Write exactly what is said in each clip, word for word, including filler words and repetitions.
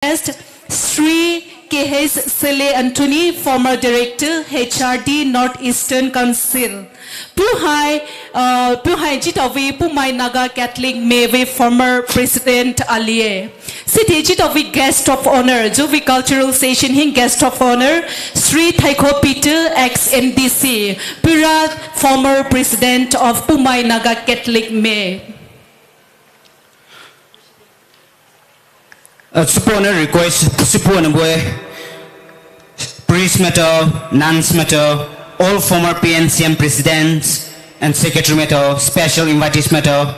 guest, Shri K H Sele Anthony, former director, H R D, North Eastern Council. Puhai, uh, puhai jitaovi Poumai Naga Catholic Mei vei former president alie. Süthai jitaovi guest of honour, zhuvi cultural session hi guest of honour, Shri Thaikho Peter, ex N D C, puhai former president of Poumai Naga Catholic Mei. Uh, süpuo nou request, süpuo nou bue, priest maitao, nuns maitao, all former P N C M presidents and secretary maitao, special invitees maitao,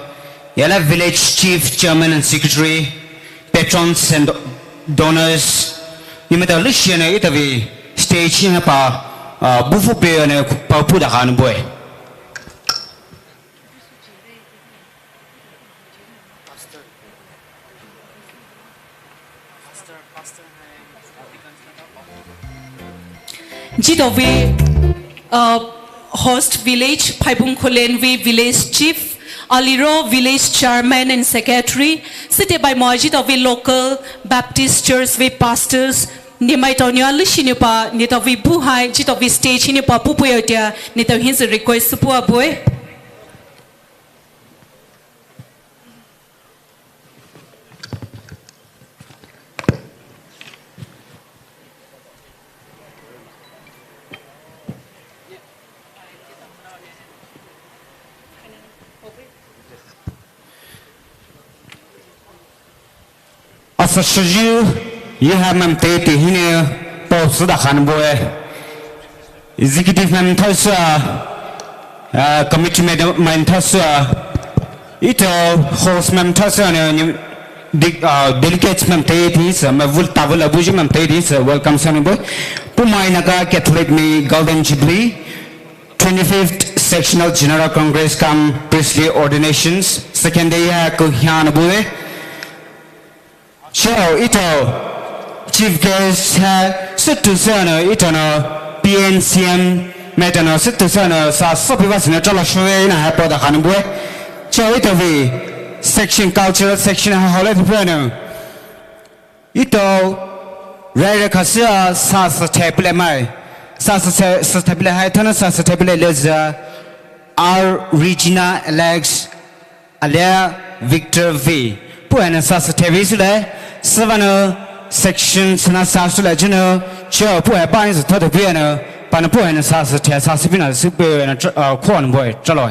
yala village chief, chairman and secretary, patrons and donors, ni maitao leshi nou itaovi stage hi pa, uh, bufu pe nou pa puh dakhai nou bue. Jitaovi, uh, host village, Phaibung Khullen vei village chief, aliro village chairman and secretary, süthai baimoa jitaovi local Baptist church vei pastors, nemaitao nou leshi nou pa, netaovi buhai, jitaovi stage hi nou pa puh puh yaotia, netao hinsü request süpuo bue. Asa shiji, yu ha mam te te hinou, pao sü dakhai nou bue. Executive maitao sü, uh, committee maitao sü, itaovi host maitao sü nou, de-, uh, delegates maitao te sü, mai vul tavula buyu maitao te sü, welcome sü nou bue. Poumai Naga Catholic Mei Golden Jubilee, twenty-fifth Sectional General Congress cum Priestly Ordinations, second day ha kuhia nou bue. Chao, itaovi chief guest ha, sütao sü nou, itaonou P N C M, maitao nou, sütao sü nou, sa sopi ba sü nou, chalo shove nou, ha pao dakhai nou bue. Chao, itaovi section, cultural section ha hole tu pue nou. Itaovi, rai rai khasü, sa sa table mai. Sa sa, sa table hai, thanou sa sa table le zha. R Regina Alex, alia Victor V. Puhai nou sa sa table sü le, sübüa nou section sü nou sa sü le jünou, chao puhai ba hinsü thoto pie nou, pa nou puhai nou sa sa table sa sü pie nou sü pie nou, uh, khuan bue, chalo.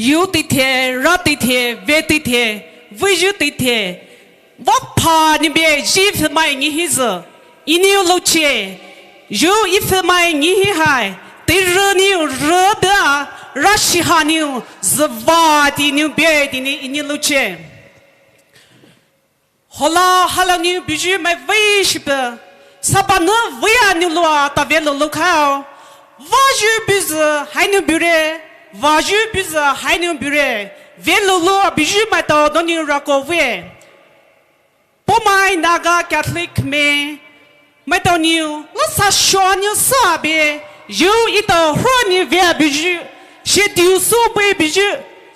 Yu teithe, ra teithe, ve teithe, vuyu teithe, vapha nou bie zhi phimai ngihi zü, Enou louche, yu phimai ngihi hai, teirü nou rü bia, rashiha nou züva ti nou bie ti nou Enou louche. Hola hala nou buyu mai vei shipe, sapa nou vei a nou lua ta ve lou lou khao. Vayu buyu hai nou bure, vayu buyu hai nou bure, ve lou lou buyu maitao donou rako vei. Poumai Naga Catholic Mei, maitao nou, la sa shua nou sa be, yu itaovi hro nou ve buyu, she diu sü be buyu,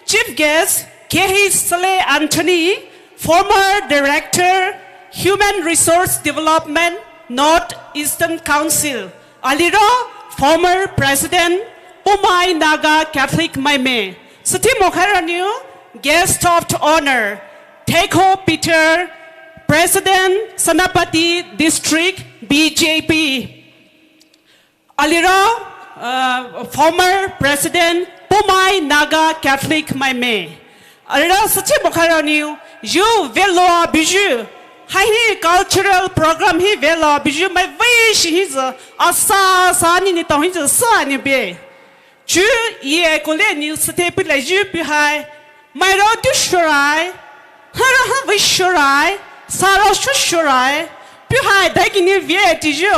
Chief Guest, K H Sele Anthony, former Director, Human Resource Development, North Eastern Council, aliro, former President, Poumai Naga Catholic Mei Mei, süthimo khaira nou, Guest of Honor, Thaikho Peter, President, Senapati District, B J P. Aliro, uh, former President, Poumai Naga Catholic Mei Mei. Aliro, süthimo khaira nou, yu ve lou buyu, hai hi cultural program hi ve lou buyu mai vei shi hi zü, asa sa ni ni tong hi zü sa nou be. Chu, ye kole nou süthai pulai yu puhai, mai rao tu shurai, ha rao ha vei shurai, sa rao shu shurai, puhai dai ki nou ve ti yu,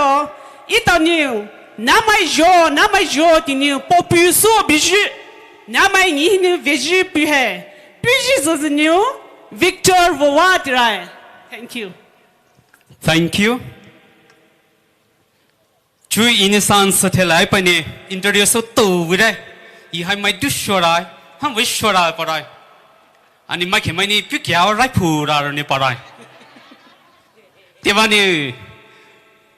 itaonou, Nahmai zho, nahmai zho tea nou popular sou buyu. Nahmai ngihinou veyu pu hai. Puyu züzü nou Victor Voa tirai. Thank you. Thank you. Chu ina san sa thelai pa ne introduce sou tou vei rai. Ih hai mai du shorai. Ham vei shorai parai. Ani mai khe mai ni pu kya rai phu ra ne parai. Te ba ni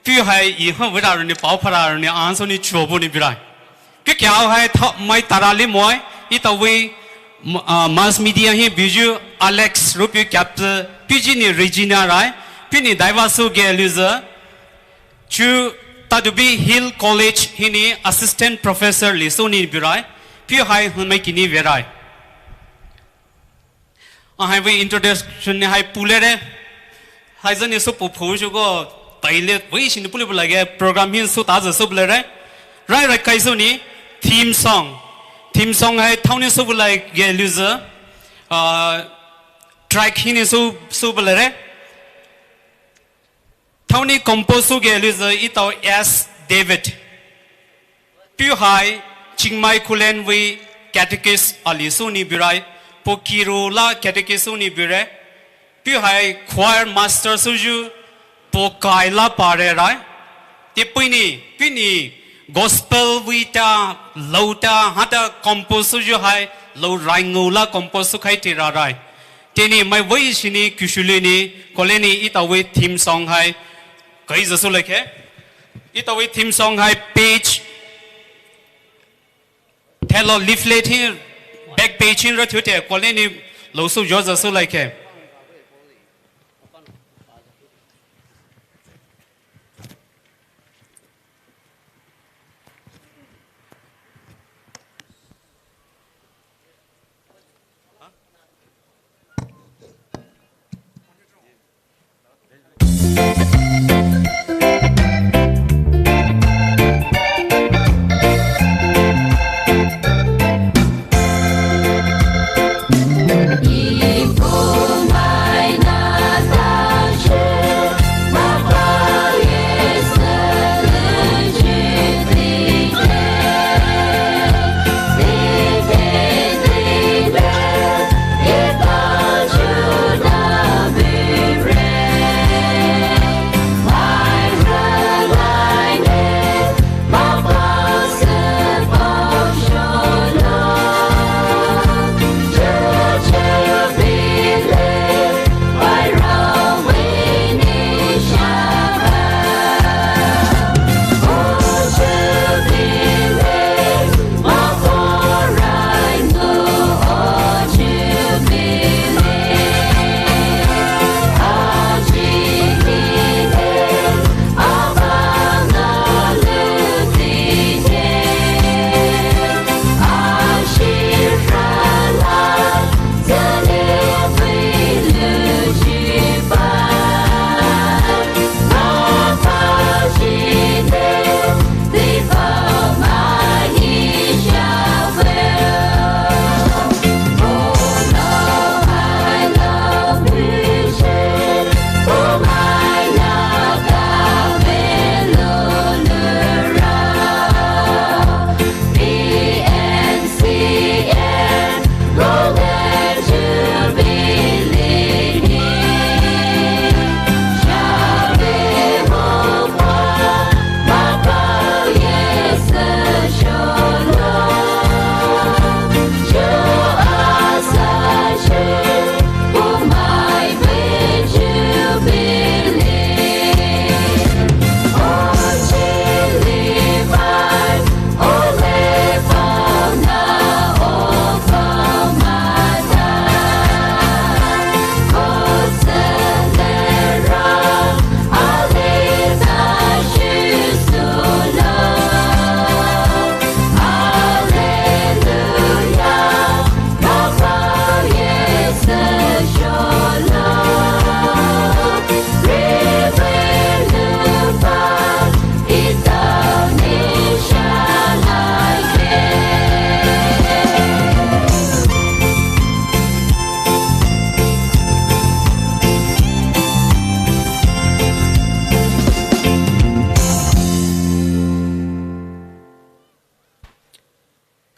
pu hai ih ham vei ra ne pao phara ne an sou ni chuo bu ni birai. Pu kya hai tha mai tara li moi. Ita vei, ah, mass media hi buyu Alex ro pu kya pu ji ni Regina rai. Pu ni daiva sou ge lu zü. Chu Tadubi Hill College hi ni assistant professor li sou ni birai. Pu hai hmai kini verai. Ah hai vei introduction ni hai pulere. Hai zani sou pu phu shu ko taile vei shi ni pule pula ge program hin sou ta zü sou pulere. Rai rai kai sou ni theme song. Theme song hai thao ni sou pula ge lu zü. Ah, track hi ni sou, sou pulere. Thao ni compose sou ge lu zü itao S David. Pu hai Chingmai Khullen vei catechist ali sou ni birai. Po kiro la catechist sou ni bire. Pu hai choir master souyu po kai la pare rai. Te pu ni, pu ni gospel vei ta, lou ta, hata compose souyu hai, lou rai ngou la compose sou khai te ra rai. Te ni mai vei shi ni kushuli ni, kole ni ita vei theme song hai, kai zü sou lai khe. Ita vei theme song hai page. Thelo leaflet hi back page hi ra thiu te kole ni lou sou zho zü sou lai khe.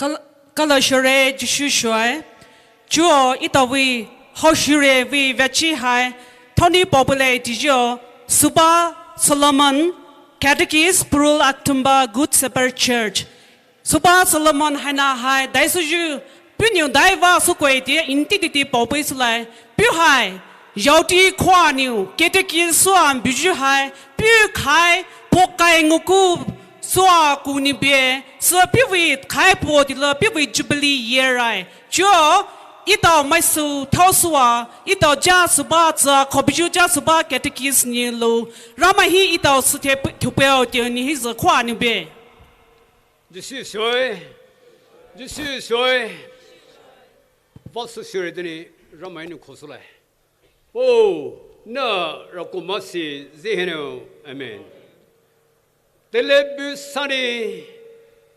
Kal-, kalo shore Jisu shoe. Chuo etao vei, hao shure vei veachi hai, thaoni paopei le tijo, Suba Solomon, Catechist, Purul Aktumba, Good Shepherd Church. Suba Solomon haina hai, daisoyu, puhnou daiva sukoi tea, intititi paopei sulai, puh hai, yaoti khua niu, Catechist sua buyu hai, puh khai, pokai nguku, sua ku ni bie, sua puh vei khai po tila, puh vei Jubilee year ai. Chuo, etao maisu, thao sua, etao ja suba tsa, khobuyu ja suba Catechist ni lo, Ramai hi etao suthe pu-, thupeo tea ni hi za khua ni bie. Jisu shoe, Jisu shoe. Vasu shure deni Ramai ni khosulai. Oh, na rako masi zeheno. Amen. Tele bu sani,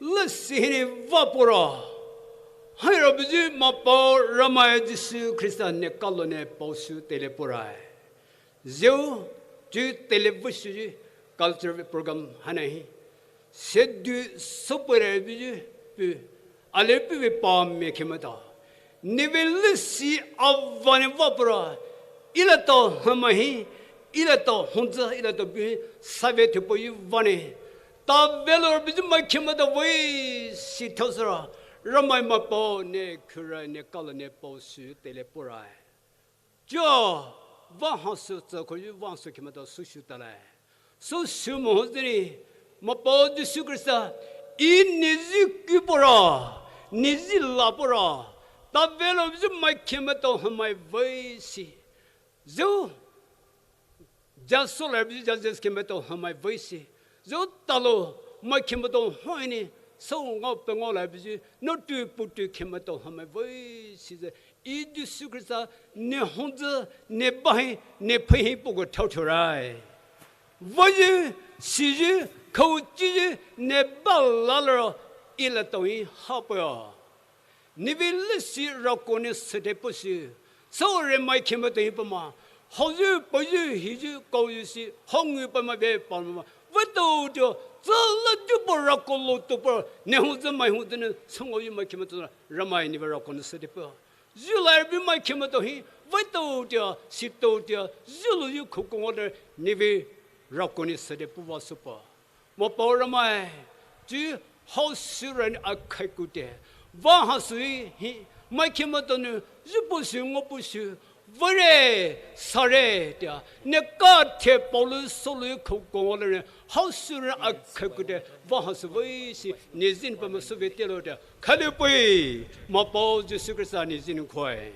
lesi hini vapora. Haira buyu mapao Ramai Jisu Khrista ne kalo ne paosu tele porai. Zeu, ju tele vusuyu culture program hanahi. Sedu sopere buyu pu, ale pu ve pa me khemata. Neve lesi avane vapora. Ilato hamahi, ilato hunza, ilato buhi, save thupoyu vane. Ta velor buyu mai khemata vei si thosara. Ramai mapao ne khura ne kalo ne paosu tele porai. Chuo, vahasu tsa khoyu vahasu khemata susu talai. Susu mohozini, mapao Jisu Khrista, i nizi kupora, nizi lapora, ta velo zi mai khemata hamai vei si. Zeu, jaso lai bizi jajes khemata hamai vei si. Zeu talo, mai khemata hoini, so ngao pe ngao lai bizi, no tu pu tu khemata hamai vei si ze. I Jisu Khrista ne hongzi, ne bahi, ne phehi pogo thao thorai. Vayu, siyu, khauchiyu, ne balalaro, ila tohi hapoyo. Nivi lesi rako ne sede posi. So re mai khemata hi pama. Hongyu, payu, hiyu, kauyu si, hongu pama ve pama. Vato dio, zala dupo rako lo tupo, ne hongzi mai hongzi ne, songo yu mai khemata, Ramai nivi rako ne sede po. Zhu lai bi mai khemata hi, vaito tia, sito tia, zulu yu khukong order, nivi rako ni sede puva supa. Mapao Ramai, ju hao su ran akhai kute. Vahasu hi, mai khemata nu, zupu su, ngopu su, vare, sare tia, ne ka the Paulu solu yu khukong order, hao su ran akhai kute, vahasu vei si, ne zin pama su ve telo tia. Khaliupui, mapao Jisu Khrista ni zin khoi.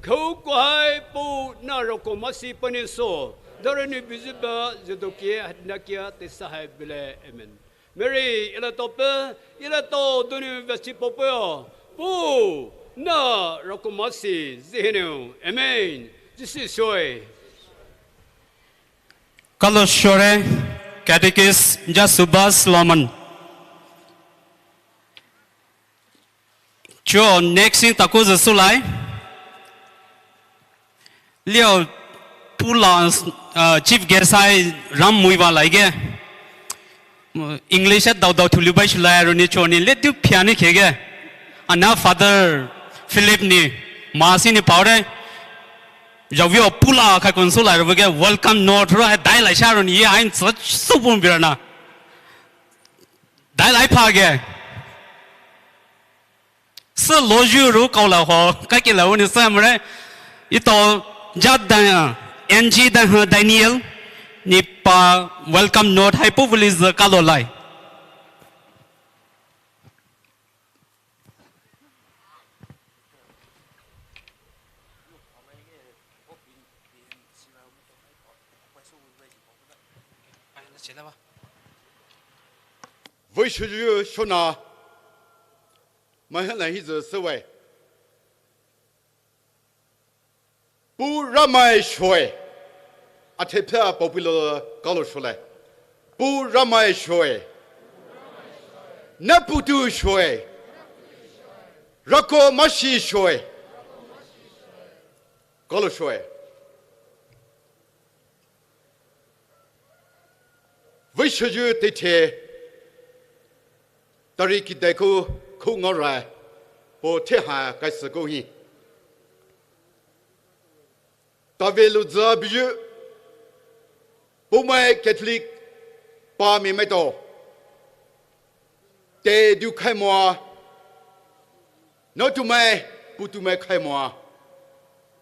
Khou kuhai po na rako masi pani so, dare ni biziba, zidokie, hadnakia, tesahai bile. Amen. Mary, ila tope, ila to duni vesi popoyo. Po, na rako masi, zihinu. Amen. Jisu soi. Kalo shore, Catechist, Jasubas Solomon. Chuo next thing taku zü sulai. Lio pula, uh, chief guest hai ram muiva laige. English at dau dau thulu bai shulai runi chuo ni le du piani khege. Ana Father Philip ni masi ni paore. Javio pula khai kon sulai ruge welcome note ro hai dai lai sha runi ye ain such supun birana. Dai lai phage. Sü loju ru kau la ho, ka ki la wuni sa mre. Ito jat da, N G da, Daniel, ni pa welcome note hai pu vuli zü ka lo lai. Vei shuju shona. Mai hana hi zü sü wai. Pu Ramai shoi. Athe pha paopilo kalo sholai. Pu Ramai shoi. Naputu shoi. Rako mashi shoi. Kalo shoi. Vei shuju tethe. Tari ki daiku. Khou ngaorai, po thehai kaisü kou hi. Tavelouzü buyu, Poumai Catholic pamai maitao, teidu khaimoa, naotumai, poutumai khaimoa,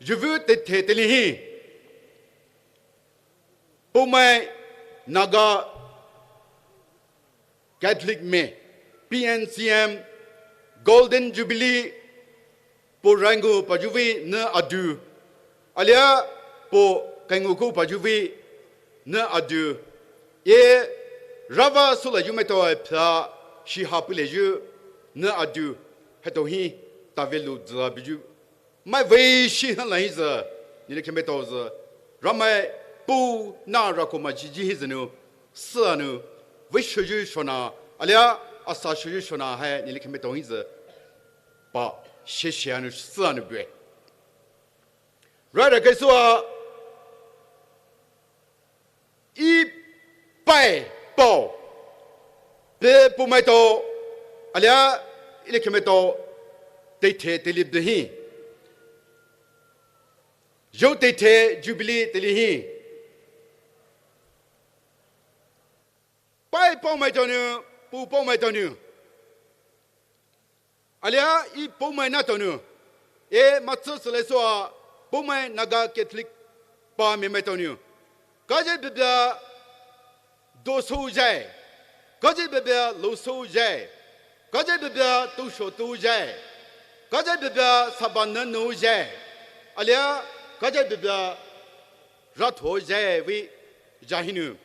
zhuvea teithe teile hi, Poumai Naga Catholic mai, P N C M, Golden Jubilee, po raingu payu vei ne adu, alia po kaingu kou payu vei ne adu, e rava soulayu maitao pha shiha peilayu ne adu, haitao hi Tavelouzü buyu mai vei shiha la hi zü, neletao khemaitao zü, Ramai Pu na rako maji ji hi zünou, süa nou, vei shoyu shona, alia asa shoyu shona hai neletao khemaitao hi zü, pa sheshe anou süa nou bue. Rara kaisoa, e pai pao, pe Poumaitao, alia neletao khemaitao, teithe teile buyu hi, zhou teithe Jubilee teile hi, pai paomaitao nou, pu paomaitao nou, alia e Poumai natao nou, e matsü sülaisoa, Poumai Naga Catholic pamai maitao nou, kaje bebia dosou zhai, kaje bebia lousou zhai, kaje bebia tousho tou zhai, kaje bebia saba ne nou zhai, alia kaje bebia ratho zhai vei zha hinou,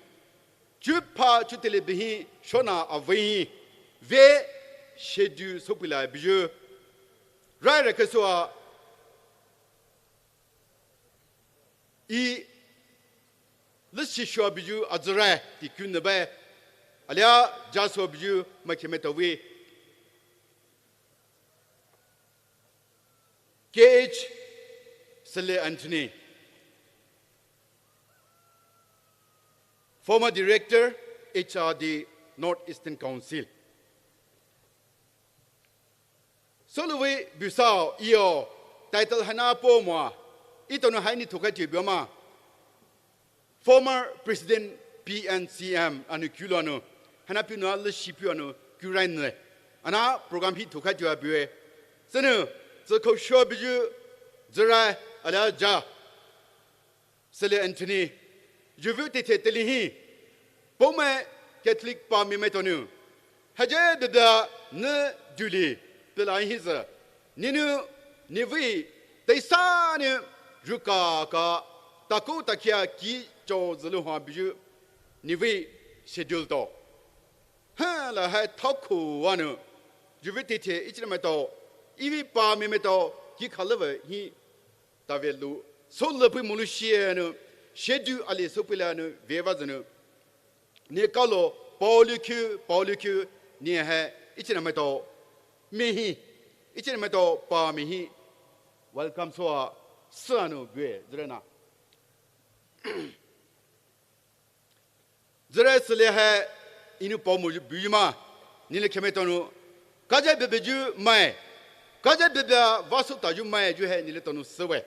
chu pha chu teile buyu hi shona avei hi, vei shedu soupeila buyu, rara kaisoa, e leshishoa buyu azürai ti kune bae, alia jasoa buyu mai khemaitao vei, K H Sele Anthony, former director, H R D, North Eastern Council. Soulou vei busao, eo title haina po moa, etao nou haina thoukhai tea buyu ma, former President P N C M anou kulou nou, haina puhnou leshipuh anou kurai ne, ana program hi thoukhai tea bue. Sünou, zükhou shoa buyu, zürai, alia ja, Sele Anthony, zhuvea teithe teile hi, Poumai Catholic pamai maitao nou, haje bebia ne duli peila hi zü, nenou, nevei, teisa nou, rukaka, takou takia ki cho zülou ha buyu, nevei, schedule tao, hala hai thaokhou anou, zhuvea teithe ichina maitao, evei pamai maitao ki khalava hi, Tavelou, soulapei moa loushi nou, shedu ali soupeila nou veva zünou, ne kalo, paolikiu, paolikiu, ne hai ichina maitao, mai hi, ichina maitao pamai hi, welcome soua, süa nou bue, züraina. Zürai Sele hai, enou paomo buyu ma, neletao khemaitao nou, kaje bebeyu mai, kaje bebia vasou tayu maiyu hai neletao nou süwe.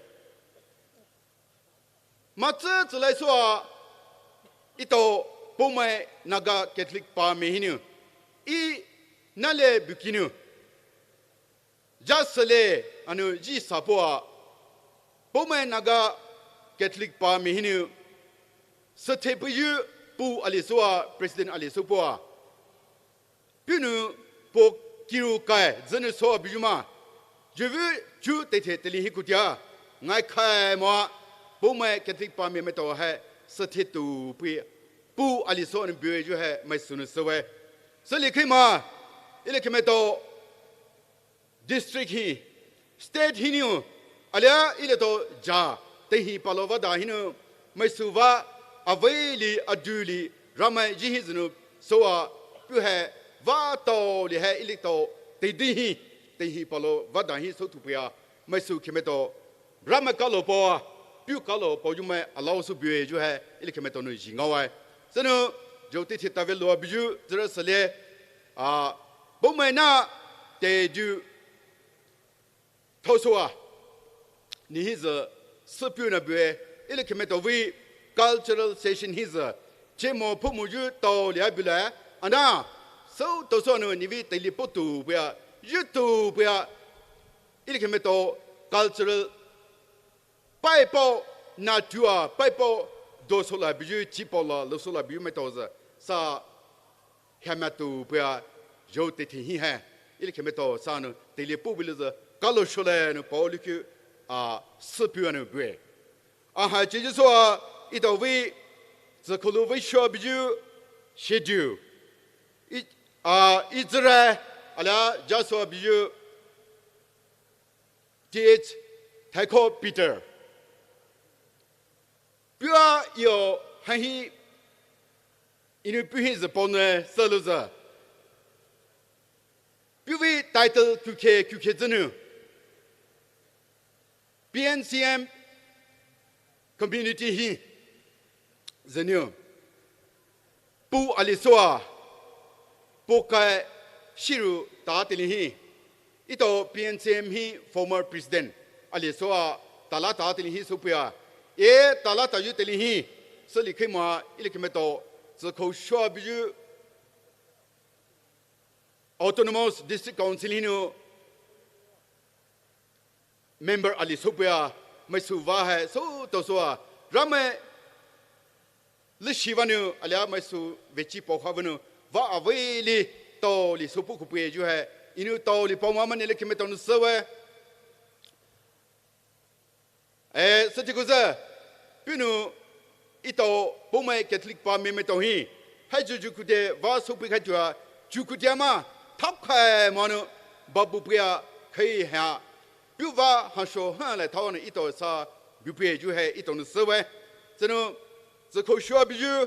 Matsü tsülaisoua, etao Poumai Naga Catholic pamai hinou, e nale bukinou, ja Sele anou ji sapoa, Poumai Naga Catholic pamai hinou, süthepeiyu pu ali soua, president ali soupoa, puhnou po kiroukai zünou soua buyu ma, zhuvea chu teithe teile hi koutia, ngaikhaimoa, Poumai Catholic pamai maitao hai, süthe toupei, pu ali soua nou buyu hai maisou nou süwe. Sülikhei ma, neletao khemaitao, district hi, state hinou, alia neletao ja, teihi palo vada hinou, maisouva, aveili aduli, Ramai ji hi zünou, soua, puh hai, vataoli hai neletao, teidei hi, teihi palo vada hi southupeia, maisou khemaitao, Ramai kalo paoa, puh kalo paoyu mai alao sou buyu hai neletao khemaitao nou ji ngaowe. Sünou, zhou teithe taveloua buyu, Zürai Sele, a, Poumai na, tedu thaosoua, ne hisü süpei nou bue, eletao khemia tao vei cultural session hisü, chemo phoumoyu taoli-a bula, ana, sütao soua nou nevei teile potu puya, yutu puya, eletao khemia tao cultural paipao natua, paipao dosoula buyu, chipao la losoula buyu maitao sü, sa hamya tu puya, zhou teithe hi hai, eletao khemia tao sa nou teile pobulouzü, kalo shole nou paoluku, a, süpei nou bue. Aha, cheyu soua, etao vei, tsükhou lou veishoa buyu, shedu. I, a, Israel, alia, jasoua buyu, T H Thaikho Peter. Puya yo hahi inu puhi zü pone sülou sü. Puhvei title kukhe kukhe zünou. P N C M community hi zünou. Pu ali soua, pu kai shiru ta teile hi. Etao P N C M hi former president ali soua, tala ta teile hi süpeiya. E tala tayu teile hi, süli kheimoa eletao khemia tao, tsükhou shoa buyu, Autonomous District Council hinou, member ali süpeiya, maisou va hai, sütao soua, Ramai leshi vanou, alia maisou vechi pao ha vanou, va avei li, taoli süpei khoupeyu hai, inu taoli paoma mane eletao khemia tao nou süwe. E, sütikouzü, puhnou, etao, Poumai Catholic pa me maitao hi, hai juju kute, va süpei khaitua, ju kute ama, thap khai manou, babu puya, khai ha, puh va, hasho, ha, le thao nou etao sa, bupeyu hai, etao nou süwe. Zünou, tsükhou shoa buyu,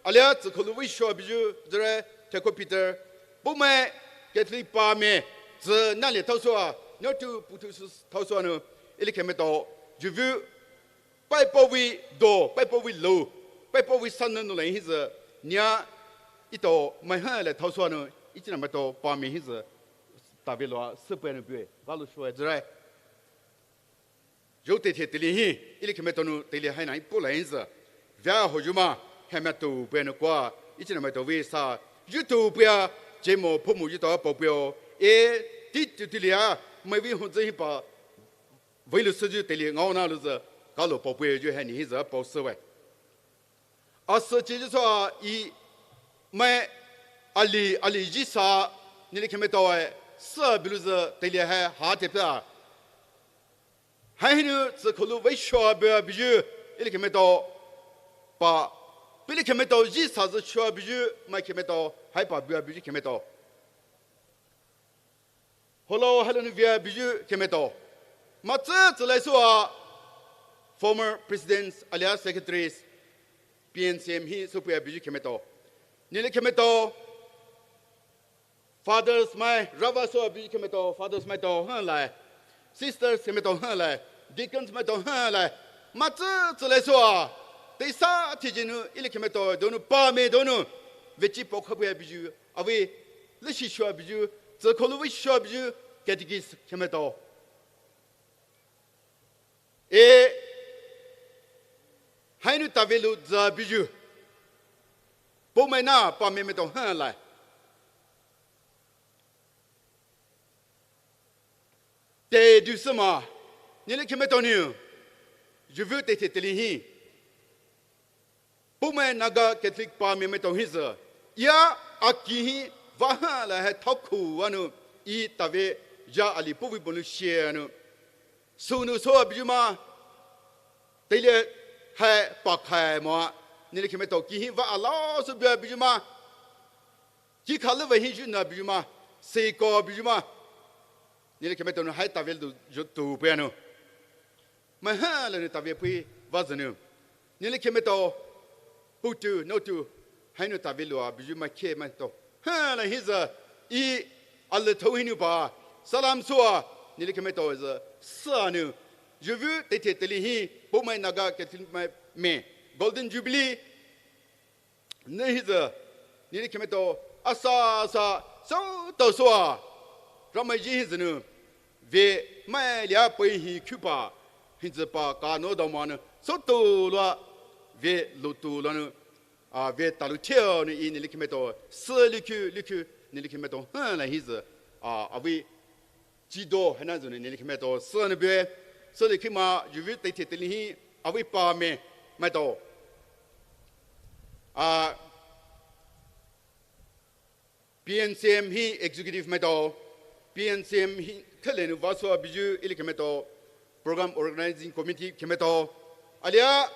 alia tsükhou lou veishoa buyu, züre, Thaikho Peter, Poumai Catholic pa me, zü nale thaosoua, nyotu putu sü thaosoua nou, eletao khemia tao, juvu, paipao vei do, paipao vei lou, paipao vei sa nou nou le hisü, nia, etao, mai ha le thaosoua nou, ichinamaitao, pa me hisü, taveloua, süpei nou bue, valo shoe züre. Zhou teithe teile hi, eletao khemia tao nou teile haina ipola hisü. Via hoyu ma, hamya tu puya nou kua, ichinamaitao vei sa, yutu puya, chemo phoumoyu tao pao puyo, e, titu tilia, mai vei hongzü hipa, veilou süyu teile ngaona louzü, kalo pao puyu hai ne hisü pao süwe. Asü cheyu soua e mai ali, ali zhisa, neletao khemia taoye, sü bulouzü teile hai ha tepea. Hai hinou tsükhou lou veishoa bua buyu, neletao khemia tao pa, neletao khemia tao zhisa zü shoa buyu, mai khemia tao, haipa bua buyu khemia tao. Holo, halo nou vea buyu khemia tao. Matsü tsülai soua, former presidents alia secretaries, P N C M hi süpua buyu khemia tao. Neletao khemia tao, fathers mai, rava soua buyu khemia tao, fathers mai tao, hanlai. Sisters khemia tao, hanlai. Deacons mai tao, hanlai. Matsü tsülai soua, teisa thijinu, neletao khemia tao, donou pa me donou. Vechi pao khapua buyu, avei, leshi shoa buyu, tsükhou lou veishoa buyu, catechist khemia tao. E, hainou tave lou zü buyu. Poumai na pa me me tao hanlai. Te du sema, neletao khemia tao nou, zhuvu teithe teile hi. Poumai Naga Catholic pa me me tao hisü. Iya, aki hi vaha la hai thaokhou anou, e tave ya ali pouvei bonu shie anou. Sünou soua buyu ma, teile hai pakhai moa, neletao khemia tao ki hi va alao sü bua buyu ma. Ki khaleva hi zhuna buyu ma, seiko buyu ma. Neletao khemia tao nou hai tave lou zhutu pua nou. Mai hanlai nou tave pui vazünou. Neletao khemia tao, putu, notu, hainou tave loua buyu mai khe mai tao. Hanlai hisü, e, ale tao hinou pa, salam soua, neletao khemia tao zü, sanou. Zhuvu teithe teile hi, Poumai Naga Catholic mai me, Golden Jubilee, ne hisü, neletao khemia tao, asa, asa, sütao soua. Ramai ji hisü nou ve mai lia pei hi khupa hisü pa ka no dao ma nou sotu lua ve lutu lua nou a ve talu theo nou i nili khemeto sü likhu likhu nili khemeto hala hisü a avi chido hana zü nou nili khemeto sü nou bue sü likhu ma juvi teithe teli hi avi pa me maito a P N C M hi executive maito, P N C M hi thele nou vaso abiju ili khemeto, program organizing committee khemeto, alia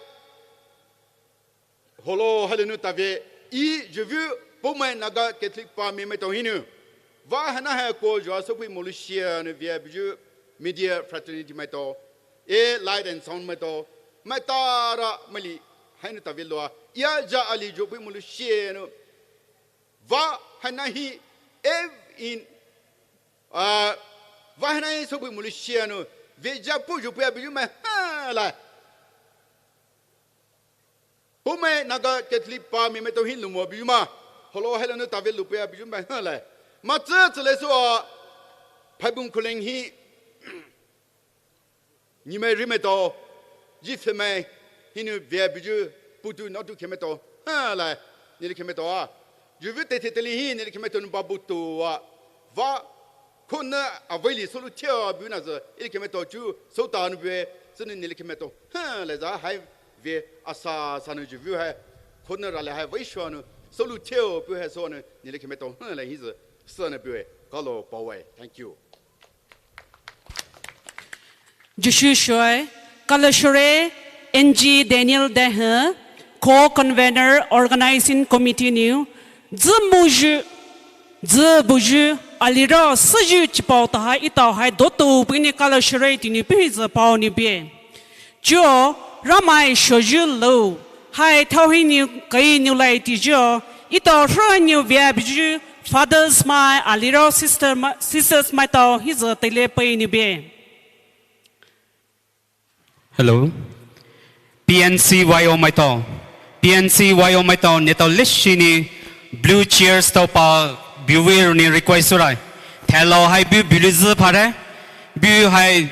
holo hale nou tave, i juvu Poumai Naga Catholic pa me maito hinou, va hana hai ko jua sopui molusia nou via biju media fraternity maito, e light and sound maito, maitara mali hai nou tave lua, ia ja ali jopui molusia nou, va hana hi ev in a va hana hi sopui molusia nou veja puju pui abiju mai hala. Poumai Naga Catholic pa me maito hi lumo abiju ma holo halo nou tave lupui abiju mai hala. Ma tsü tsü le so a phaibung khuleng hi Nimai rimeto, ji femai hinou via biju putu notu khemeto hala nili khemeto a. Juvu teithe teli hi nili khemeto nou babutu a. Va khona availi solu theo abu na zü ili khemeto chu sota nou bue sü nou nili khemeto hala za hai ve asa sa nou juvu hai khona rale hai vaisho nou solu theo pu hai so nou nili khemeto hala hisü sü nou bue kalo pawe. Thank you. Jisu shoi, kalo shore, N G Daniel Daihe, Co-Convener Organizing Committee nou, zü muju, zü buju, aliro süju chipao taha itao hai dotu pini kalo shore tini pihi zü pao ni bie. Chuo, Ramai shoju lou, hai thao hi niu kai niu lai ti jo, itao hro niu via biju, fathers mai, aliro sister ma, sisters mai tao hi zü tele pai ni bie. Hello. P N C Y O mai tao. P N C Y O mai tao, ne tao leshi ni blue chairs tao pa biwi runi request surai. Thalo hai bu bilu zü phare. Bu hai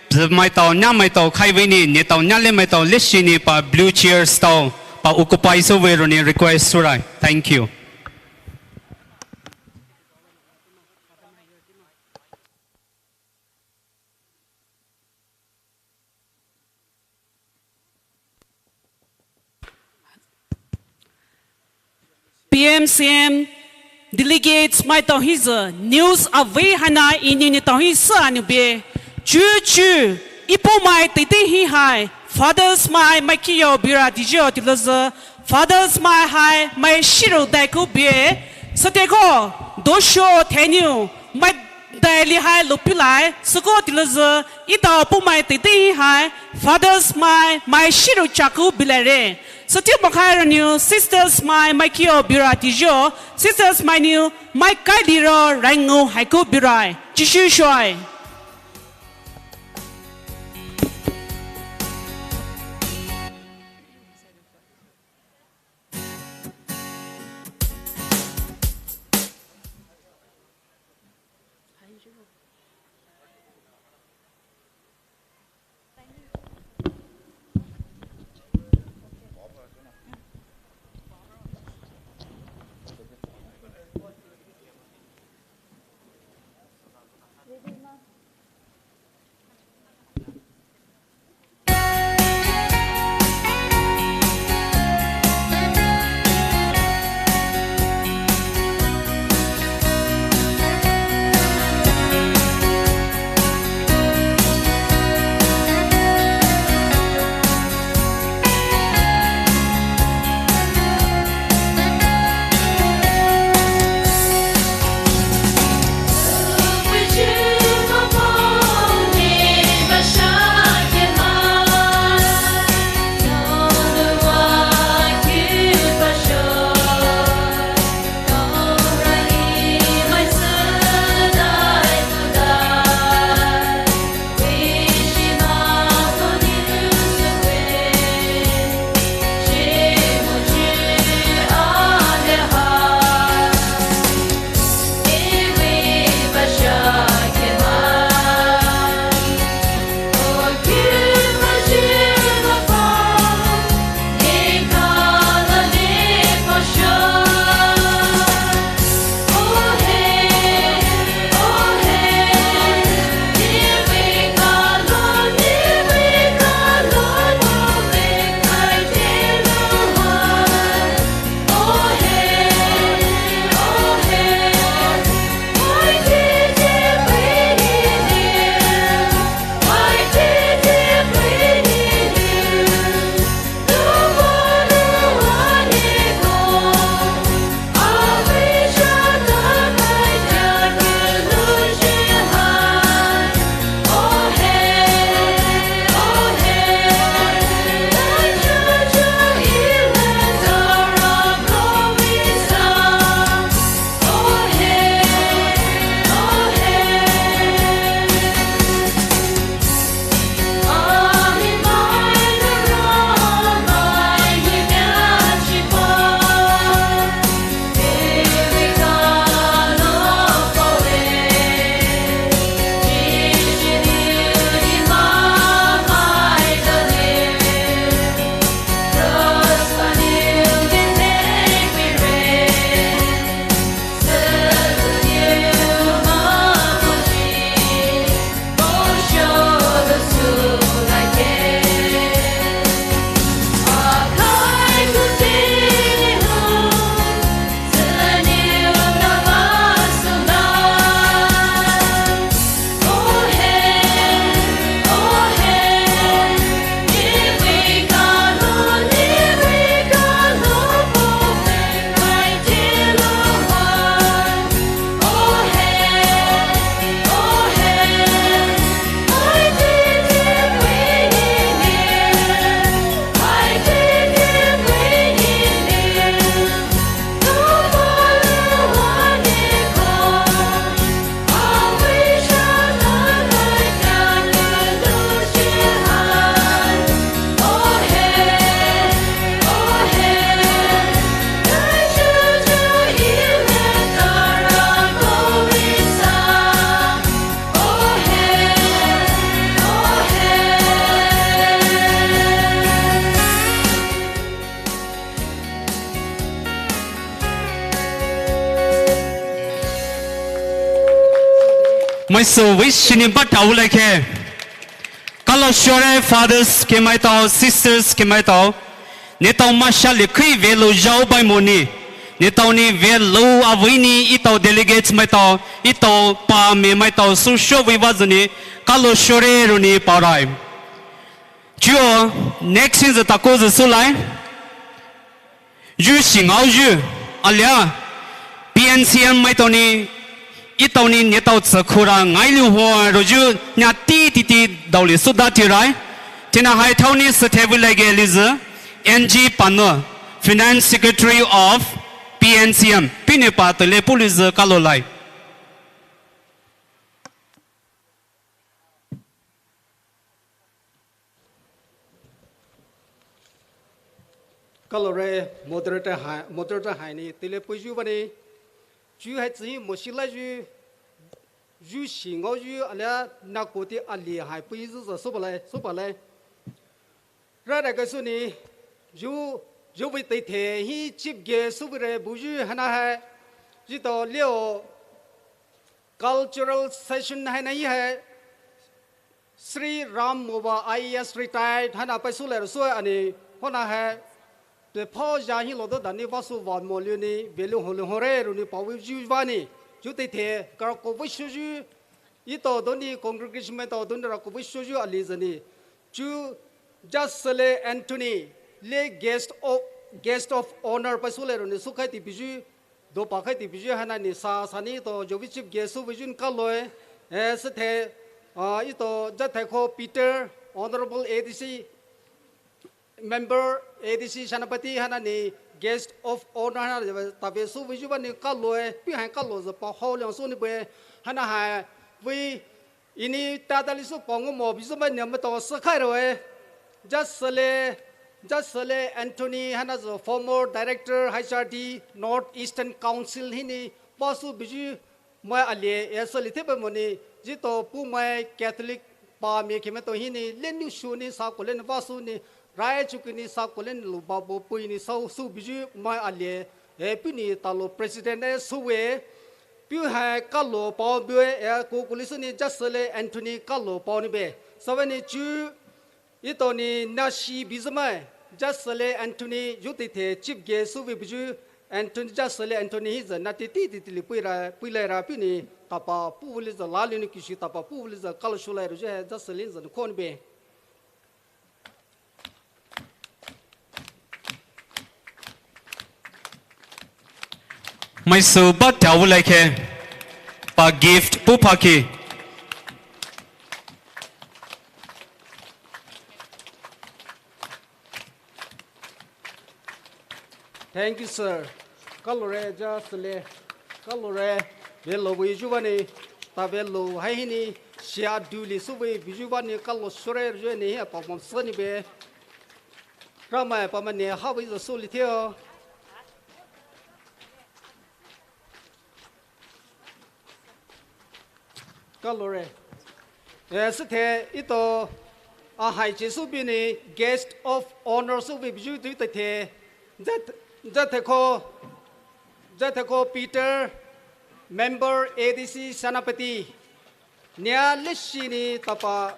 zü mai tao, nya mai tao, khai vei ni, ne tao, nya le mai tao, leshi ni pa blue chairs tao, pa occupy so vei runi request surai. Thank you. P M C M delegates mai tao hi zü news avei hana ini ni tao hi sa ni bie. Chu chu, ipo mai tete hi hai, fathers mai mai kiyo bira di jo ti lo zü, fathers mai hai mai shiro dai ku bie. Sate ko, dosho teniu, mai dai li hai lo pilai, suko ti lo zü, itao po mai tete hi hai, fathers mai, mai shiro chaku bilai re. Sati makhai roniu, sisters mai, mai kiyo bira ti jo, sisters mai niu, mai kai liro, raingu haiku birai. Jisu shoi. Maisou wish ni ba tau lai khe. Kalo shore fathers khe maitao, sisters khe maitao. Neletao masha le khui velou zhao bai moni. Neletao ni velou avei ni etao delegates maitao, etao pa me maitao sü sho vei va zeni. Kalo shore roni parai. Chuo, next in zü tako zü sü lai. Yu shi ngao yu, alia, P N C M maitao ni, etao ni neletao tsü khura ngai liu ho ro yu nya ti ti ti dao li sü da ti rai. Tina hai thao ni sü the vei lai ge li zü, N G Pano, Finance Secretary of P N C M, pine pa tele pu li zü kalo lai. Kalore moderator hai, moderator hai ni tele puyu bani. Chu hai tsi mo shi la yu, yu shi ngao yu alia na ko ti ali hai puyu zu za su ba lai, su ba lai. Ra da ga su ni, yu, yu vei tei the hi chief guest su vei re bu yu hana hai. Ji to leo cultural session hai na hi hai. Sri Ram Moba I A S retired hana pai su le su ani hona hai. Te pho ja hi lo do dani va su va mo liu ni ve liu ho liu ho re ru ni pa wi ju va ni. Ju te the kar ko wi shu ju. Ito do ni congregation me to do ni ra ko wi shu ju ali zani. Ju Jasele Anthony le guest of, guest of honor pai su le ru ni su khai ti bi ju. Do pa khai ti bi ju hana ni sa sa ni to jovi chief guest su vi jun ka loi. Eh, se the, ah, ito ja the kho Peter, Honorable A D C member, A D C Senapati hana ni guest of honor hana ta ve su vi ju ba ni ka loi. Pi han ka lo za pa ho liang su ni be hana hai vi Ini tata lisu pongo mo bisu ba nyam to sakai ro e. Jasele, Jasele Anthony hana zo former director H R D North Eastern Council hini basu biju mai alie e sali thebe moni jito pu mai Catholic pa mi kime to hini lenu shuni sa kolen basu ni rai chukini sa kolen lu babo puini sa su biju mai alie e puni talo president e suwe. Piu hai kalo pao bue e ko kulisu ni Jasele Anthony kalo pao ni be. Savani chu ito ni nashi bizamai Jasele Anthony yutithe chief guest suvi biju Anthony Jasele Anthony hi za nati ti ti tili pui ra pui lai ra piu ni tapa pu vuli za lali ni kishi tapa pu vuli za kalo shulai ru je Jasele za ni khon be. Maisou ba tau lai khe pa gift pu phaki. Thank you, sir. Kalore Jasele. Kalore. Velo vei juvani. Ta velo hai hini. Shia duli suvi bijuvani kalo sore juvani apa mom sani be. Ramai pamani havi zo suli theo. Kalore. Eh, sithe ito a hai che su bini guest of honor su bi biju tu te the. Jat, jathe ko, jathe ko Peter, member A D C Senapati. Nia leshi ni tapa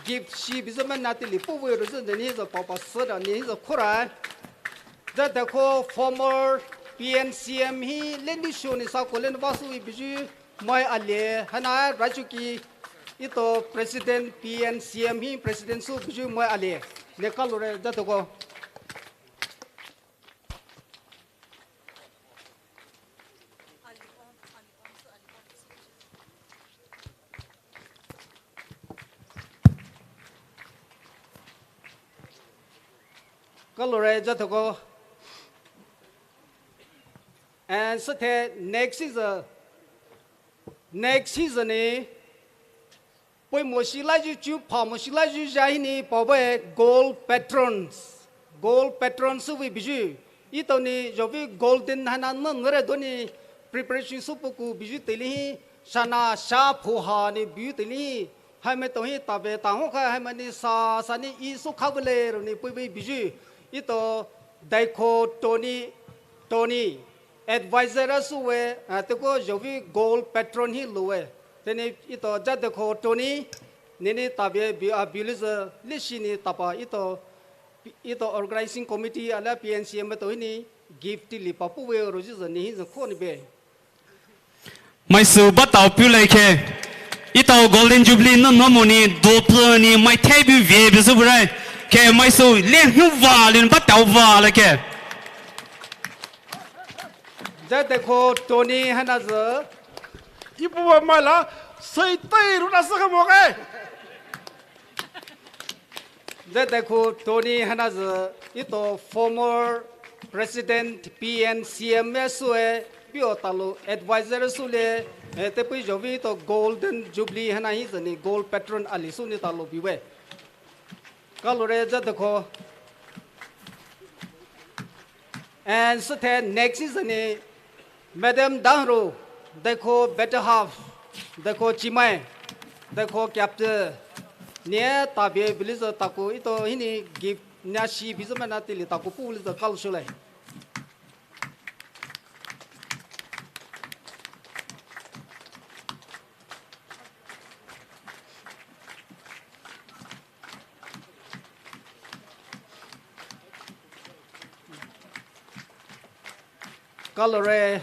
gift shi bizaman nati li pu vei ruzu ni za papa sada ni za khura. Jathe ko former P N C M hi lendi shu ni sa ko len vasu biju. Mai alie hana rachuki ito president P N C M hi president su biju mai alie ne kalore jatoko. Kalore jatoko. And sithe next is a Next season ni poi moshi laju chu pa moshi laju jahini pabe gold patrons. Gold patrons suvi biju. Ito ni jovi golden hana no nere doni preparation supuku biju telihi. Shana sha phuha ni biju telihi. Hai me tohi tabe taho kha hai mani sa sani isu khavule roni pui biju. Ito daikho Tony Tony. Advisor a suwe, ah, teko jovi gold patron hi luwe. Teni ito Jadekho Tony, nini tabe bi-, a, biuliza lishini tapa ito, ito organizing committee alia P N C M to hini gift tili papu we rojiza ni hiza khoni be. Maisu batao piu lai khe. Itao Golden Jubilee no no moni doplo ni mai thai bi ve bi su burai. Khe maisu le hu va le batao va la khe. Jadekho Tony hana za. Ipu wa mala sai tai ru na sa ka mo kai. Jadekho Tony hana za ito former President P N C M e su e, bio talo advisor su le, e, te pui jovi ito Golden Jubilee hana hi zani Gold Patron ali su ni talo biwe. Kalore Jadekho. And suthe next is ni Madam Dangro, Dekho better half, Dekho Chimai, Dekho captain. Ne tabe biuliza taku ito hini gift nya shi bizama na tili taku pu liza kal shulai. Kalore,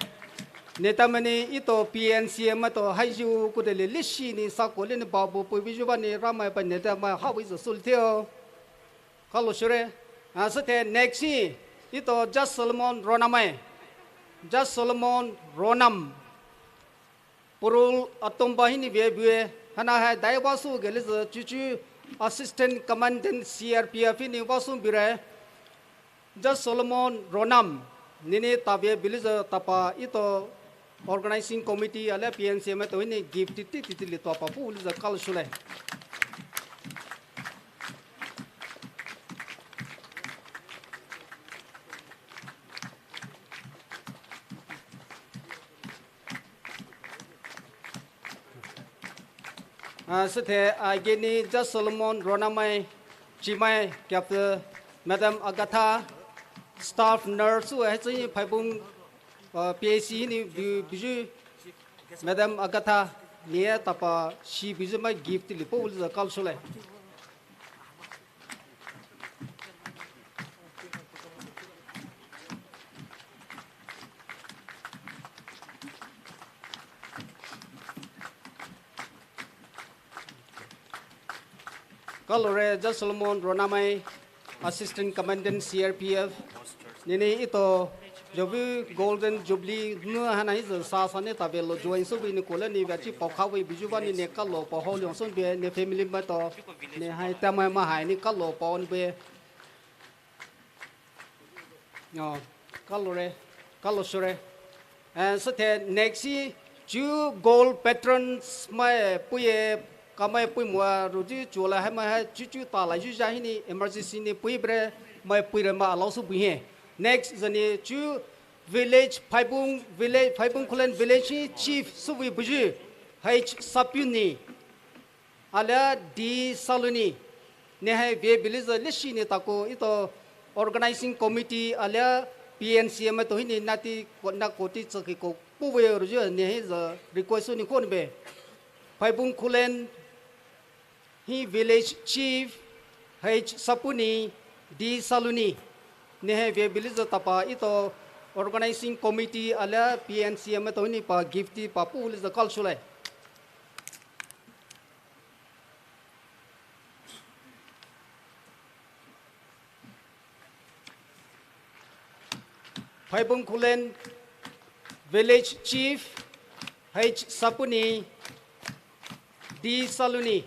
netamani ito P N C M to haiju kudele lishi ni sako le ni babu pui biju bani ramai pa netamai hawi zo sul theo. Kalo shure. A, suthe next hi ito Just Solomon Ronamai. Just Solomon Ronam. Purul atomba hini bie bue, hana hai daiwa su geliza chuchu Assistant Commandant C R P F hini wasu bire. Just Solomon Ronam, nini tabe biuliza tapa ito Organizing Committee alia P N C M to hini gift titi titi li tapa pu liza kal shulai. A, suthe, a, geni Just Solomon Ronamai, Chimai, captain, Madam Agatha, staff nurse, e, chi phaibung, a, P A C ni bi-, biju, Madam Agatha, ni e tapa shi biju mai gift lipo uliza kal shulai. Kalore Just Solomon Ronamai, Assistant Commandant C R P F. Nini ito Jobu Golden Jubilee nu hana hizo sa sa ne tabe lo join su bi ni kola ni bachi pau khawi biju ba ni ne kalo pau ho liong sun be ne family ma to ne hai tamai ma hai ni kalo pau ni be. Oh, kalore, kalo shure. And suthe next hi chu gold patrons mai puye kamai pui mua ruji chula hai mai hai chu chu ta la ju ja hini emergency ni pui bre mai pui re ma allow su bui he. Next zani chu village Phaibung village Phaibung Khullen village hi chief su bui buji H Sapuni. Alia D Saluni. Nehai ve biuliza lishi ni taku ito organizing committee alia P N C M to hini nati ko-, na koti tsaki ko puwe ruju nehai za request ni kon be. Phaibung Khullen hi village chief H Sapuni D Saluni. Nehai ve biuliza tapa ito organizing committee alia P N C M to hini pa gift pa pu liza kal shulai. Phaibung Khullen Village Chief H Sapuni D Saluni.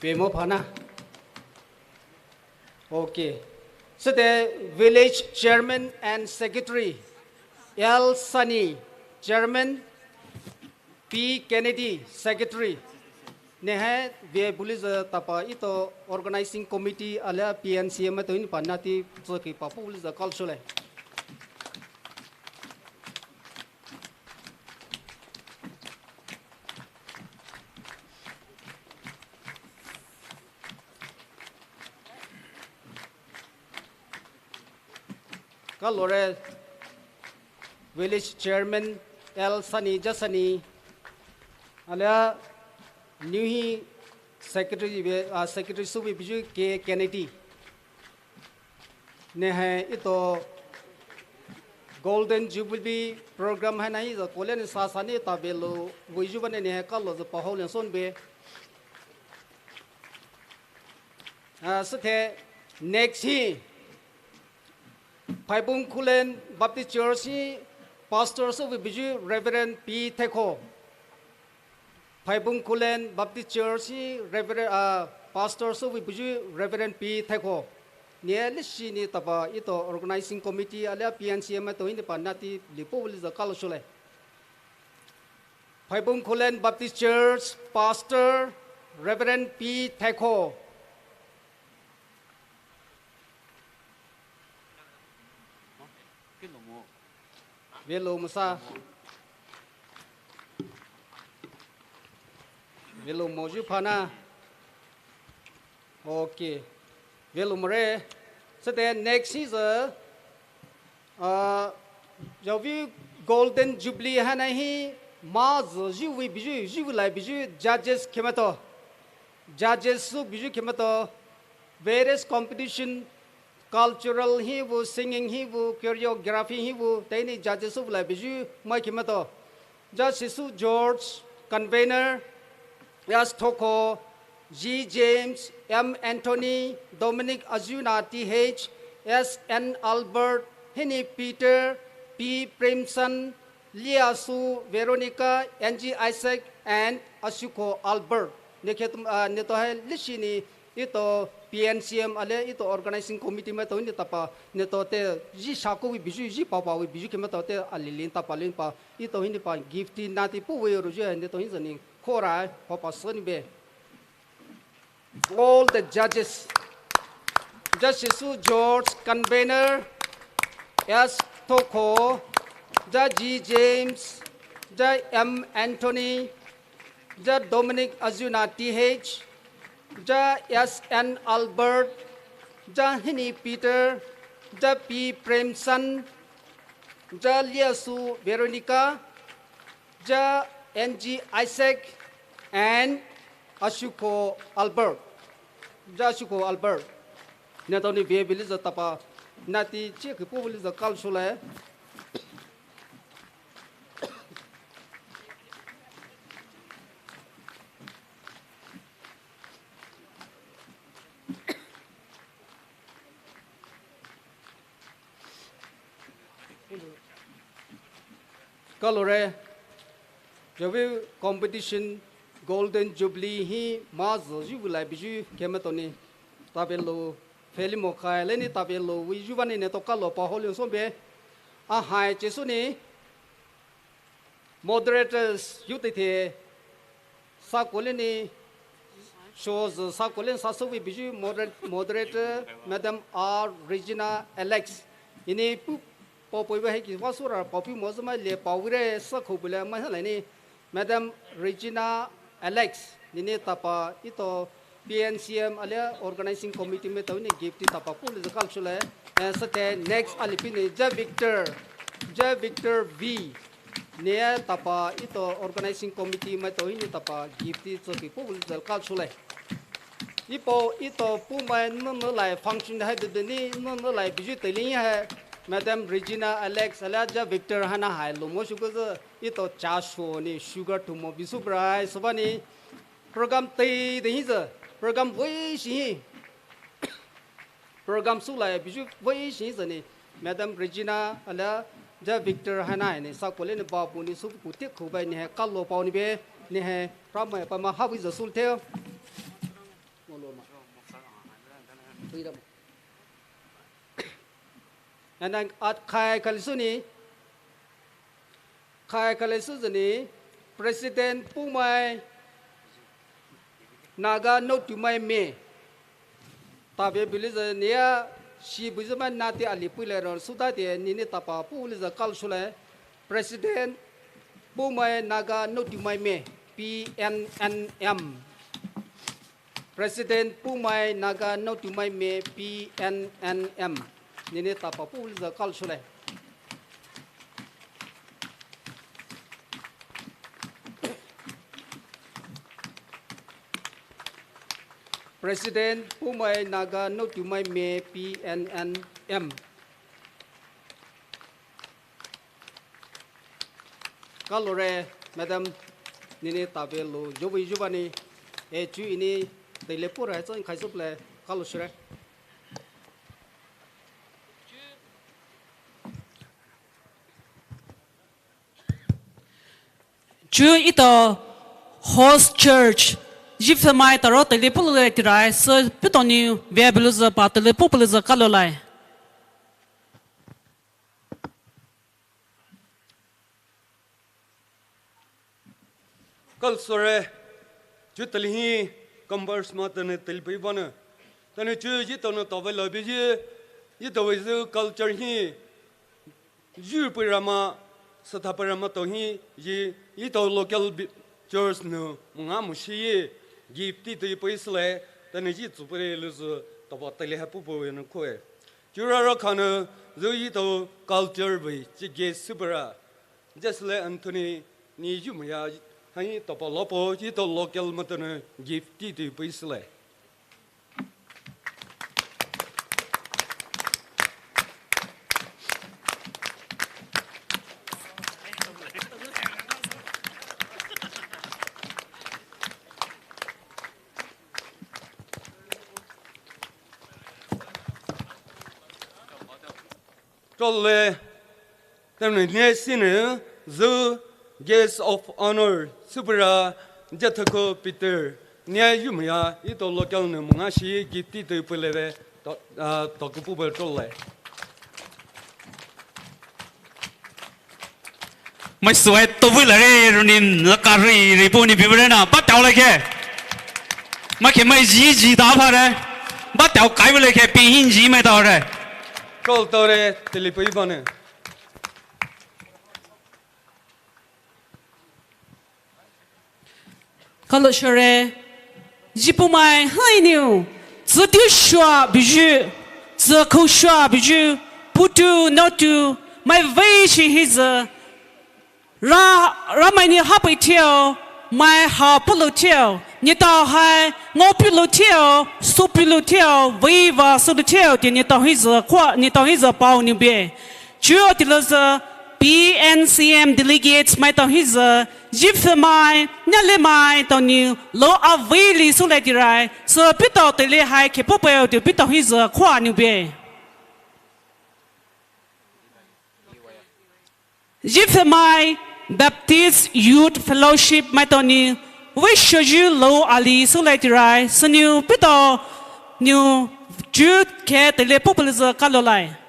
Pemo phana. Okay. So the village chairman and secretary, L Sani, chairman, P Kennedy, secretary. Nehai ve biuliza tapa ito organizing committee alia P N C M to hini pa nati tsaki pa pu biuliza kal shulai. Kalore Village Chairman L Sani Jasani, alia New Hi Secretary ve, ah, Secretary Subi Biju K Kennedy. Nehe ito Golden Jubilee Program haina hi za kolen sa sani tabelo vuiju bane nehe kalo za pahol yang son be. Ah, sete next hi Phaibung Khullen Baptist Church hi Pastor Subi Biju Reverend P Thekho. Phaibung Khullen Baptist Church hi Reverend, ah, Pastor Subi Biju Reverend P Thekho. Ni lishi ni tapa ito organizing committee alia P N C M to ini pa nati lipo wili za kalo shule. Phaibung Khullen Baptist Church Pastor Reverend P Thekho. Velo masa. Velo moju phana. Okay. Velo more. Sete next is a, uh, Javi Golden Jubilee haina hi ma zu jiwi biju, jiwi lai biju judges khemato. Judges su biju khemato. Various competition, cultural hi vu, singing hi vu, choreography hi vu, teini judges su lai biju mai khemato. Judge Sisu George, convener, S Thoko, G James, M Anthony, Dominic Azuna, T H, S N Albert, Hini Peter, P Premson, Liasu Veronica, N G Isaac, and Asuko Albert. Neketum, ah, neto hai lishini ito P N C M ale ito organizing committee mai to ini tapa neto te ji shako wi biju ji papa wi biju khemato te alilin tapa lin pa ito hini pa gifty nati pu wi ruju neto hin zani khora papa soni be. All the judges, Judge Sisu George, convener, S Thoko, Judge G James, Judge M Anthony, Judge Dominic Azuna T H, Judge S N Albert, Judge Hini Peter, Judge P Premson, Judge Liasu Veronica, Judge N G Isaac, and Asuko Albert. Judge Asuko Albert. Neto ni ve bili za tapa nati chi kipu bili za kal shule. Kalore, Javi competition Golden Jubilee hi ma zu jiwi lai biju khemato ni tabelo feli mo khai leni tabelo wi ju bani neto kalo pa holion sombe. A hai chesu ni moderators yute the Sakoleni, shows Sakoleni Sasowi Biju moder-, moderator, Madam R Regina Alex. Ini pu, po po iwa heki wasura po pi mozuma le pawire sakho bule mahalani, Madam Regina Alex. Nini tapa ito P N C M alia organizing committee mai tau ni gift tapa puli zakal shule. And sate next alipini Ja Victor, Ja Victor V. Nia tapa ito organizing committee mai tau hini tapa gift tsoki puli zakal shule. Ipo ito pumai nunu lai function hai dudeni nunu lai biju teli hai Madam Regina Alex alia Ja Victor hana hai lumo shukuza ito cha sho ni sugar tumo bisu brai sobani. Program tei de hiza. Program wei shi hi. Program su lai biju wei shi zani. Madam Regina alia Ja Victor hana ni Sakole ni babu ni su ku tik ku bai ni hai kalo pau ni be ni hai pramai pa ma hawi za sul theo. Ngolo ma. Freedom. And then at khai kalisuni Khai khalai suzani President Pumai Naga Notumai Me. Tabe biliza nia shi bizuma nati ali puile ron suda de nini tapa puliza kal shule. President Pumai Naga Notumai Me, P N N M. President Pumai Naga Notumai Me P N N M. Nenou tapa pulizü kalo shore. President Poumai Naga Noutumai Me P N N M. Kalore, Madam, nenou tabe lo, zhuvea zhuvea nou, e chu inou, teile pura hai tsang khai suple, kalo shore. Chu etao host church, zhifümai taro teile pulou le tirai, sü pito nou, vea buluzü pa teile pulizü kalo lai. Kalo shore, chu teile hi, converse ma tane teile pei bane. Tane chu etao nou tave la biji, etao wizü culture hi, zhu pei rama, satha pei rama tao hi, ye, etao local bi-, church nou, munga mushi ye, gift ti tei pei sele, tane ye tsu pei luzü, tapa teile ha pupu ye nou koe. Churara khane, zü etao culture vei, chi ge supera, Jesele Anthony, ni yumaya, hai tapa lopo, etao local matane gift ti tei pei sele. Tole, tane ne sine, zü guest of honor, supera, Jethako Peter, ne yumaya, etao local nou munga shi gift ti tei pei leve, to, ah, to kupu bel tole. Mai suai to vui la re, runim la ka ri, ri pu ni bi re na, ba tao la ke. Mai ke mai ji ji da pha re. Ba tao kai vui le ke, pi hin ji mai tao re. Kalo tao re, teile pei bane. Kalo shore, zhipumai hai nou, tsü tiu shua biju, tsü khou shua biju, putu notu, mai vei shi hizü, ra, ra mai ni hapei tio, mai ha pulou tio, ni tao hai, ngo pulou tio, su pulou tio, vei va su tio, ti ni tao hizü, kwa, ni tao hizü pao ni be. Chu tilozü P N C M delegates maitao hizü, zhifümai, nalemai tao nou, lo avei li sülai tirai, sü pito teile hai khepo peo tiu pito hizü khua nou be. Zhifümai Baptist Youth Fellowship maitao nou, vei shoyu lo ali sülai tirai, sünou pito nou, chu khe teile pupulizü kalolai.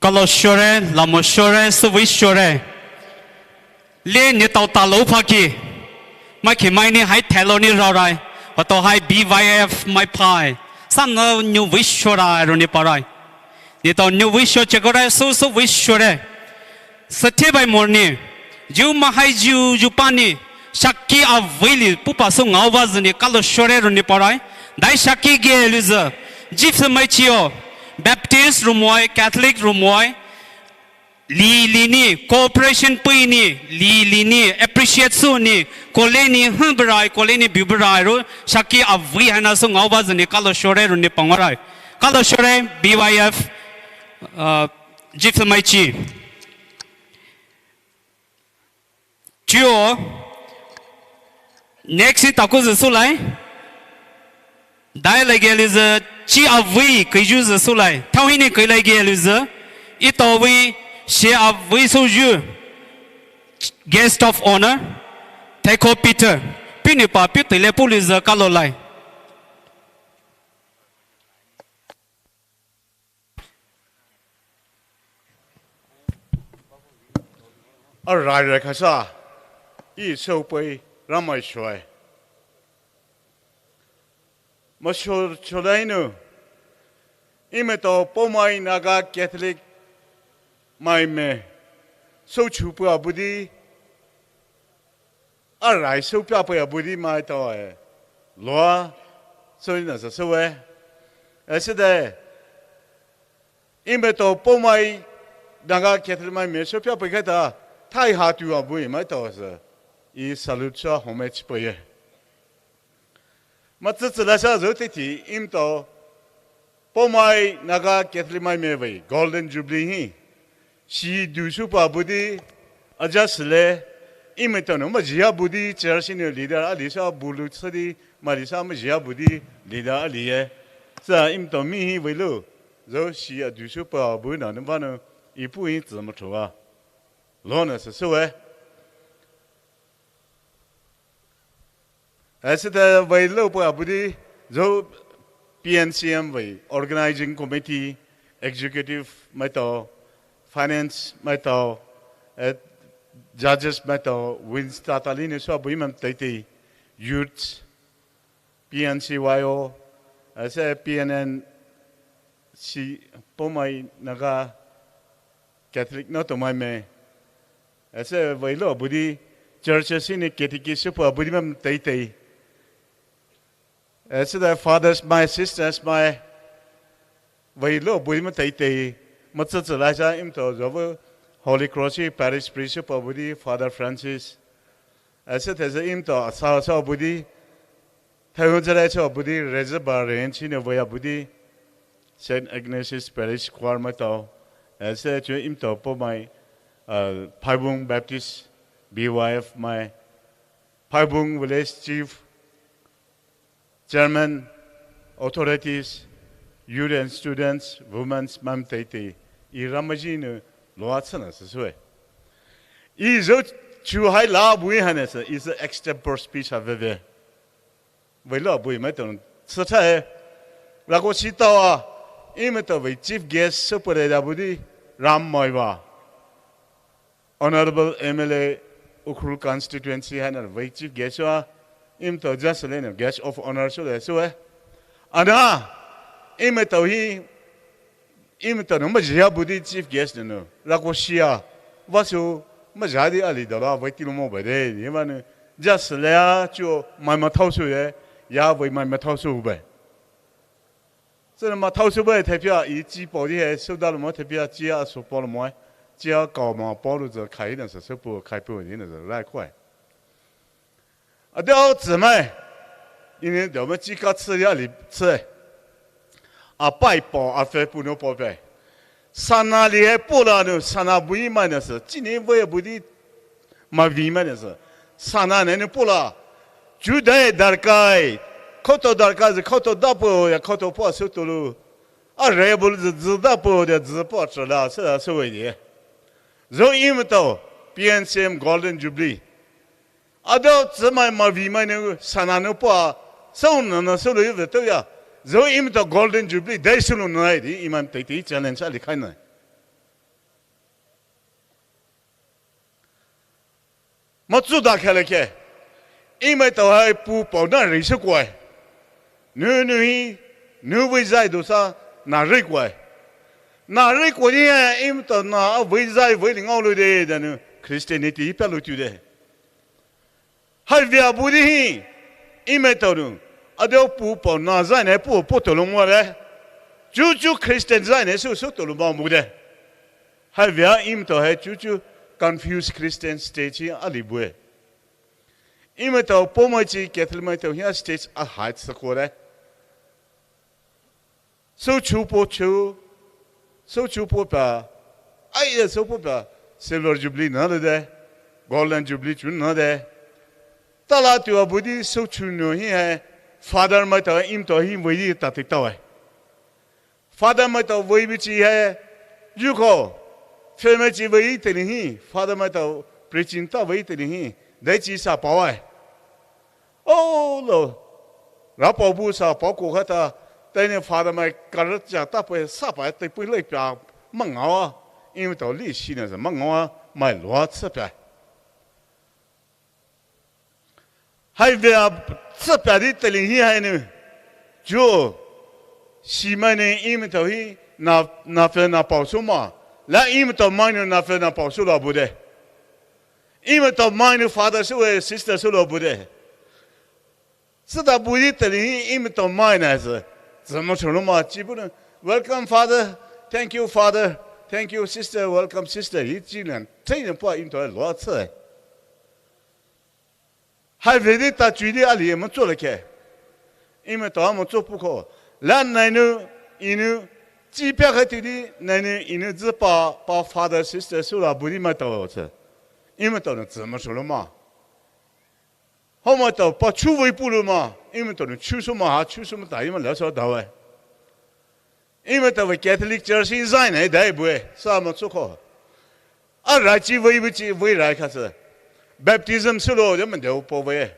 Kalo shore, lamo shore, süvei shore. Le neletao talou phaki. Maikhe mai ni hai thailo ni raorai. Vato hai B Y F mai phai. Sano nyu vei shorai roni parai. Neletao nyu vei sho chekorai su süvei shore. Süthebai morni. Jiu mahai jiu jiu pani. Shaki avei li pupa su ngaova züni kalo shore roni parai. Dai shaki ge luzü. Jipsü mai chio. Baptist rumoi, Catholic rumoi. Li li ni, cooperation pui ni, li li ni, appreciate su ni, kole ni, hmbarai, kole ni, biubarai ro, shaki avei haina su ngaova züni kalo shore roni pangorai. Kalo shore, B Y F, uh, Jipsü mai chi. Chuo, next ni taku zü sulai. Dai lai ge luzü chi avei kei ju zü sulai. Thao hi ni kei lai ge luzü. Etao vei she avei su ju. Guest of honor. Thaiko Peter. Pini pa pi tile pu luzü kalo lai. Arai rai kasa, i sopei Ramai shoe. Masho cholainu, imeto Poumai Naga Catholic mai me, so chupu abudi, arai so pia pui abudi mai to e. Loa, so ina sa so e. Ese de, imeto Poumai Naga Catholic mai me so pia pui kata, thai ha tu abui mai to sa. I salute sa homage pui e. Matsatsa la sa zo titi, imeto Poumai Naga Catholic mai me vei, Golden Jubilee hi. Shi du su pa budi, aja sele, imeto no majia budi, church ni leader, ali sa bulu sadi, mali sa majia budi, leader ali e. Sa imeto mi hi vei lo, zo shi a du su pa bu na, ne ba no, ipu hi zi ma chua. Lo na sa so e. Ese de vei lo pui abudi, zo P N C M vei, Organizing Committee, Executive mai to, Finance mai to, eh, Judges mai to, Wins Tata li ni so abui mam teitei, Youth, P N C Y O, ese P N N C, Poumai Naga Catholic no to mai me, ese vei lo abudi, churches ni catechist pa abudi mam teitei. Ese de fathers mai, sisters mai, vei lo abudi mam teitei. Matsatsa la sa imeto zo vei Holy Cross Parish Priest pa abudi, Father Francis. Ese de sa imeto sa sa abudi, Thaihu zalai so abudi, Reservoir Range ni vei abudi, Saint Ignatius Parish Choir mai to, ese chu imeto Poumai, uh, Phaibung Baptist B Y F mai, Phaibung Village Chief, Chairman, Authorities, Youth and Students, Women's mam teitei, i Ramai ji nu loa tsana sa so e. I zo chu hai la bui hane sa, is a extempore speech ha veve. Vei lo bui mai to sa tha e. Rako si tao a, imeto vei chief guest so pui da budi, Ramai va. Honorable M L A Ukhrul constituency haina vei chief guest wa, imeto just le no guest of honor so le so e. Ana, imeto hi, imeto no majia budi chief guest no, rako sia, va so, majia di ali da la vei tilo mo ba de, ni ma no, just le a chu mai ma thao so e, ya vei mai ma thao so ba. Sena ma thao su bai thai pia i chi pao di he, su da lo mo thai pia chi a su pao lo mo, chi a kao ma pao lo zai khai na sa su pu khai pu ni na zai lai kuai. A dao zi mai, i ni dao mai chi ka ci ya li ci. A pai pao, a fe pu no pao pe. Sana li he pu la no, sana bui mai na sa, chi ni vei bui di ma vei mai na sa. Sana ne no pu la. Chu dai darkai. Khoutou darkai zi khoutou dapu ya khoutou pua su tulu. A rebel zi zi dapu ya zi pua chila sa sa wei ye. Zo imeto P N C M Golden Jubilee. A dao zi mai ma vei mai ne sana no pua. Sa na na su lu yu ve to ya. Zo imeto Golden Jubilee dai su lu nai di iman tei tei challenge a li khai nai. Matsü da kha le khe. Emaitao hai pu pao na rei sü kua. Nü nü hi, nü vei zai do sa, na rei kua. Na rei kua ni hai, emaitao na a vei zai vei li ngao lu de, da nü Christianity hi pia lu tu de. Hai vei a bu di hi, emaitao nü, a deo pu pao na zai ne pu pu to lu mo le. Chuchu Christian zai ne su su to lu ma mu de. Hai vei a emaitao hai chuchu confused Christian stage hi a li bue. Emaitao Poumai chi Catholic maitao hi a stage a hai sa kua le. Sou chu po chu, sou chu po pa, ai ya sou po pa, Silver Jubilee na le de, Golden Jubilee chu na de. Ta la tu a bu di sou chu no hi hai, Father maitao emaitao hi vei di ta te tao hai. Father maitao vei bi chi hai, yu ko, fe mai chi vei te ni hi, Father maitao preaching ta vei te ni hi, dai chi sa pao hai. O lo, ra pao bu sa pao ko kha ta, tai ne Father mai kar cha ta pe sa pa te pui le pia, ma ngao a, emaitao li shi na sa, ma ngao a, mai lua tsa pia. Hai vei a tsa pia di te li hi hai ne, jo, shi mai ne emaitao hi, na, na fe na pao su ma, la emaitao mai ne na fe na pao su la bu de. Emaitao mai ne Father su e, sister su la bu de. Sü da bu di te li hi emaitao mai na sü. Zü mo chou lu ma chi bu ne. Welcome, Father. Thank you, Father. Thank you, sister. Welcome, sister. Hi chi nan. Te ne pa emaitao lua tsa. Hai vei di ta chui di a li mo chu le khe. Emaitao mo chu pu ko. La nai nu, i nu, chi pia kha ti di, nai nu, i nu zü pa, pa Father, sister, su la bu di maitao tsa. Emaitao ne zü mo chou lu ma. Hou maitao pa chu vei pu lu ma, emaitao ne chu su ma ha, chu su ma ta, ema la so da wai. Emaitao vei Catholic Church hi zai ne dai bue, sa mo chu ko. A rai chi vei bu chi, vei rai kha se. Baptism su lo, de men de po vei.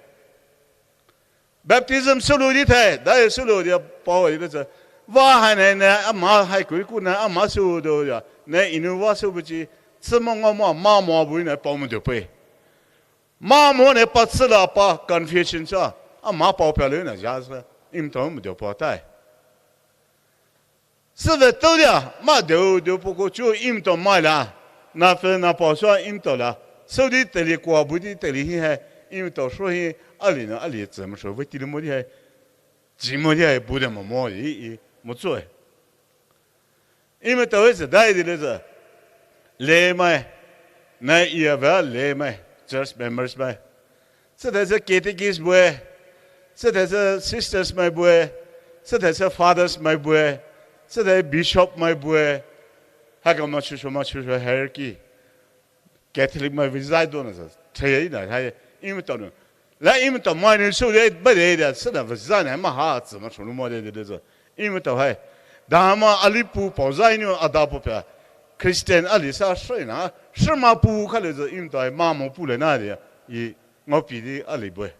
Baptism su lo di the, dai su lo di po vei le se. Va hai ne, ne, a ma hai ku ku ne, a ma su do ya. Ne i nu va su bu chi, tsi mo ngo mo, ma mo bu ne, po mo de pe. Ma mo ne pa tsi la pa confession sa, a ma pao pia le na ja sa, emaitao mo de pa tai. Sü ve tao dia, ma de de po ko chu emaitao mai la, na fe na pao sa emaitao la, so di te li kua bu di te li hi hai, emaitao so hi, a li na a li zü mo so ve ti li mo di hai, chi mo di hai bu de mo mo di, i, mo chu hai. Emaitao e se dai di le se. Le mai. Na i a va le mai. Church members mai. Se da se catechist bue. Se da se sisters mai bue. Se da se fathers mai bue. Se da bishop mai bue. Ha ka ma chu chu ma chu chu hierarchy. Catholic mai vei zai do na sa, thei na, hai, emaitao nu. La emaitao mai nu su de, ba de da, sa da vei zai na, ma ha, zi ma chou lu mo de de de zi. Emaitao hai. Da ma a li pu pao zai nu, a da pu pia. Christian a li sa, shi na, shi ma pu kha le zi, emaitao hai, ma mo pu le na de, i, ngao pi di a li bue.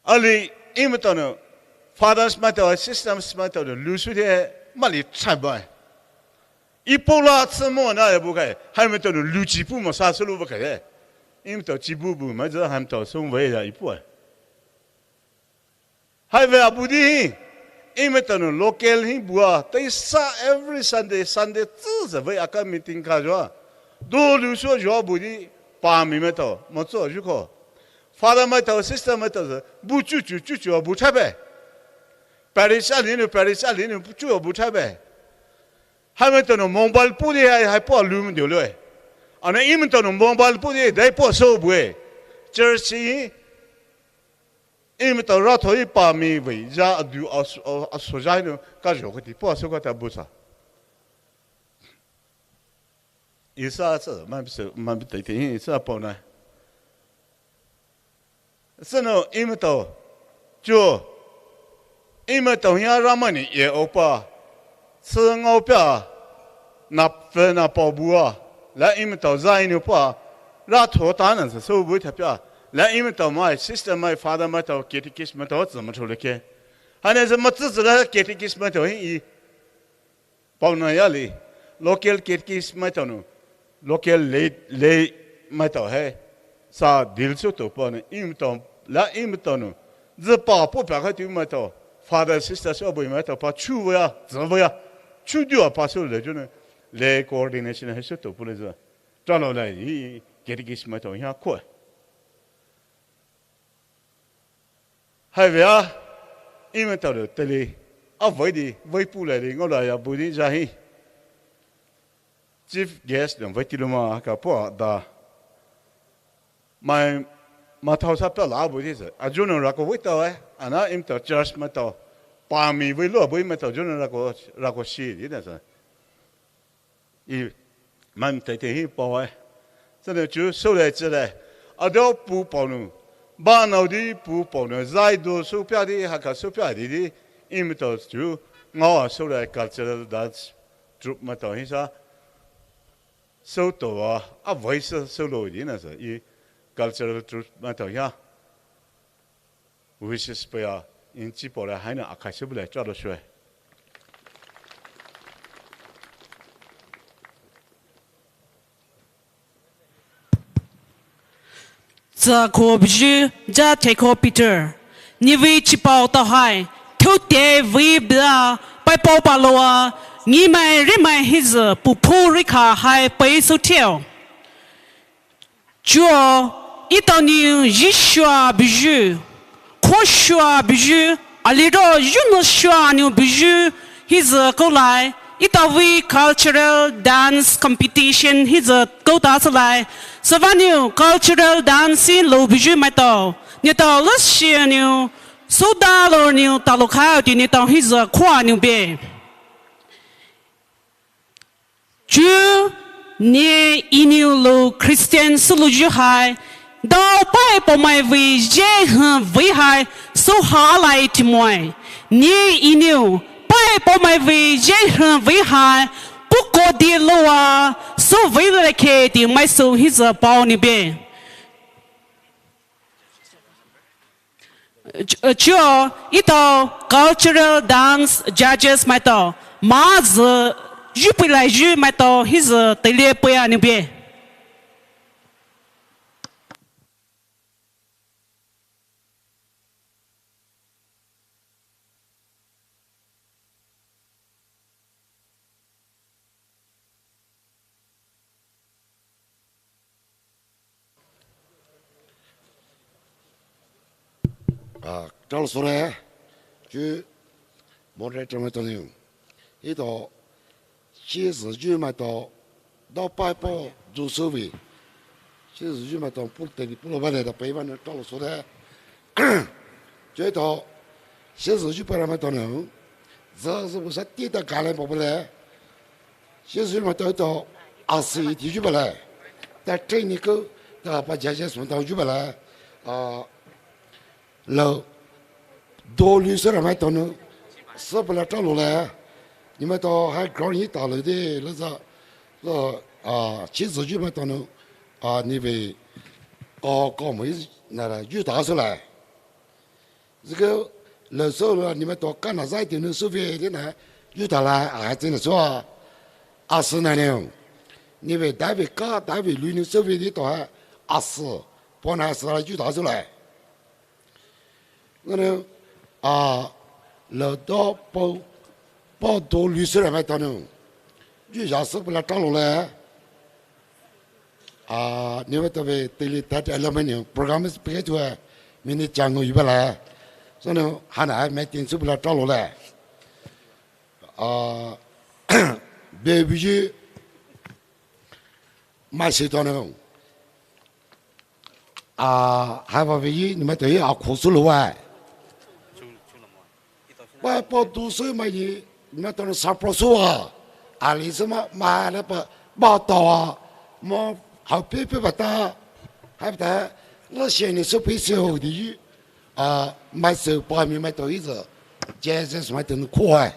A li, emaitao nu, fathers maitao, sisters maitao nu, lu su de, ma li chai bai. I po la tsi mo na ya bu kai, hai maitao nu, lu chi pu ma sa su lu bu kai de. Emaitao chi bu bu, ma zi hai maitao song vei ya i pu ai. Hai vei a bu di hi, emaitao nu, local hi bu a, tai sa every Sunday, Sunday tsi zi vei a ka meeting ka jo a. Do lu su jo bu di, pa mi maitao, mo tso ju ko. Father maitao, sister maitao, bu chu chu chu chu bu chai bai. Parish a li nu, parish a li nu, chu bu chai bai. Hai maitao nu mobile pu di hai, hai pu lu mu de lo e. Ana emaitao nu mobile pu di, dai pu so bu e. Church hi, emaitao ra tho i pa mi vei, ja a du a so, a so ja nu, ka jo ka ti pu so ka ta bu sa. Isa sa, ma bi se, ma bi tai te, isa pao na. Sino, emaitao, jo, emaitao hia ra ma ni ye o pa, tsi ngao pia, na fe na pao bu a, la emaitao zai nu pa, ra tho ta na sa so bu ta pia, la emaitao mai, sister mai, father maitao, catechist maitao, zi ma chou le ke. Hane zi ma tsi zi la catechist maitao hi i, pao na ya li, local catechist maitao nu, local lay, lay maitao hai sa deal sou toupa nou, imaitao la imaitao nou, zü pa po pa kha tiu maitao, father, sister sou abui maitao pa chu vei a, zü vei a, chu diu a pa sou le ju nou, lay coordination hai sou toupu le zü, tralo lai, catechist maitao hia kho. Hai vei a, imaitao le tali, a vei di, vei pu lai di, ngao la ya bu di za hi. Chief guest nou vei ti lou ma ka po da. Mai, ma thao sa pa la bu di sa. A ju nou rako vei tao e, ana imaitao church maitao. Pa mi vei lou bu imaitao ju nou rako, rako shi di na sa. I, man tai te hi pao ai. Sa ne chu sou lai chi lai. A dao pu pao nou. Ba nao di pu pao nou. Zai do sou pia di, haka sou pia di di. Imaitao chu. Ngao a sou lai cultural dance troupe maitao hi sa. Sou tou a. A vei sa sou lou di na sa. I cultural troupe maitao hia. Wishes paya in chi pora haina akhai sou bu lai tralo shwe. Tsakho buyu, ja thekho Peter. Nivei chipao tao hai, thute vei bla, pai pao pa loa, ngimai rimai hizü, pu phu rikha hai pai sou teo. Chuo, etao nou zhishua buyu, khoshua buyu, aliro zhunüshua nou buyu, hizü kou lai, etao vei cultural dance competition hizü kou ta sou lai, süva nou cultural dance lou buyu maitao, neletao lüshi nou, soda lou nou talou kha ti neletao hizü khoa nou be. Chu ne inou lou Christian sülou ju hai, dao pai pao mai vei je hn vei hai, sou ha lai ti moi. Ne inou pai pao mai vei je hn vei hai, puko di loua, sou vei le khe ti mai sou hizü pao ni be. Ch-, uh, chuo, etao cultural dance judges maitao, ma zü, ju pui lai ju maitao, hizü, teile pui a nou be. Ah, tralo sou re, chu moderator maitao nou. Etao, chi zü ju maitao, dao pai pao du sou vei. Chi zü ju maitao pu te ni pu lou ba le da pai ba nou tralo sou re. Chu etao, chi zü ju pai ra maitao nou. Zü zü bu sa ti ta ga le pao ba le. Chi zü maitao etao, asi ti ju ba le. Ta training kou, ta pa judges maitao ju ba le. Ah, lou, dou lui sou ra maitao nou, sou pala tralo le. Ni maitao high ground hi ta lou de, lou za, lou, ah, chi zü ju maitao nou, ah, ni vei, ko, ko mo hi, na ra, ju ta sou lai. Zü kou, lou sou la, ni maitao ka na zai ti nou sou vei de na, ju ta lai, a, ti na sou a. Asi na nou. Ni vei, da vei ka, da vei lui nou sou vei de tao ha, asi, pao na asi la, ju ta sou lai. Ngana, ah, lou dao pao, pao dou lui sou ra maitao nou. Ju ya sou pala tralo le. Ah, ni maitao vei teile tat alumni nou. Program is peke tu, eh, minute chang yu ba le. Sou nou, hana, eh, meeting sou pala tralo le. Ah, be buyu, mai se tao nou. Ah, hai ba vei, ni maitao hi a kho sou lou wai. Ba pao du sou mai ni, ni maitao nou sa pro sou a. A li sou ma, ma la pa, ba tao a. Mo, hao pe pe ba ta. Hai ba ta, la se ni sou pe sou di. Ah, mai sou pa mi maitao hi zü. Jesus maitao nou kho hai.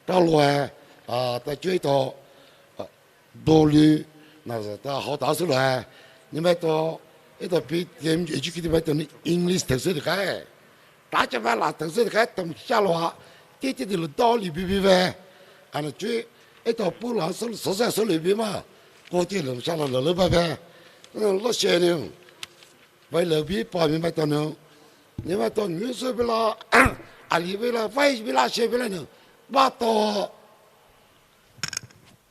Tralo hai, ah, ta chu etao, ah, dou lui, na za ta hao ta sou lai. Ni maitao, etao P T M educated maitao nou English tao sou de kai. Ta cha ba la tao sou de kai, tam cha lou ha. Ti ti de lou dao li bi bi ve. Ana chu, etao pu la sou, sou sa sou li bi ma. Poti lou sala lou lou ba ba. Lo she ne. Vai lou bi pa mi maitao ne. Ne maitao ne se bela. Ali bela, vai bela she bela ne. Ba to.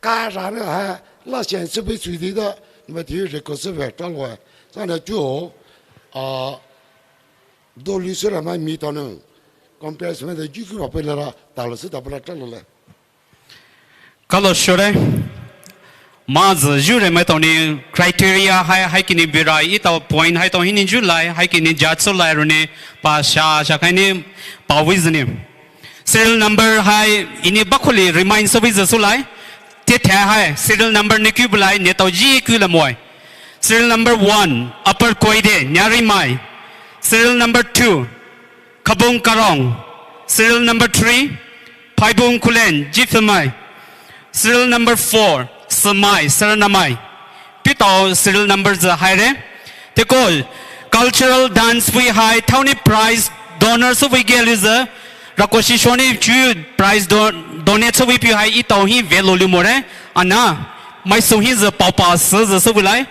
Ka ra ne ha. La she se bi sui di da. Ne maitao record se ba ta lo. Sa ne ju. A. Doli se ra mai mi tao ne. Compare se mai da ju ku ba pe la ra. Ta lo se ta pe la ta lo le. Kalo shore. Mazü jure maitao ni criteria hai, hai kini birai, etao point haitao hinou julai, hai kini judge soulai rone, pa sha, sha kaini, pa wiz ni. Serial number hai, ini bakuli remind service soulai. Te te hai, serial number ni ku bulai, ne tao ji ku la moi. Serial number one, Upper Koide, Nyarimai. Serial number two, Kabung Karong. Serial number three, Phaibung Khullen, Jifemai. Serial number four, Semai, Saranamai. Pitao serial number zü haire. Tekol, cultural dance pui hai, thaoni prize donor sü pui ge lize. Rakoshi shoni chu prize do-, donate sü pui pi hai etao hi velo lumore. Ana, mai sü hi zü pao pa sü zü sü pui lai.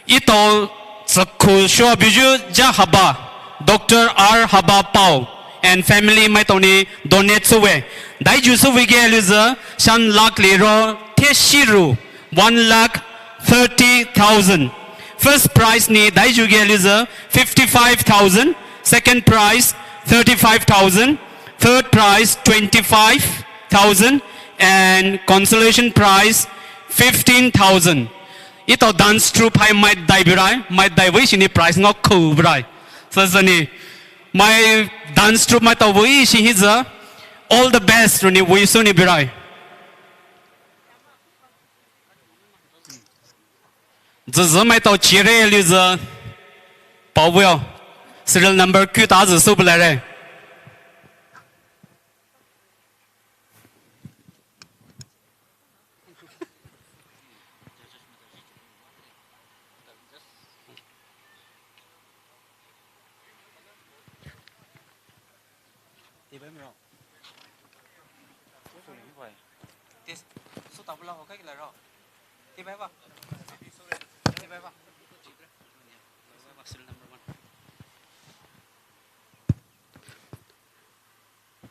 Etao tsükhu shua buyu ja haba, Doctor R Haba Pao and family maitao ni donate süwe. Daiju süwe ge lize shan lakh liro te shiru, one lakh thirty thousand. First prize ni daiju ge lize fifty-five thousand, second prize thirty-five thousand, third prize twenty-five thousand, and consolation prize fifteen thousand. Etao dance troupe hai mai dai birai, mai dai wei shini prize ngao khou birai. Sasa ni, mai dance troupe maitao wei shi hi zü, all the best runi wei sü ni birai. Zü zü maitao chire lize, pao wei, serial number ku ta zü sü bulai re.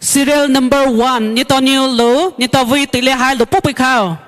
Serial number one, neletao ni lou, neletao vei teile hai lou pupui khao.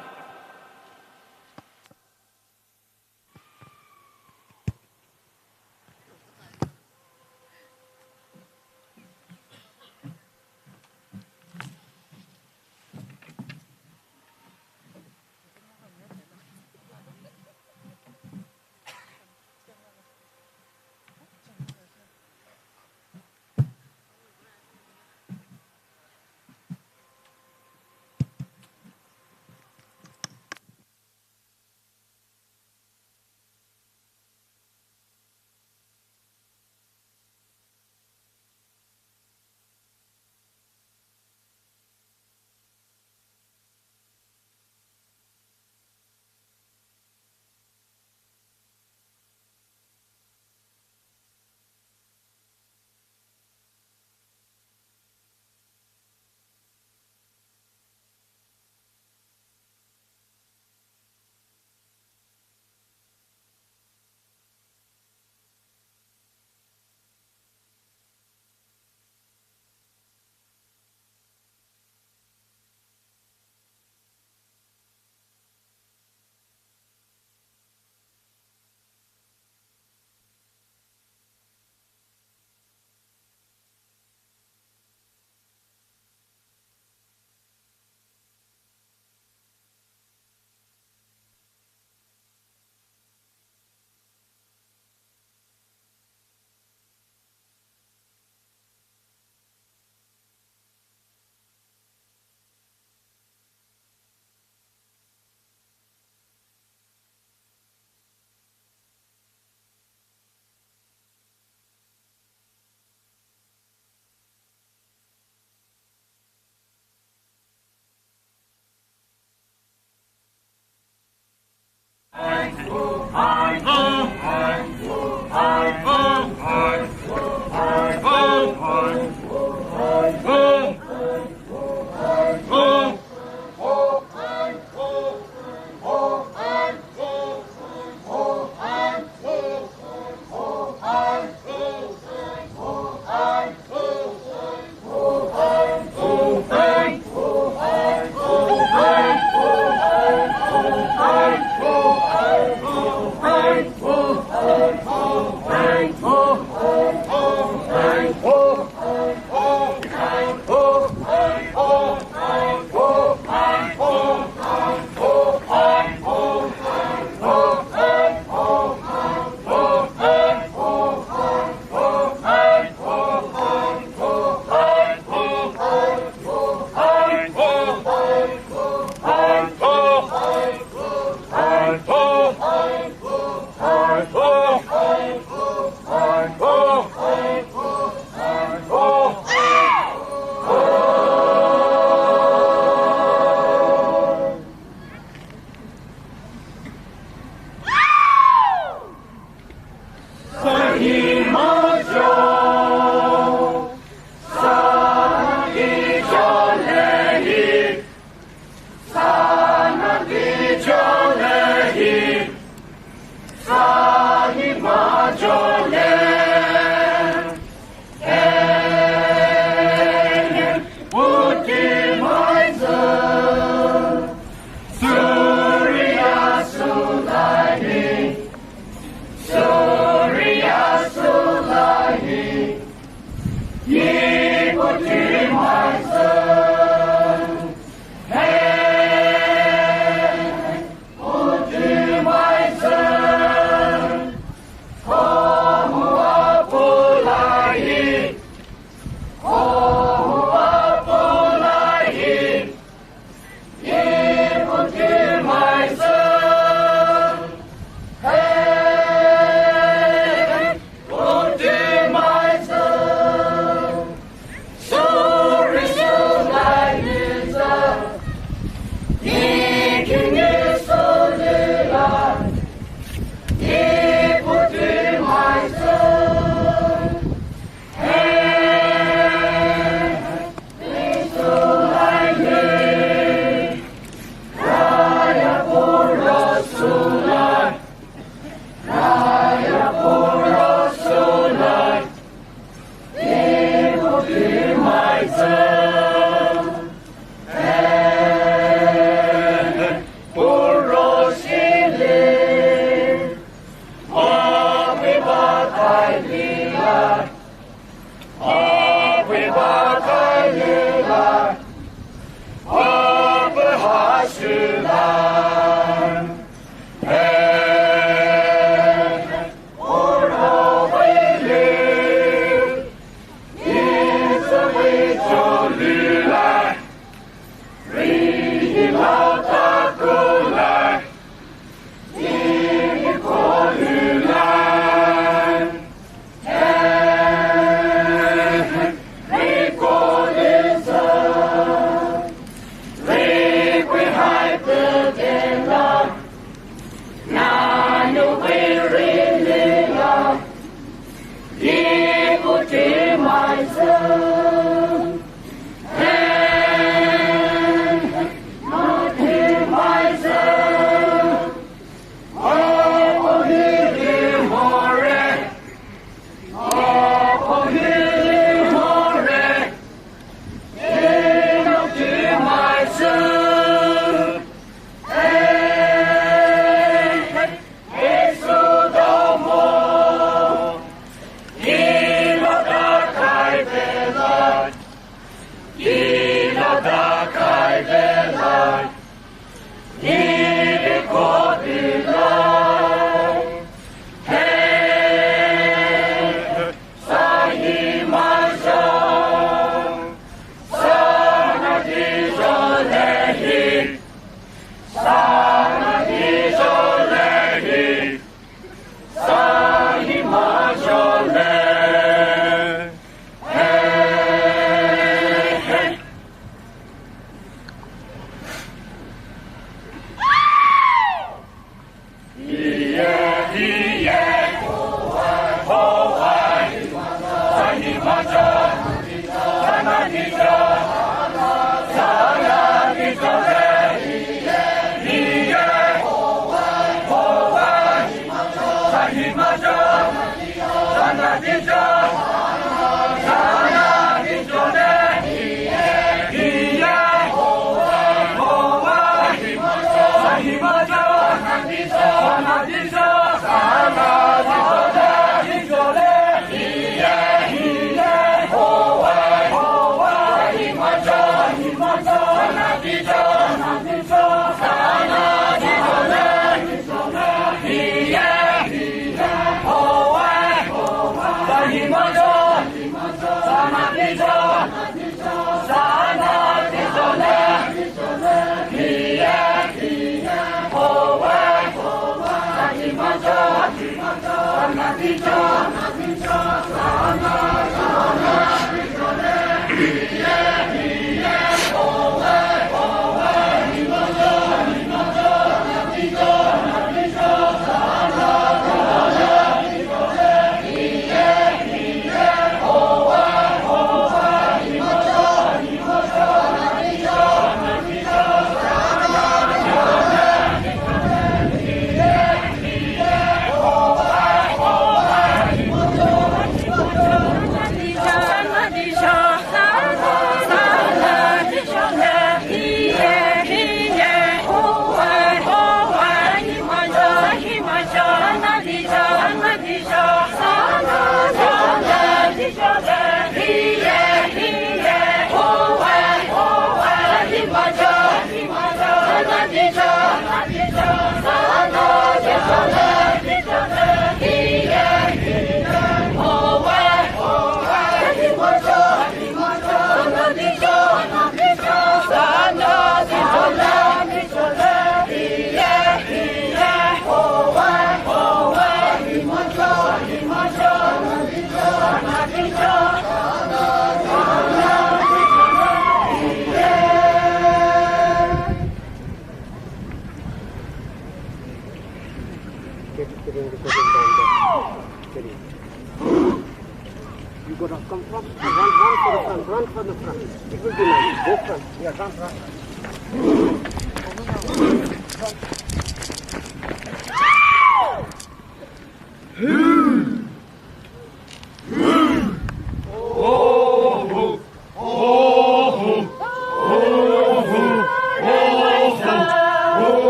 Go down, come front, run, run for the front, run for the front. It will be nice. Go front. Yeah, run, run.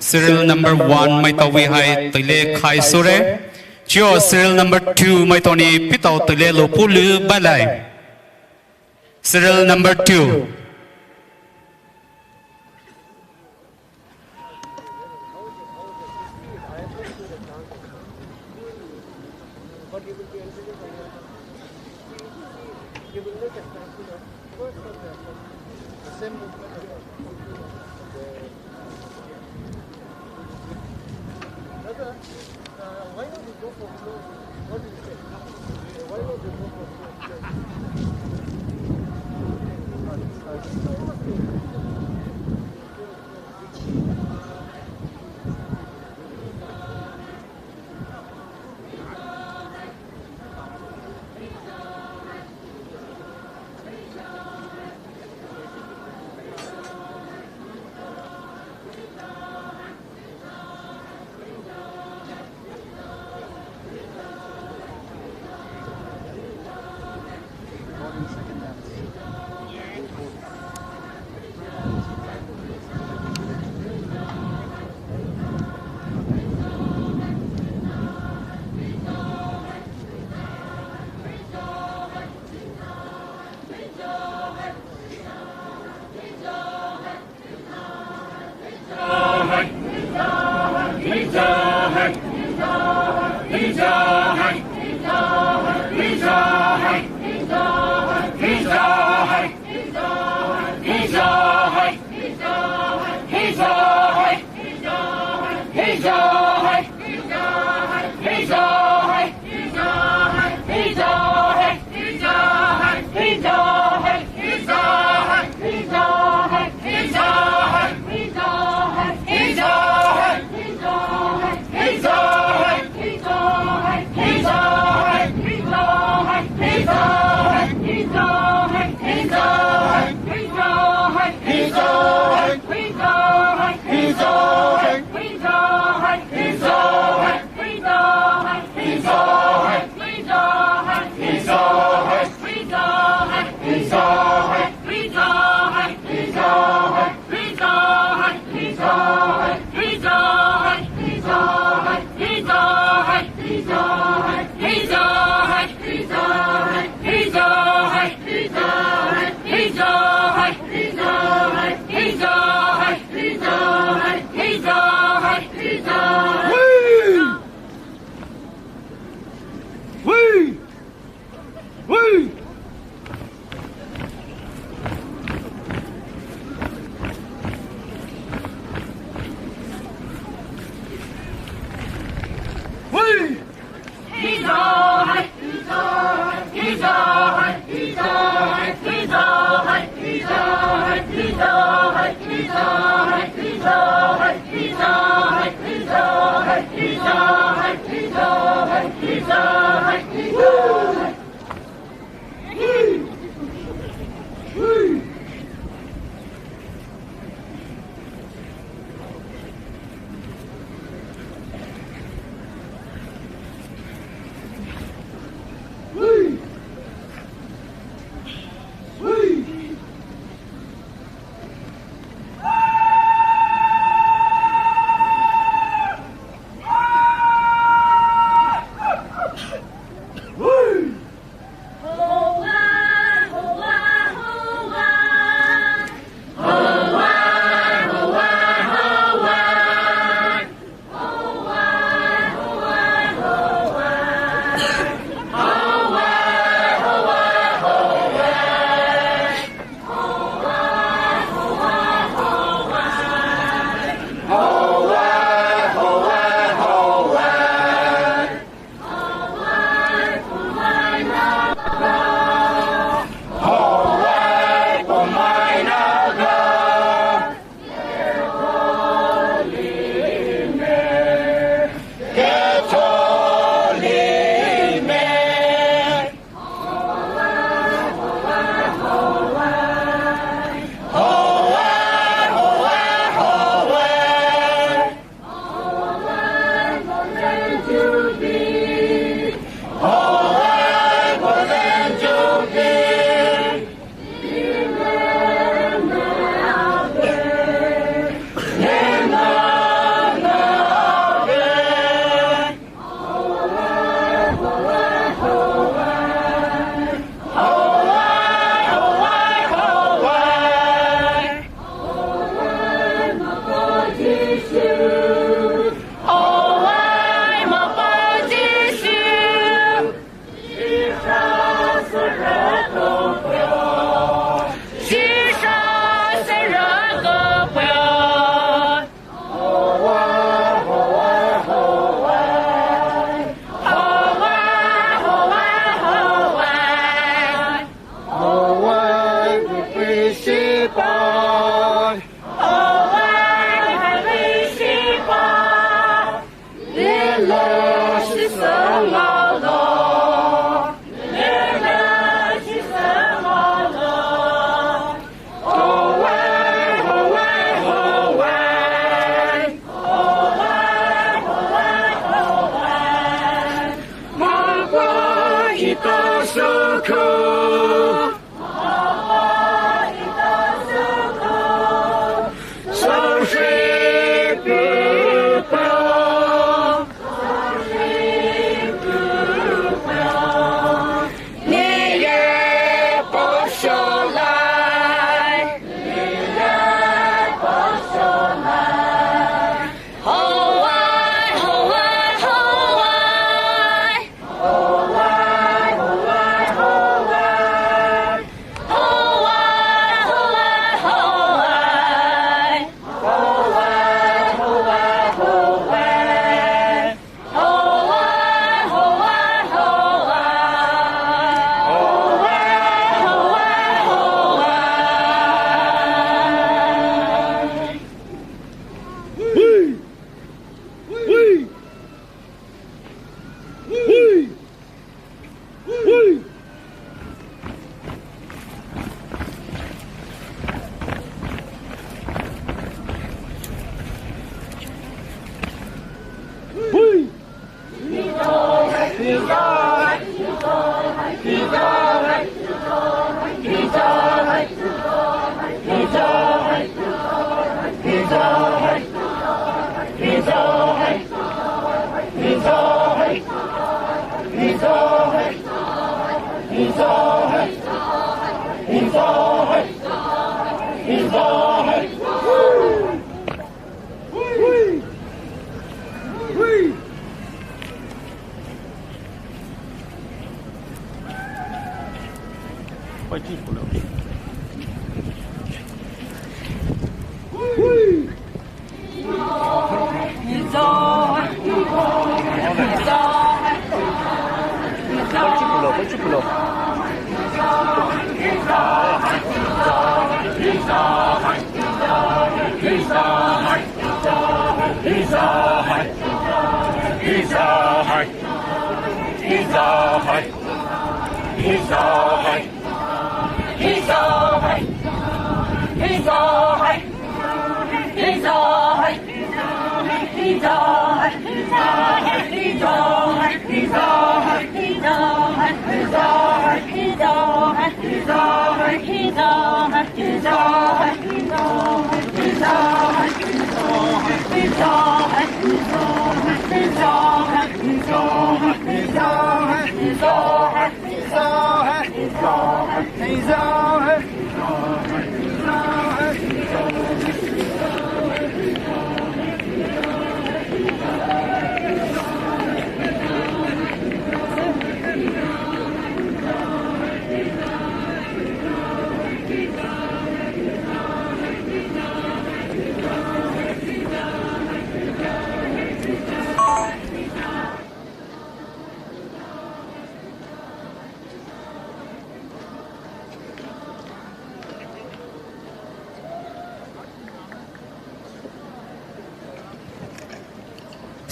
Serial number one maitao vei hai teile khai soure. Chiu serial number two maitao nou pitao teile loupu lu bailai. Serial number two.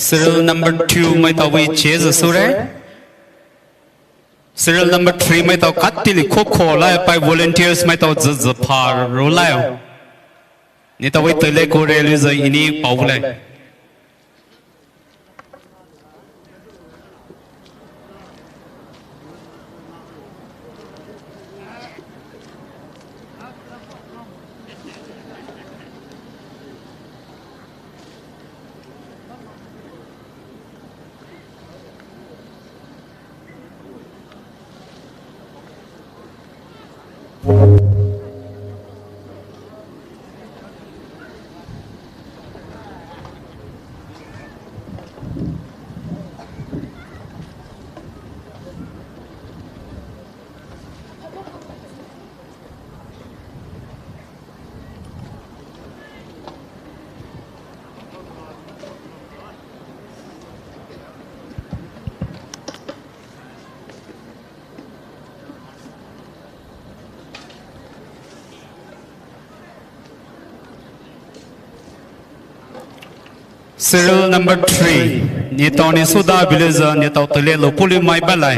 Serial number two maitao vei cheza sure. Serial number three maitao kati li khokho lai pai volunteers maitao zazapha ro lai. Neletao vei tele kore lu zai ini pao lai. Serial number three. Neletao ni suda bileza neletao tele lo puli mai balai.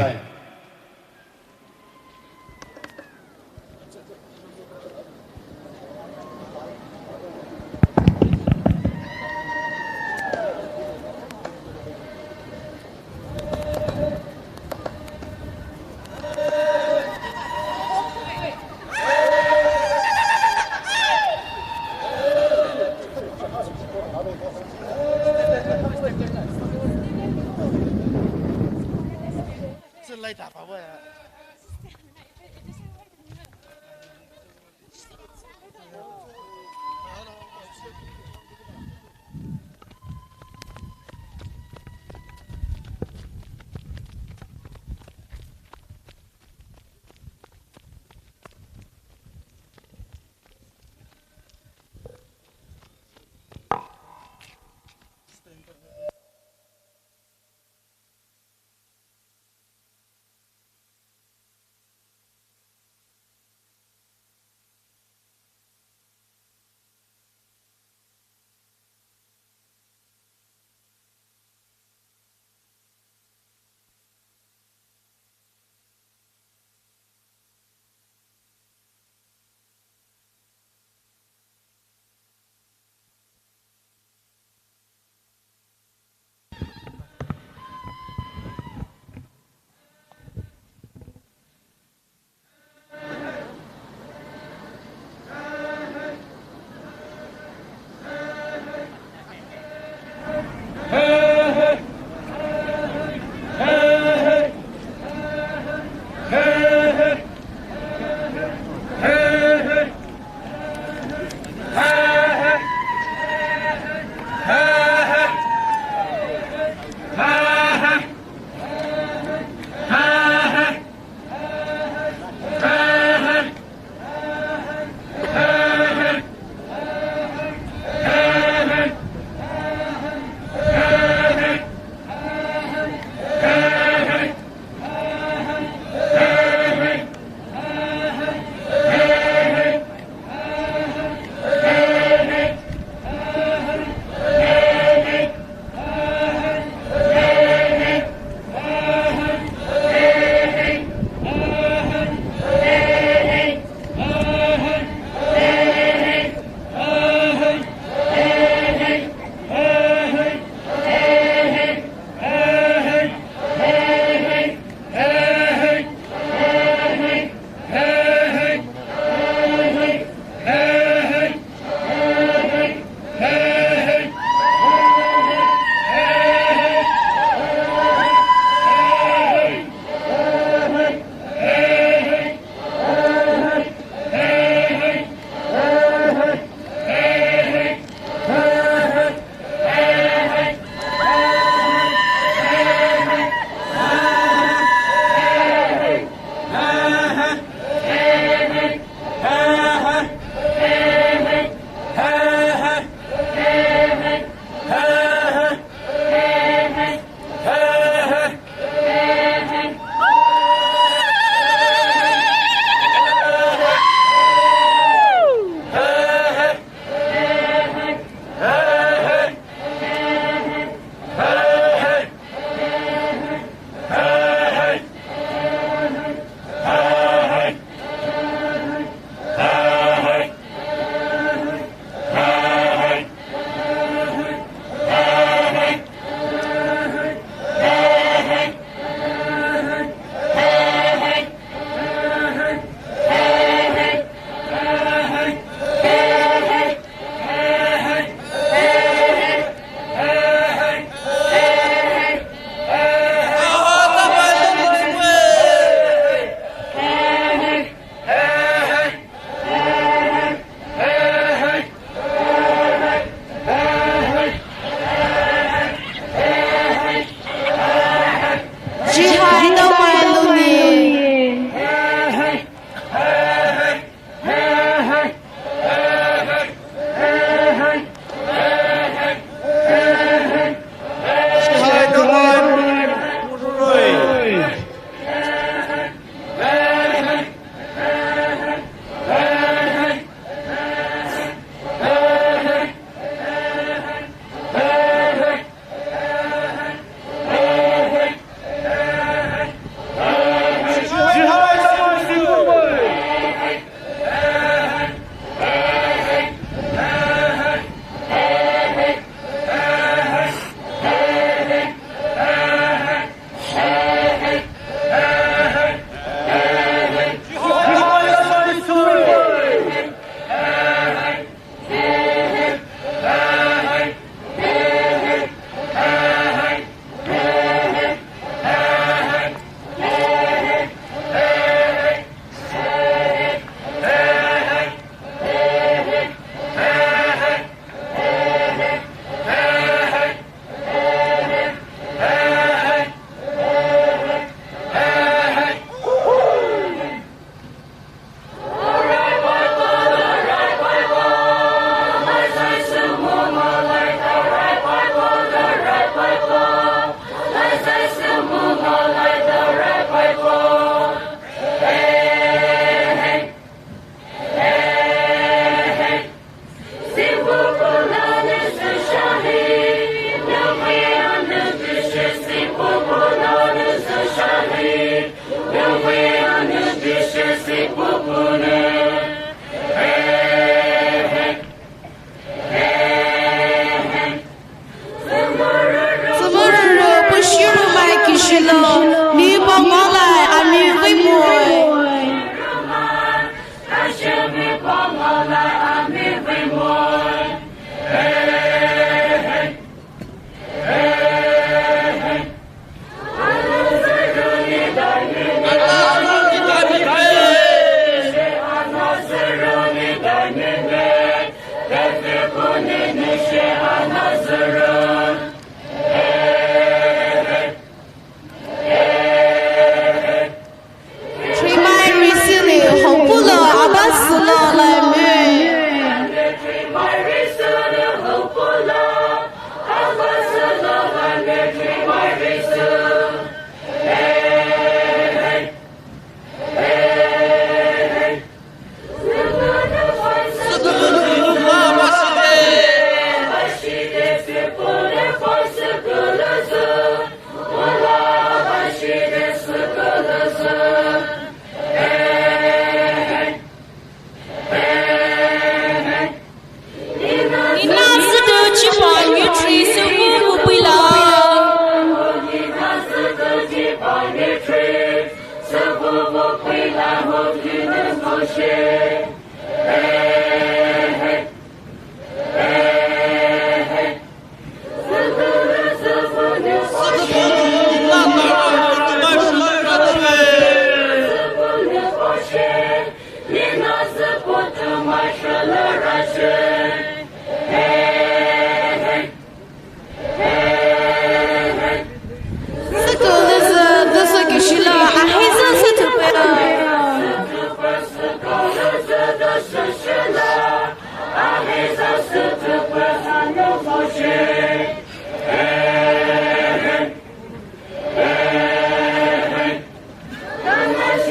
Süko lüzü, lüzü kishila, ahizü sütüpela.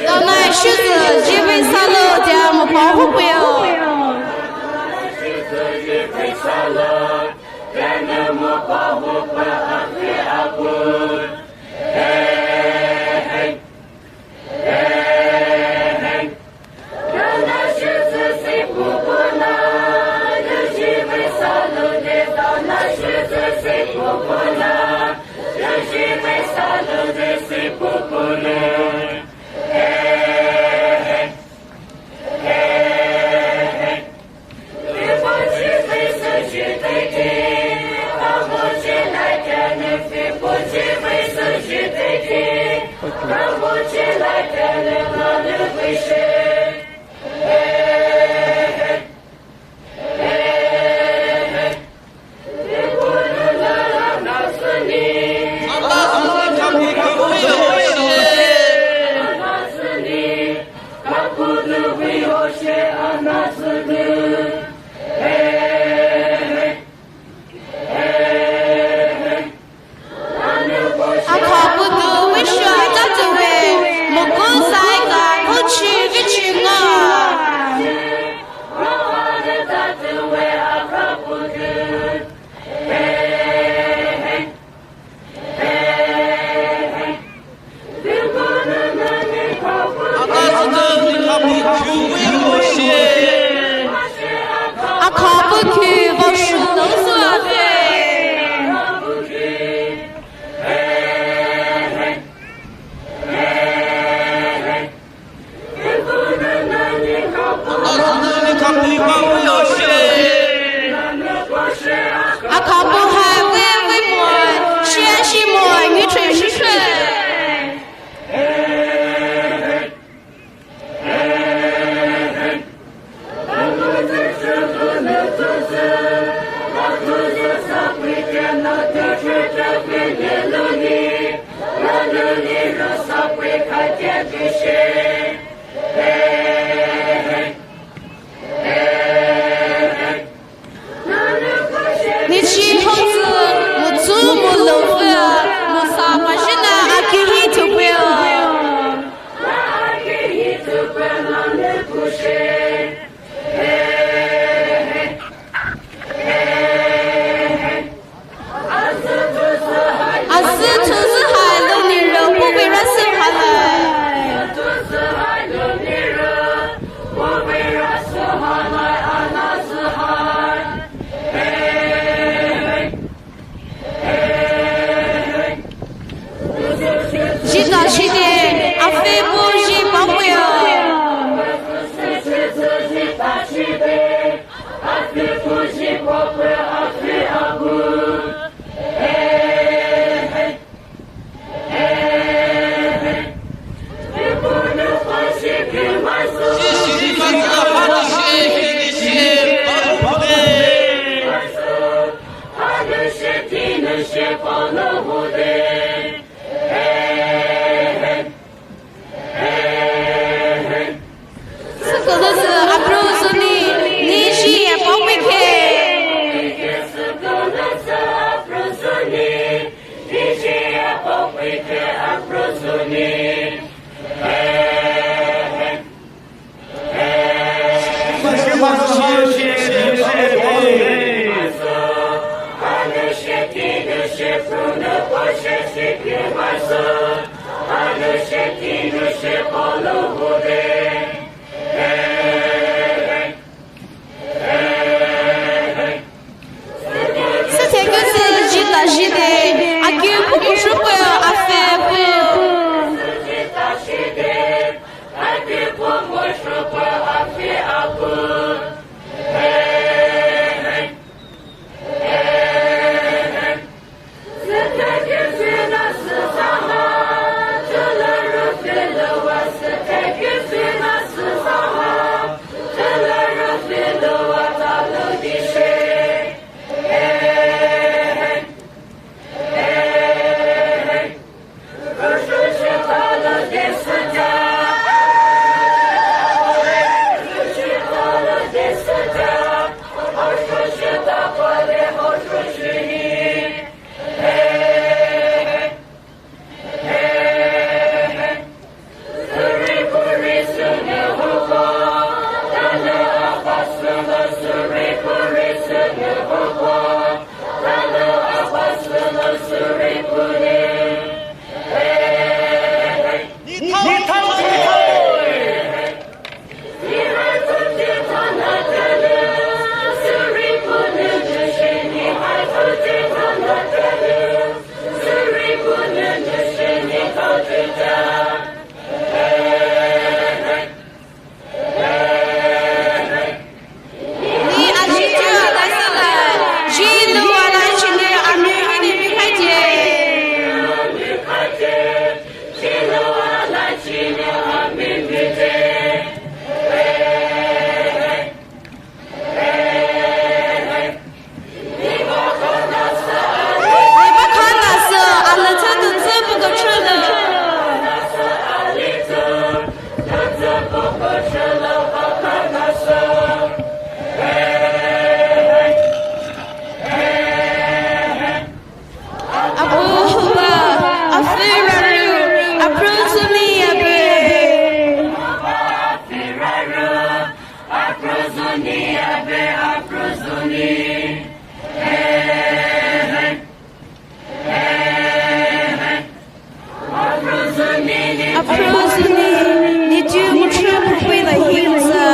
Dana shizü jibe salo dia mo pahu peo. Akhapu tu wisha tatuwe, moko sai ka kochi vichinga. Akhapu ki voshu longsu ave. Akhapu hai veve mo, shia shi mo, ngi tre shi she. Nichi hongsu, mutu mulofea, musa pajina akiri tupeo. Azü tuzü hai luni ro, pubi rasu halai. Jita shide, afe bu ji papuyo. Süko lüzü abrozüni, nishi ye paopike. Süko lüzü abrozüni, nishi ye paopike abrozüni. Sütheküsü jita jide, akü pumushupu afepu. Aphro zhuni, nitu mutre pupui la himsa.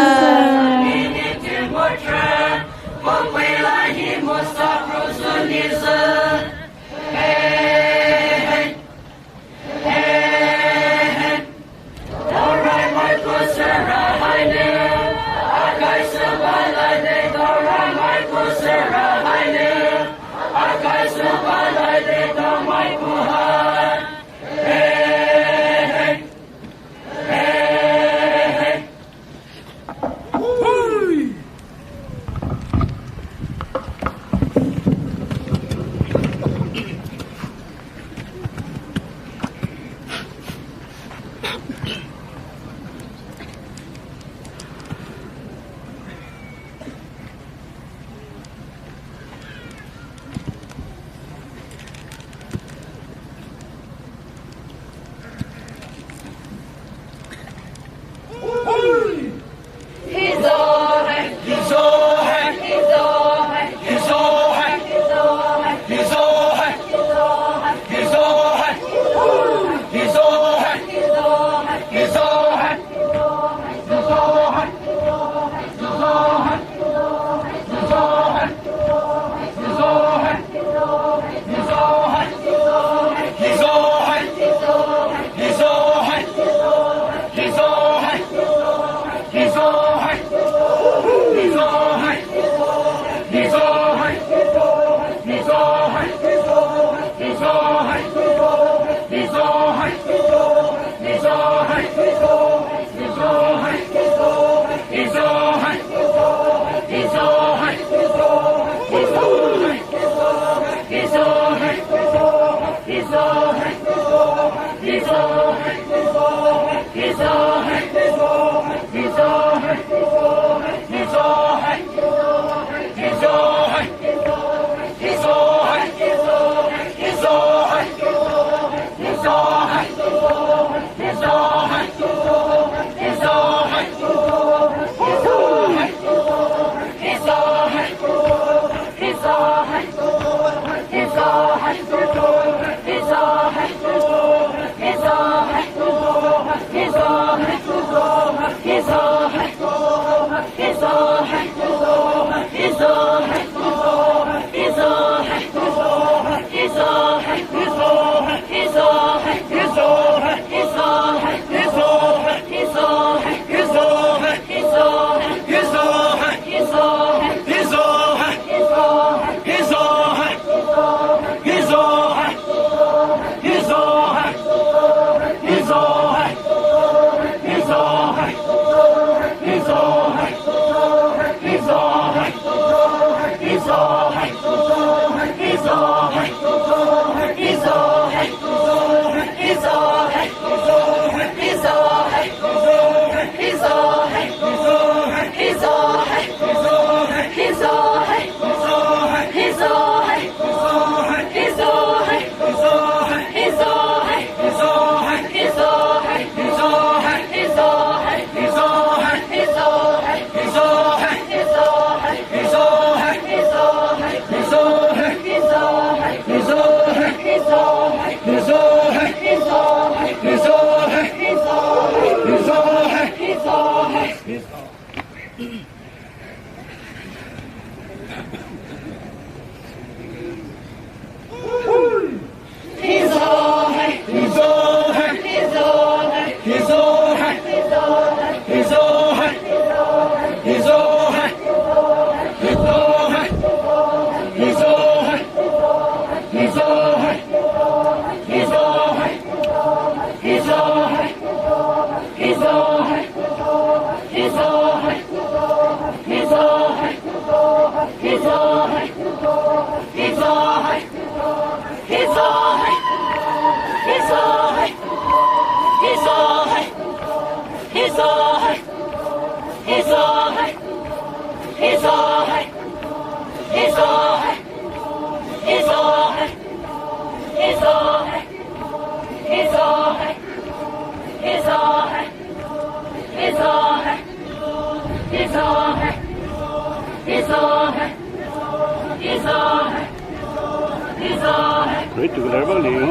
Red to colour ba le ho.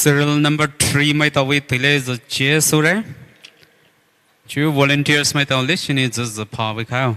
Serial number three maitao vei teile zü chie sure. Chu volunteers maitao le shini zü zü pha vei khao.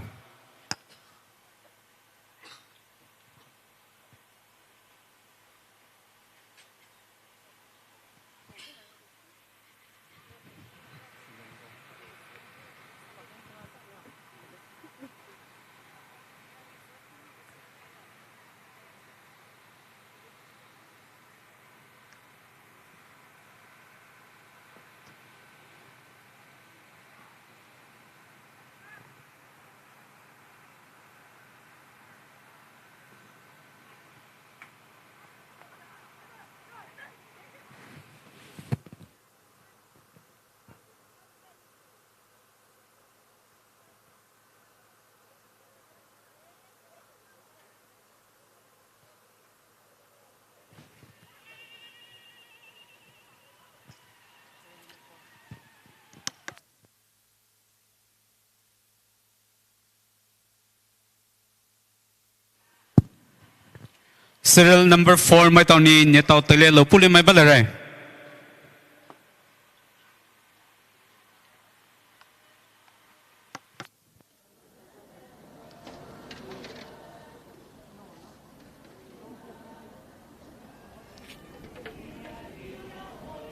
Serial number four maitao ni, neletao teile lo pule mai ba lare.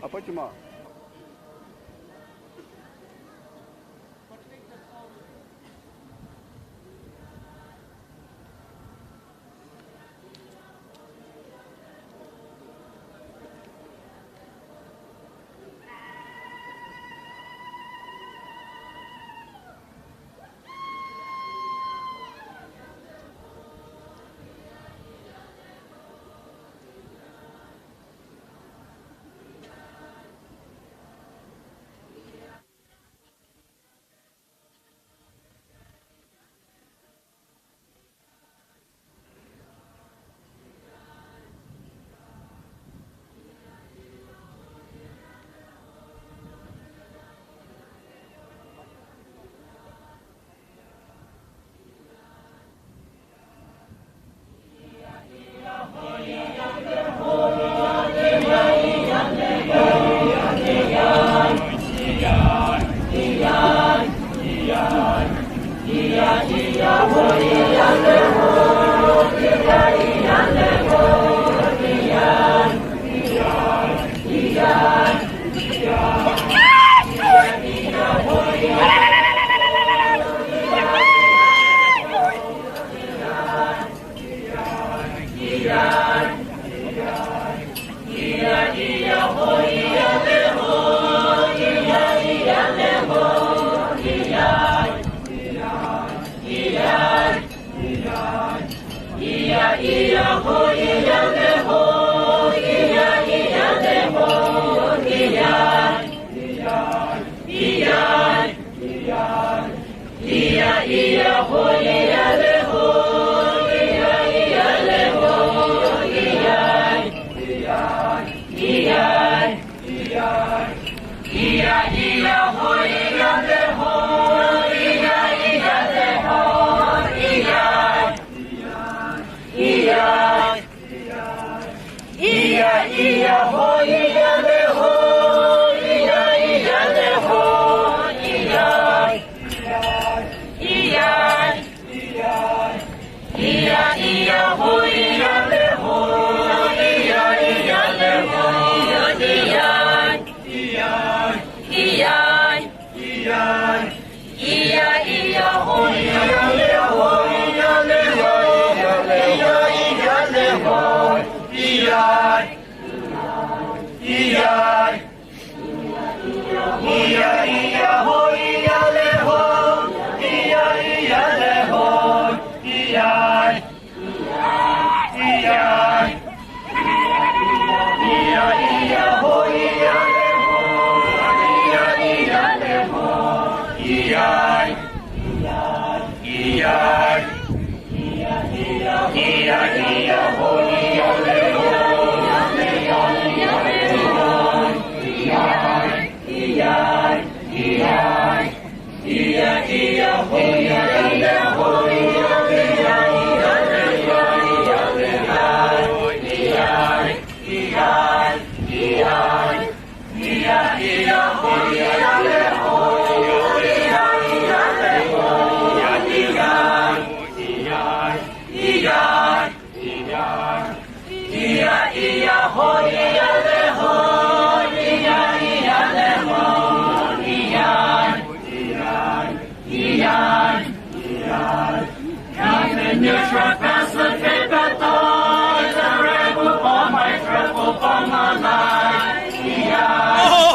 Apa cuma?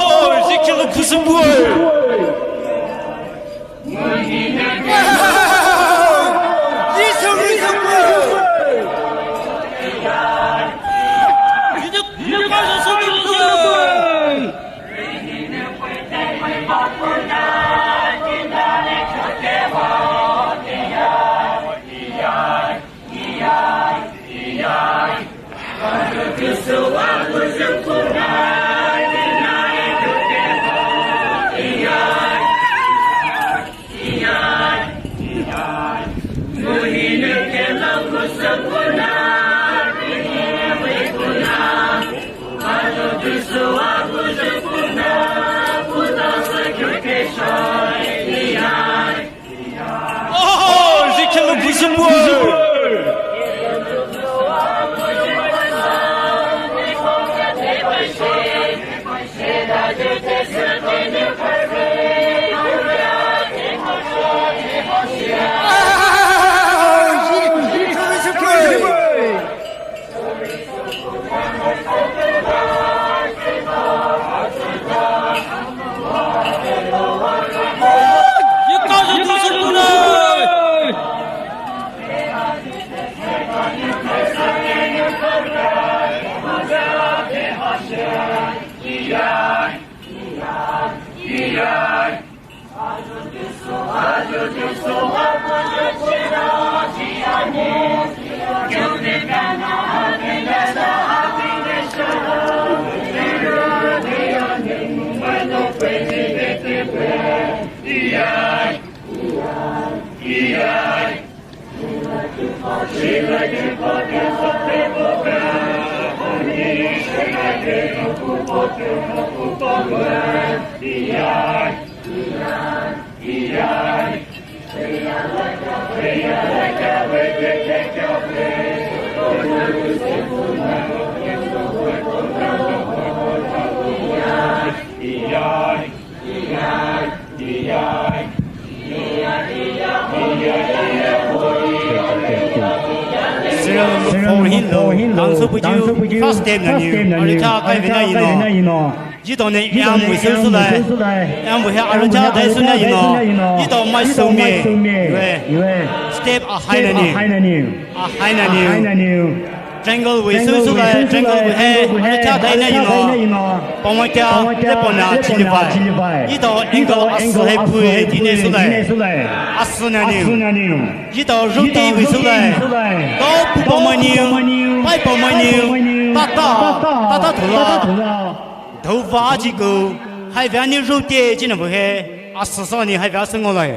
Oh, Ezekiel Kusumbue. Oh, Ezekiel Kusumbue. Serial number four hi lo, dance buyu, first step na niu, arücha kai vena ino. Etao ne M vei sü sülai, M vei he arücha dai sü na ino. Etao mai sü me, step ahai na niu. Ahai na niu. Triangle vei sü sülai, triangle vei he arücha dai na ino. Pamai tia, te pona chili bai. Etao angle asü he pui he dine sülai. Asü na niu. Etao roti vei sülai. Tao pu pamai niu, pai pamai niu. Tata, tata thula. Thova chi ko, hai vei ni roti chi na vei he. Asü sa ni hai vei sü ngolai.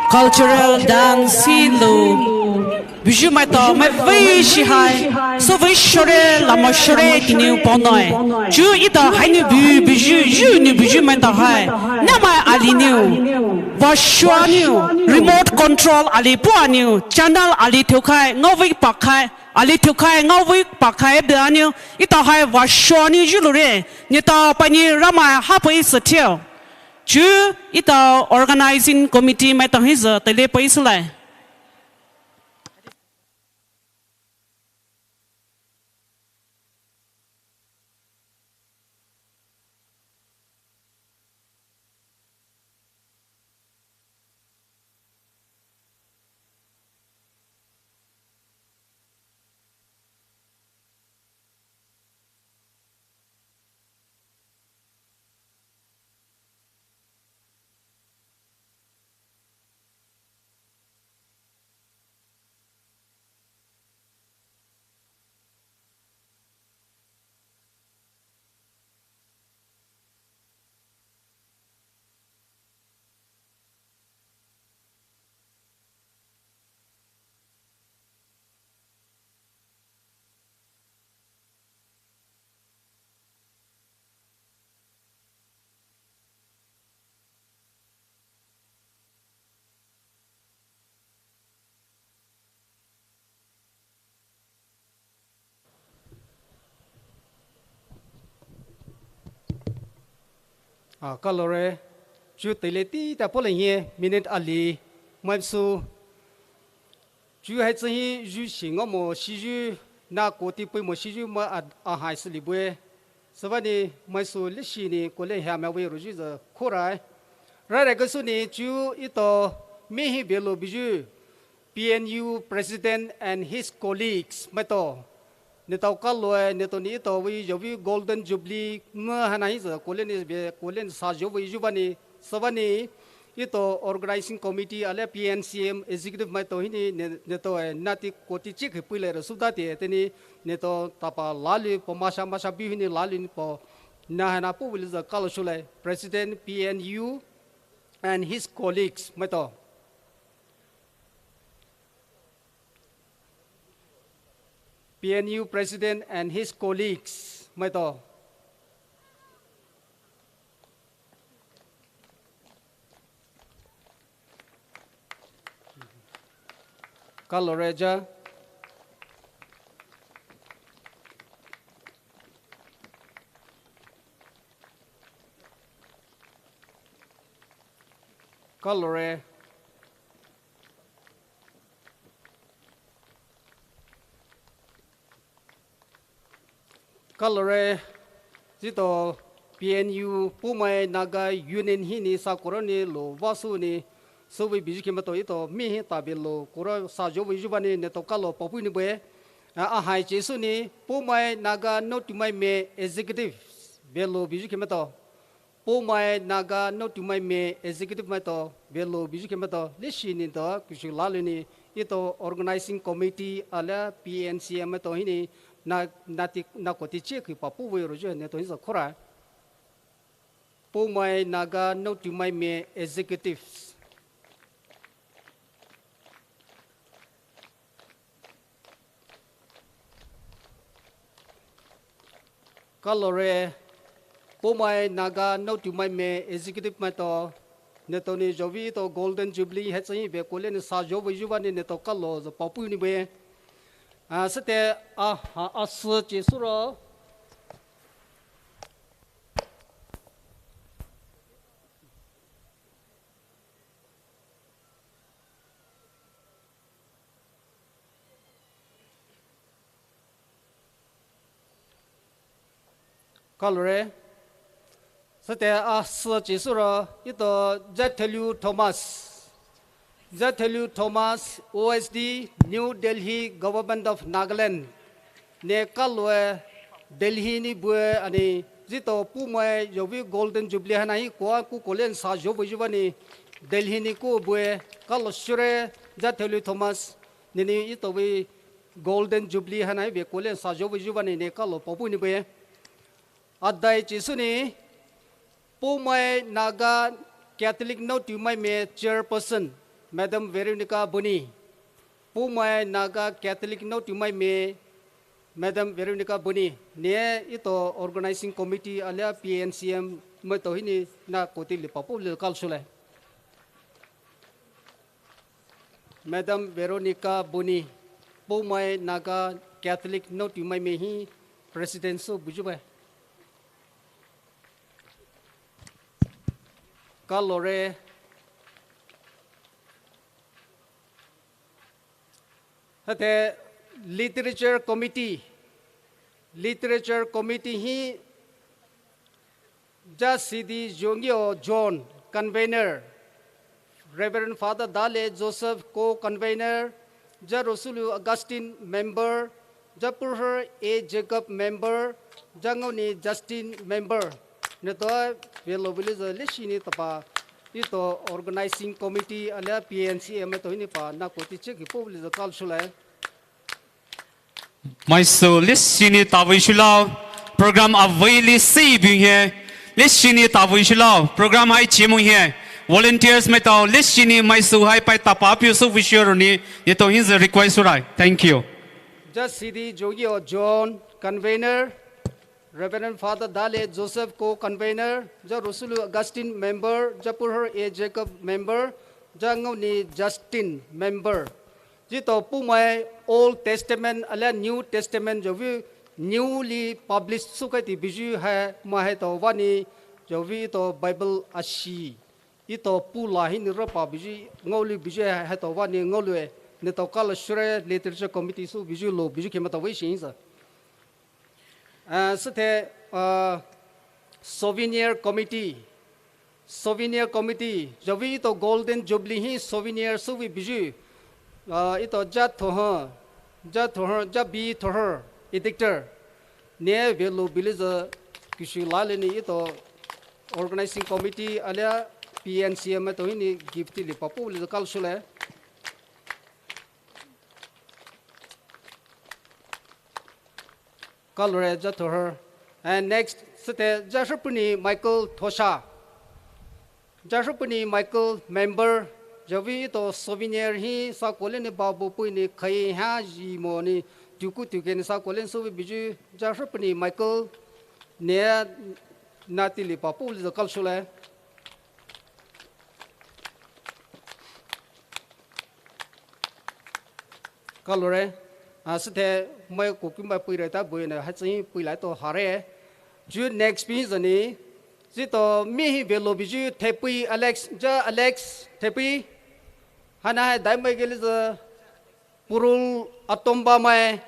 Cultural dance hi lo. Buyu maitao mai vei shi hai. Sü vei shore, lamo shore, tiniu ponoi. Chu etao haini bu, buyu, yu ni buyu maitao hai. Namai ali niu. Vashua niu. Remote control ali pua niu. Channel ali thiukhai, ngaovei pakhai. Ali thiukhai, ngaovei pakhai bia niu. Etao hai vashua niu yu lure. Neletao paini Ramai hapai sü thiu. Chu etao organizing committee maitao hi zü tele pai sülai. A, kalore, chu tele ti ta pole hie, minute ali, mai su. Chu hai tsü hi, ju shi ngao mo shi ju, na ko ti pui mo shi ju ma a, a hai sü li bue. Sübani, mai su li shi ni, ko le hia ma wei ru ju zü, korai. Rai rai ke su ni, chu etao, mi hi belo buyu. P N U President and his colleagues, maitao. Neletao kaloe, neletao ni etao vei, yovi Golden Jubilee, me hana hi zü, kolen ni be, kolen sa yovi yuvani, sübani, etao Organizing Committee, ale P N C M Executive maitao hini, ne, neletao e, nati koti chik hi puile re, sudati e, teni, neletao tapa lali, po masha, masha bi hini lali ni po, na hana pu vili zü kalo shule, President P N U and his colleagues, maitao. P N U President and his colleagues, maitao. Kaloreja. Kalore. Kalore, zito P N U, Poumai Naga Union hini sa koro ni lo vasu ni, suvi biju kimato ito mi hi tabi lo koro sa jovi juvani neto kalo papui ni bue. A, ahai chesu ni, Poumai Naga Notumai Me Executive, belo biju kimato. Poumai Naga Naotumai Me Executive maitao, velo buyu khe maitao, leshi neletao kushu lalouni, etao Organizing Committee alia P N C M maitao hinou, na, nati, nakoti check hi papu vei royu neletao hi zakora. Poumai Naga Naotumai Me Executives. Kalore, Poumai Naga Naotumai Me Executive maitao, neletao nou zhovi etao Golden Jubilee hai tsühi ve koa linou sa zhou vei zhu vanou neletao kalo zho paopu nou bue. Ah, süthai, ah, ah, asü chi suro. Kalore. Süthai asü chi suro, etao Jathelu Thomas. Jathelu Thomas, O S D, New Delhi, Government of Nagaland. Ne kaloe Delhi nou bue anou, etao Poumai zhovi Golden Jubilee haina hi koa ku koa linou sa zhou vei zhu vanou Delhi nou ku bue, kalo shure Jathelu Thomas, nenou etao vei Golden Jubilee haina hi ve koa linou sa zhou vei zhu vanou ne kalo paopu nou bue. Adai chi sünou, Poumai Naga Catholic Naotumai Me Chairperson, Madam Veronica Boni. Poumai Naga Catholic Naotumai Me, Madam Veronica Boni. Ne etao Organizing Committee alia P N C M maitao hinou nakoti li papu li kalo shulai. Madam Veronica Boni, Poumai Naga Catholic Naotumai Me hi President sou buyu bue. Kalore. Süthai Literature Committee. Literature Committee hi Jashidi Jongyo John, Convener. Reverend Father Dale Joseph, Co-Convener. Jarosulu Augustine, Member. Japurher A Jacob, Member. Jangaoni Justin, Member. Neletao velo vei linou leshi neletapa etao Organizing Committee alia P N C M maitao hinou pa nakoti check hi paopu li kalo shulai. Maisou leshi neletao vei shulao, program avei li si bing hi, leshi neletao vei shulao, program hai chi mong hi, volunteers maitao leshi ne maisou hai pai tapa piu sou vei shuroni, neletao hinou request surai. Thank you. Jashidi Jongyo John, Convener, Reverend Father Dale Joseph, Co-Convener, Jarosulu Augustine, Member, Japurher A Jacob, Member, Jangaoni Justin, Member. Etao Poumai Old Testament alia New Testament zhovi newly published soukhai ti buyu hai mai haitao vanou zhovi etao Bible ashi. Etao pula hinou rapa buyu ngaolou buyu hai haitao vanou ngaoloue. Neletao kalo shure Literature Committee sou buyu lo buyu khe maitao vei shi hinou. Ah, süthai, ah, Souvenir Committee. Souvenir Committee, zhovi etao Golden Jubilee hi souvenir souvi buyu. Ah, etao Jathoher, Jathoher, Jabi Thoher, Editor. Ne velo vei linou kushu lalouni etao Organizing Committee alia P N C M maitao hinou gift li papu li kalo shulai. Kalore Jathoher. And next, süthai Jahrapuni Michael Thosha. Jahrapuni Michael, Member, zhovi etao souvenir hi sa koa linou babu pui nou khai ha ji mo nou tuku tuke nou sa koa linou souvi buyu Jahrapuni Michael ne natili papu li kalo shulai. Kalore, ah, süthai mai kokumba puire ta buine hatsühi puilai to hare. Ju next pi zani, zito mi hi velo buyu Thepui Alex, ja Alex Thepui. Haina hai dai mai geli za Purul Atomba mai.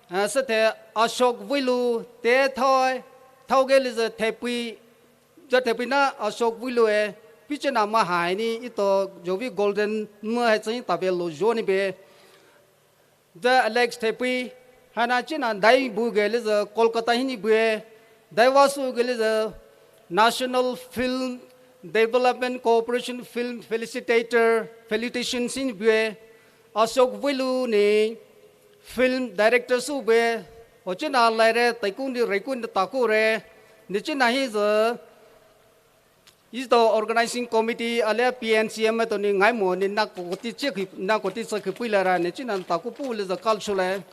Ah, süthai Ashok Vuilu te thoi, thao geli za Thepui, ja Thepui na Ashok Vuilu e, pichena ma hai ni ito jovi golden ma hai tsing ta velo jo ni be. Ja Alex Thepui, haina china dai bu geli za Kolkata hi ni bu e, dai vasu geli za National Film Development Corporation Film Facilitator, Felicitation Sin Bue, Ashok Velu ni Film Director Su Bue, Ochina Laire, Taikun di Rekun di Takure, Nichina Hiza, Ito organizing committee alia P N C M to ni ngai mo ni na koti check na koti sa ki pui la ra ni china ta ku pu le za culture le.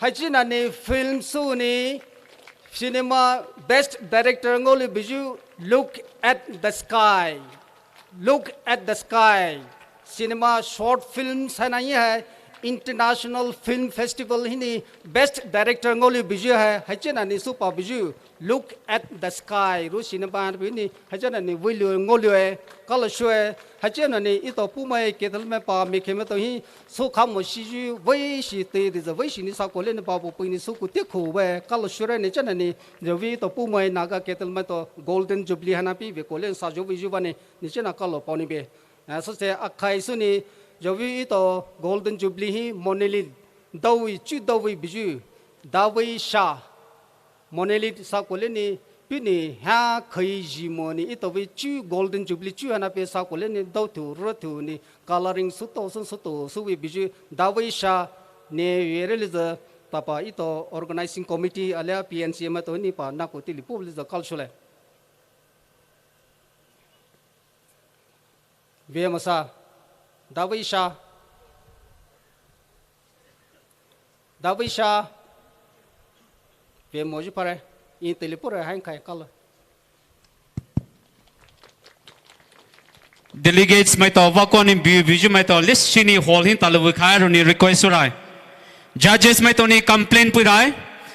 Hai china ni film su ni cinema best director ngoli biju Look at the Sky. Look at the Sky. Cinema short films hai na ye hai international film festival hi ni best director ngoli biju hai hai china ni su pa biju. Look at the Sky ru cinema bi ni hajana ni viliu ngoliu e kala shue hajana ni ito pumai ketel me pa me keme to hi so khamo shiju vei shi te de za vei shi ni sa kole ni pa bo pui ni so ku te khu we kala shure ni chana ni javi ito pumai Naga ketel me to Golden Jubilee hana pi ve kole sa jo vei ju ba ni ni chana kala pa ni be. Ah, so se akhai su ni javi ito Golden Jubilee hi monolith dawi chu dawi biju dawi sha. Monolith sa kole ni pi ni ha khai ji mo ni ito vei chu Golden Jubilee chu hana pe sa kole ni dau thu ro thu ni coloring su to sun su to su vei biju dawi sha ni yere le za tapa ito organizing committee alia P N C M to ni pa na ko ti li pu le za culture le. Ve masa. Dawi sha. Dawi sha. Ve mo ju pare. In tele pure hain kai kala. Delegates mai to vako ni bi bi ju mai to list shini hall hin talu khai ru ni request rai. Judges mai to ni complain pui rai.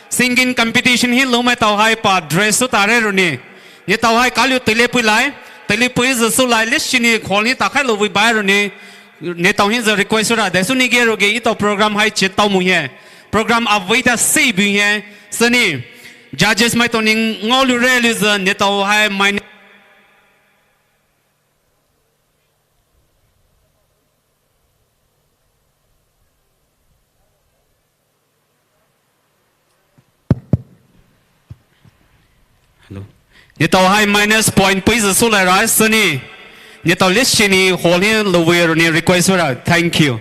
Singing competition hi lo mai to hai pa dress su tare ru ni. Ni to hai kalu tele pui lai. Tele pui zu su lai list shini khol ni ta khai lo vei bai ru ni. Ni to hin zu request rai. De su ni ge ru ge ito program hai chit to mu ye. Program avei ta sei bi ye. Sani. Judges mai to ni ngau lu re lu zu ni to hai mai Hello. Ni to hai minus point pui zu su lai rai sani. Ni to list shini hall hin lo vei ru ni request rai. Thank you.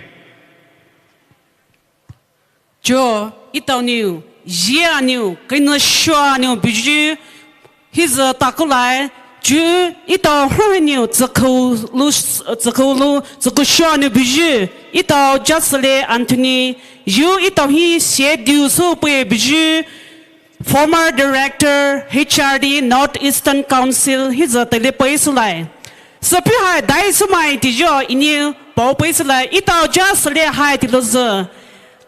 Cho, ito niu, jia niu, kena shua niu biju, Hiza taku lai, chu ito hruhe niu tsaku lu, tsaku lu, tsaku shua niu biju, ito Jasale Anthony, yu ito hi sie diu su pui biju, former director, H R D, North Eastern Council, hiza tele pui su lai. Sapi hai dai su mai ti jo ini pau pui su lai, ito Jasale hai ti lu zu.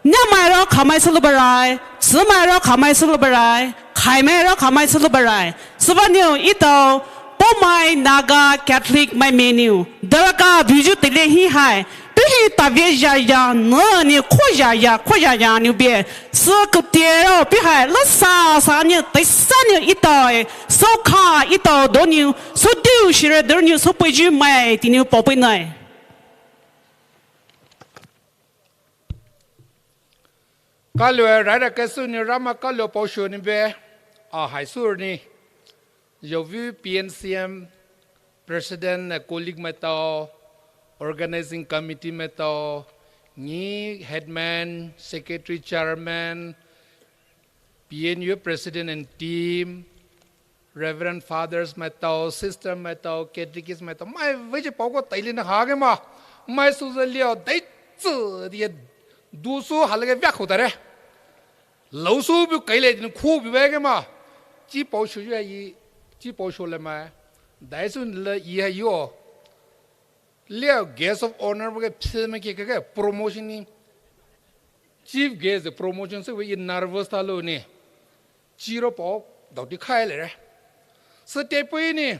Nya mai ro khamai sulu barai, sumai ro khamai sulu barai, khaimai ro khamai sulu barai. Suba niu ito, pomai Naga Catholic mai meniu, daraka biju tele hi hai, pihi tavie ya ya, na ni kho ya ya, kho ya ya niu bie, su kutie ro pi hai, la sa sa niu, tai sa niu ito e, so kha ito do niu, so diu shire do niu, so pui ju mai, ti niu pau pui nai. Kalue raira kesu ni rama kalue paushu ni be, a hai sur ni, yovu P N C M, President, eh, colleague maitao, Organizing Committee maitao, ni Headman, Secretary, Chairman, P N U President and team, Reverend Fathers maitao, Sister maitao, Catechist maitao, mai vei chi pao ko taili na ha ke ma, mai su za liao dai tsu di du su ha le ke via khu ta re. Lau su bu kai le din khu bu ve ke ma. Chi pao shu ya yi, chi pao shu le ma. Dai su le yi ha yo. Liao guest of honor bu ke phi me ke ke promotion ni. Chief guest promotion se we nervous ta lo ni. Chiro pao dau ti khai le re. Sa te pui ni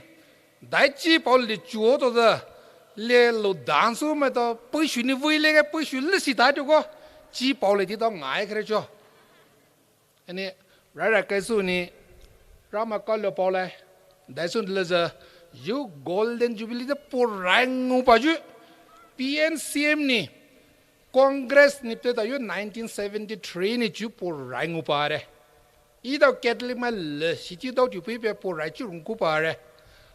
dai chi pao le chuo to da le lo dan su me to pui shu ni vui le ke pui shu le si ta to ko chi pao le ti to ngai kre cho. Ani rara kai su ni rama ka lo pao le dai su le za yu Golden Jubilee de porai ngu pa ju P N C M ni Congress ni te ta yu nineteen seventy-three ni ju porai ngu pa re. Etao Catholic mai le, sithi dao tu pei pe po rai chu rung ku pa re.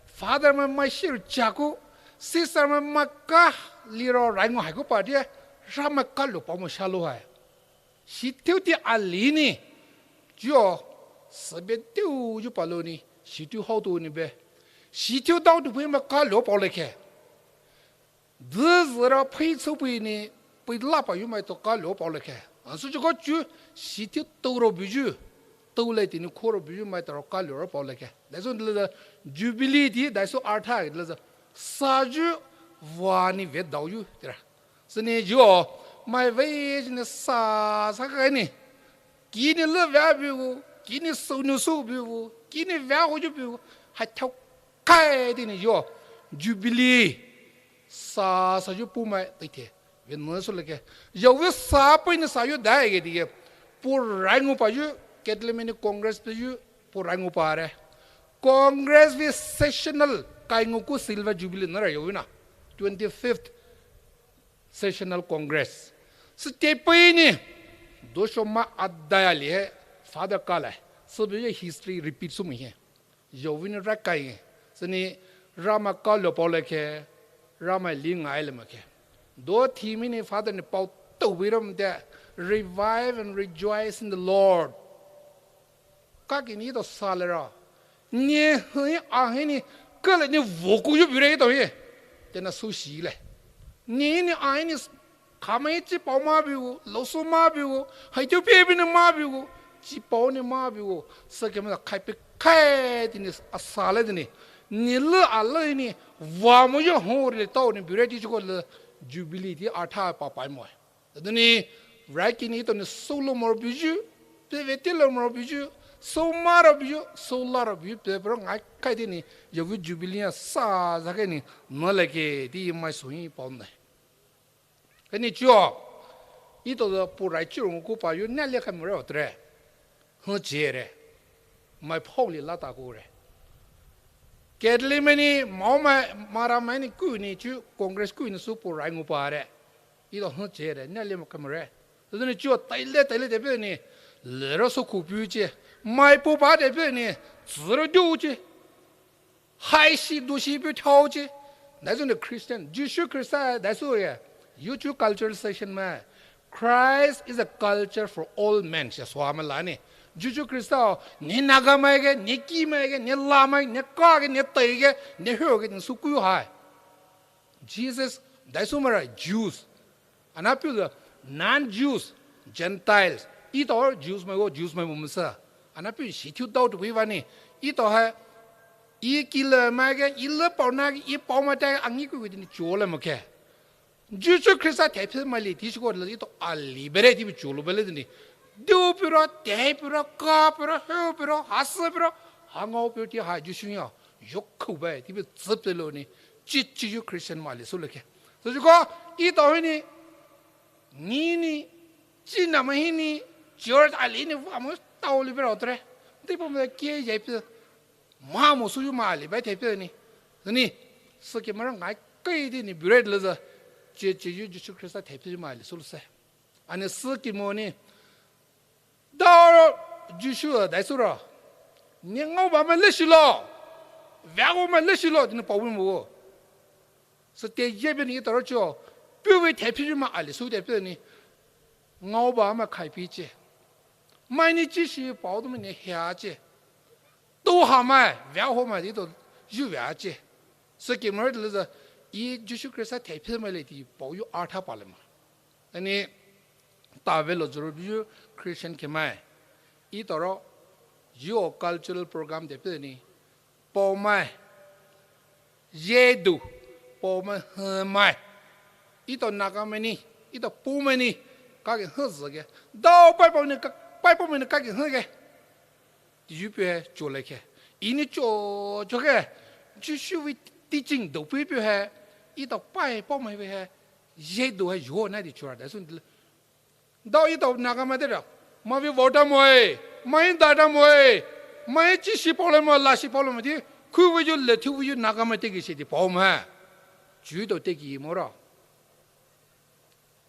Father mai mai shi ru cha ku, sister mai mai ka li ro rai ngo hai ku pa de, ra mai ka lo pa mo sha lo hai. Sithi ti a li ni, ju o, se be tiu ju pa lo ni, sithi hao tu ni be. Sithi dao tu pei mai ka lo pa le ke. Dzü dzü ra phei chu pei ni, pei la pa yu mai to ka lo pa le ke. An su ju ko ju, sithi to ro bu ju, to le ti ni ko ro bu ju mai to ro ka lo ro pa le ke. Dai su le Jubilee ti, dai su artha le sa ju wa ni ve dao yu ti ra. Sini ju o, mai ve ni sa sa ka ni. Kini le ve bu, kini su nu su bu, kini ve ho ju bu, ha thao kai ti ni ju o, Jubilee. Sa sa ju pu mai tai the. Ve ne su le ke. Ju ve sa pu ni sa ju dai ke ti ke. Pu rai ngu pa ju, Catholic mai ni Congress pe ju, pu rai ngu pa re. Congress ve sessional kai ngu ku Silver Jubilee na ra ju ve na. Twenty-fifth Sessional Congress. Sü te pei ni, do sho ma a dai a li he, Father ka le. Sü be ju history repeat su mu he. Ju ve ni ra kai he. Sini ra mai ka lo pa le ke, ra mai li ngai le ma ke. Do theme ni Father ni pao to ve ro mo de, revive and rejoice in the Lord. Ka ki ni to sa le ra. Ni he a he ni, ke le ni vo ku ju bu re to he. Te na su shi le. Ni ni a he ni Khamai chi pao ma biu, lo su ma biu, hai tiu pe bi ni ma biu, chi pao ni ma biu, sa ke ma khai pe khai ti ni a sa le ti ni, ni le a le ni, wa mo yo ho ri le tao ni biu re ti chu ko le Jubilee ti a tha pa pai mo. Ti ni, rai ki ni to ni so lo mo biu ju, pe ve ti lo mo biu ju, so ma ro biu ju, so la ro biu ju, pe pe ro ngai khai ti ni, yo vu Jubilee a sa za ke ni, ma le ke ti mai so hi pao ne. Kani chuo, ito the pu rai churung ku pa yu na le kha mure otre. Hu che re. Mai phong li la ta ku re. Catholic mai ni, mao mai, mara mai ni ku ni chu Congress ku ni su pu rai ngu pa re. Ito hu che re, na le kha mure. Ni chuo tai le, tai le te pe ni. Le ro so ku pu che. Mai pu pa te pe ni. Zi ro du che. Hai shi du shi bu thao chi. That's in the Christian. Jisu Krista, that's who, yeah. You two cultural session ma. Christ is a culture for all men. Shi swa ma la ni. Jisu Krista, ni Naga mai ke, ni Ki mai ke, ni La mai, ni Ka ke, ni Tai ke, ni Heo ke, ni su ku hai. Jesus, that's who ma ra Jews. Ana piu the non-Jews, Gentiles. Ito Jews mai wo, Jews mai wo masa. Ana piu shi thiu dao tu wi wa ni. Ito ha, i ki le mai ke, i le pao na ke, i pao ma tai angi ku ku ni chuo le mo ke. Jisu Krista te phi mai li ti shi ko le ito a li bere ti bi chuo lo bele ni. Du pi ro, te pi ro, ka pi ro, heu pi ro, ha se pi ro, ha ngao pi ro ti ha Jisu ya. Yo ku bai ti bi zi pi lo ni. Chi chi yu Christian ma li su le ke. So ju ko, ito hi ni, Ni ni, chi na ma hi ni, George ali ni wa mo tao li bero tre. Te po mo ke ye pe. Ma mo su yu ma li ba te pe ni. Ni, su ke ma ngai kai di ni bread le za. Che che yu Jisu Krista te pe ma li su se. Ani su ke mo ni. Dao Jisu dai su ra. Ni ngao ba ma le shi lo. Via wo ma le shi lo, ni pa wi mo. Sü te ye bi ni taro cho, piu wi te phi ma ali su te phi ni. Ngao ba ma khai pi che. Mai ni chi shi pao du mi ni hia che. Tu ha mai, via ho mai di to, yu via che. Sü ke mo le za, i Jisu Krista te phi ma le ti pao yu a tha pa le ma. Ani, ta ve lo zuru yu Christian ke mai. I taro, yu o cultural program te phi ni. Pao mai, ye du, pao mai, he mai. Ito Naga mai ni, ito Pu mai ni, ka ke he zi ke. Dao pai pao ni ka, pai pao mai ni ka ke he ke. Ti yu pe he cho le ke. I ni cho, cho ke. Jisu wi teaching do pi pe he. Ito pai pao mai pe he. Ye du he yo na di cho ra. Da sun Dao ito Naga mai te ra. Ma vi vota mo e. Ma in data mo e. Ma in chi shi pao le mo, la shi pao le mo ti. Khu vi yu le thu vi yu Naga mai te ki shi ti pao mo. Ju to te ki mo ra.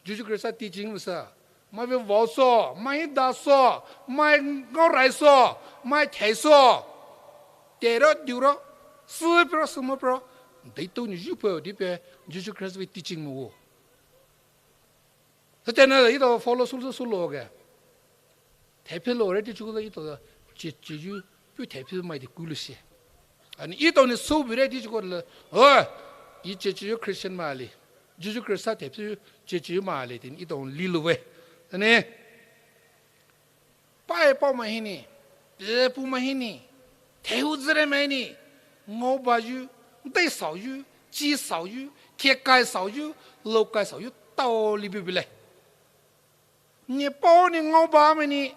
Jisu Krista teaching mo sa. Mai ve vao so, mai da so, mai ngao rai so, mai thai so. Te ro, diu ro, si pe ro, si mo pe ro. Dei tou ni ju pe di pe, Jisu Christ ve teaching mo wo. Sa te na ito follow su su lo ge. Thai pe lo re ti chu ko ito che che ju, pu thai pe mai di ku lu shi. Ani ito ni su bi re ti chu ko le, oh, i che che ju Christian ma li. Jisu Christ thai pe che che ju ma li, tin ito li lu ve. Ani, pai pao mai hi ni, pe pu mai hi ni, thai hu zire mai ni, ngao ba ju, dei sao ju, chi sao ju, ke kai sao ju, lo kai sao ju, tao li bi bi le. Ni pao ni ngao ba mai ni,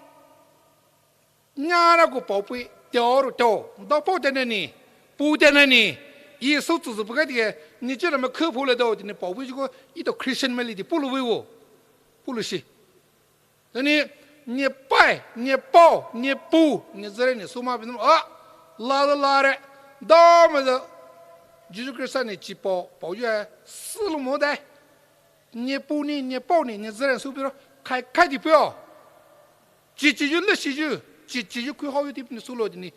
nya ra gu pao pui, teo ru teo, dao pao te na ni, pu te na ni, i su zu zu pu ka ti ke, ni che na ma khu pu le dao, ti ni pao pui ju ko, ito Christian ma li ti pu lu ve wo, pu lu shi. Ni, ni pai, ni pao, ni pu, ni zire ni su ma bi no, ah, la la la re, da ma da, Jisu Christ ni chi pao, pao ju e, si lu mo dai. Ni pu ni, ni pao ni, ni zire su bi ro, kai, kai di pe o. Chi chi ju, le shi ju, chi chi ju, kui hao ju ti ni su lo di ni.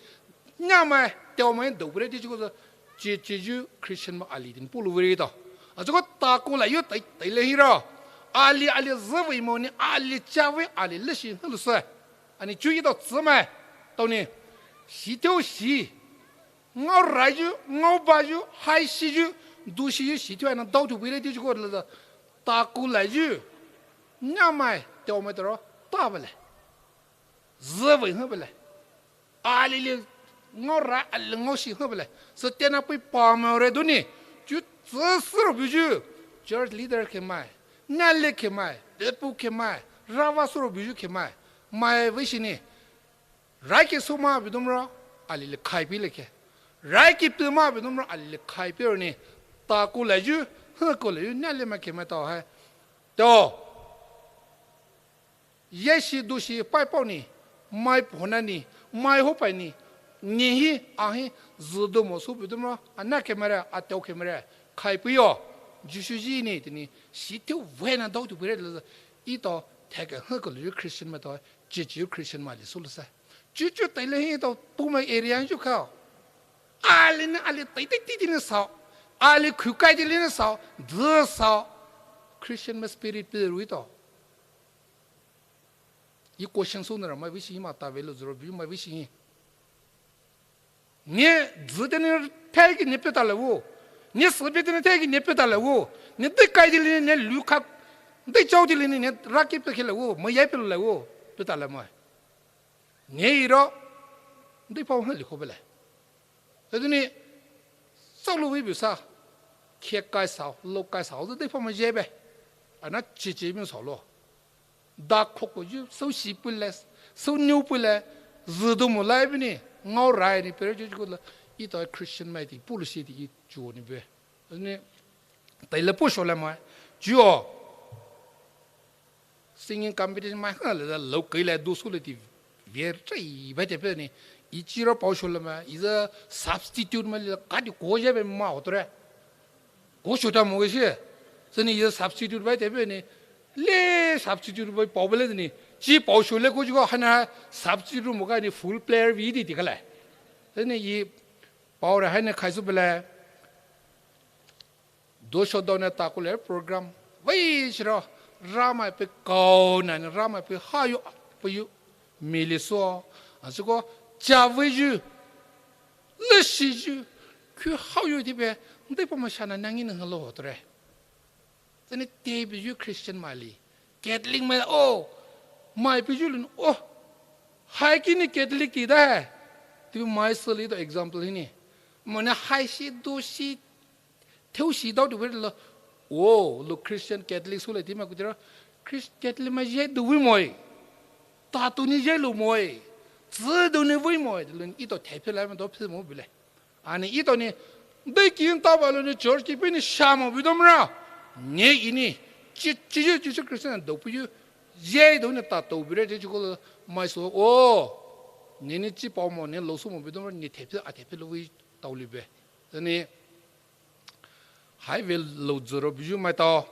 Nya mai, teo mai, dou bu re ti chu ko, chi chi ju, Christian ma ali di ni pu lu ve ri to. A chu ko ta ku la ju, tai, tai le hi ro. Ali, ali zi ve mo ni, ali cha ve, ali le shi, lu se. Ani chu ito zi mai, tao ni. Shi teo shi. Ngao rai ju, ngao ba ju, hai shi ju, du shi ju, shi teo ana dao tu ve re ti chu ko le. Ta ku la ju. Nya mai, teo mai to ro, ta ba le. Zi ve ha ba le. Ali li ngao ra, ali ngao shi ha ba le. Sa te na pui pa ma re du ni. Ju zi su ro bu ju. Church leader ke mai. Na le ke mai. Pe pu ke mai. Ra va su ro bu ju ke mai. Mai ve shi ni. Rai ke su ma bi dum ro. Ali le kai pi le ke. Rai ke pi ma bi dum ro. Ali le kai pi ro ni. Ta ku la ju. Ha ku la ju. Na le ma ke mai tao hai. Tao. Ye shi du shi pai pao ni, mai pona ni, mai ho pai ni, ni hi, a hi, zi du mo su bu du mo, a na ke mare, a teo ke mare, kai pu yo, Jisu ji ni, ti ni, shi teo ve na dao tu bu re le, ito, te ke ha ko lu Christian ma to, chi chi Christian ma li su lu sa. Chu chu tai le hi to, pu ma area ju ka. Ali ni, ali tai tai ti ti ni sao. Ali khu kai ti le ni sao, du sao. Christian ma spirit pe ru ito. I question su na ra mai ve shi ma ta ve lo zu ro bu mai ve shi. Ni zi te ni thai ki ni pe ta le wo. Ni si pe te ni thai ki ni pe ta le wo. Ni dei kai ti le ni lu ka. Dei chao ti le ni ni ra ki pe ke le wo. Mai yai pe le wo. Pe ta le mai. Ni i ro. Dei pao ha li ko be le. Te ni, sao lu ve bu sa, ke kai sao, lo kai sao, dei pao ma je be. Ana chi chi mi sao lo. Da kho ko ju, sao shi pu le, sao niu pu le, zi du mo lai bi ni, ngao rai ni, pe re ju ju ko le, ito Christian mai ti, pu lu shi ti, i ju ni be. Te ni, tai le pu sho le mai, ju o. Singing competition mai ha le lo kai le du su le ti ver chai ba te pe ni. I chi ro pao sho le ma, i za substitute ma le ka di ko je be ma o to re. Ko sho ta mo ge shi. Sa ni i za substitute ba te pe ni. Le substitute ba pao ba le ni. Chi pao sho le ko ju ko ha na substitute mo ka ni full player ve di ti ka le. Sa ni i pao re ha ni kai su ba le. Do sho do na ta ku le program. Vei shi ro, Ramai pe kau na ni, Ramai pe ha yu, pe yu, mi li so. A su ko, cha vei yu, le shi yu, ku ha yu ti pe, dei pao ma sha na nang ni na lo ho to re. Sa ni te pe yu Christian mai li. Catholic mai, oh, mai pe yu lun, oh, hai ki ni Catholic ti da hai. Ti mai sa li to example hi ni. Mo na hai shi, du shi, Theu shi dau tu vei lo, oh, lo Christian Catholic su le ti ma ku ti ro, Christ Catholic ma ye du vei moi. Ta tu ni ye lu moi. Zi du ni vei moi, lo ni ito thai phe lai ma do phe mo bi le. Ani ito ni, dei ki ta ba lo ni church ki pe ni sha mo bi do mra. Ni i ni, chi, chi yu, chi yu Christian do pu yu, ye du ni ta to bi re, chi ko lo, mai so, oh, ni ni chi pao mo, ni lo su mo bi do mra, ni thai phe, a thai phe lo vei tau li be. Ni, Hai ve lo zero biju mai tao.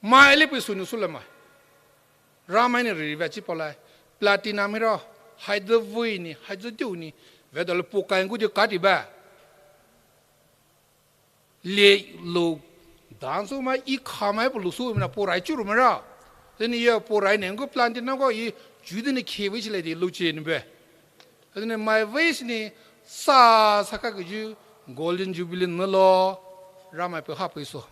Mai le pui su nu su le mai. Ramai ni riri vechi paolai. Platinum hiro, haizü vui ni, haizü diu ni, vedale po kai ngu diu kati ba. Lie lo, danso mai i khamai po lusu mina po rai churu mara. Teni ye po rai ne ngu platinum ko i judini khe vui chile di luche ni be. Teni mai vui ni sa saka kuju Golden Jubilee nalo Ramai pe ha pe so.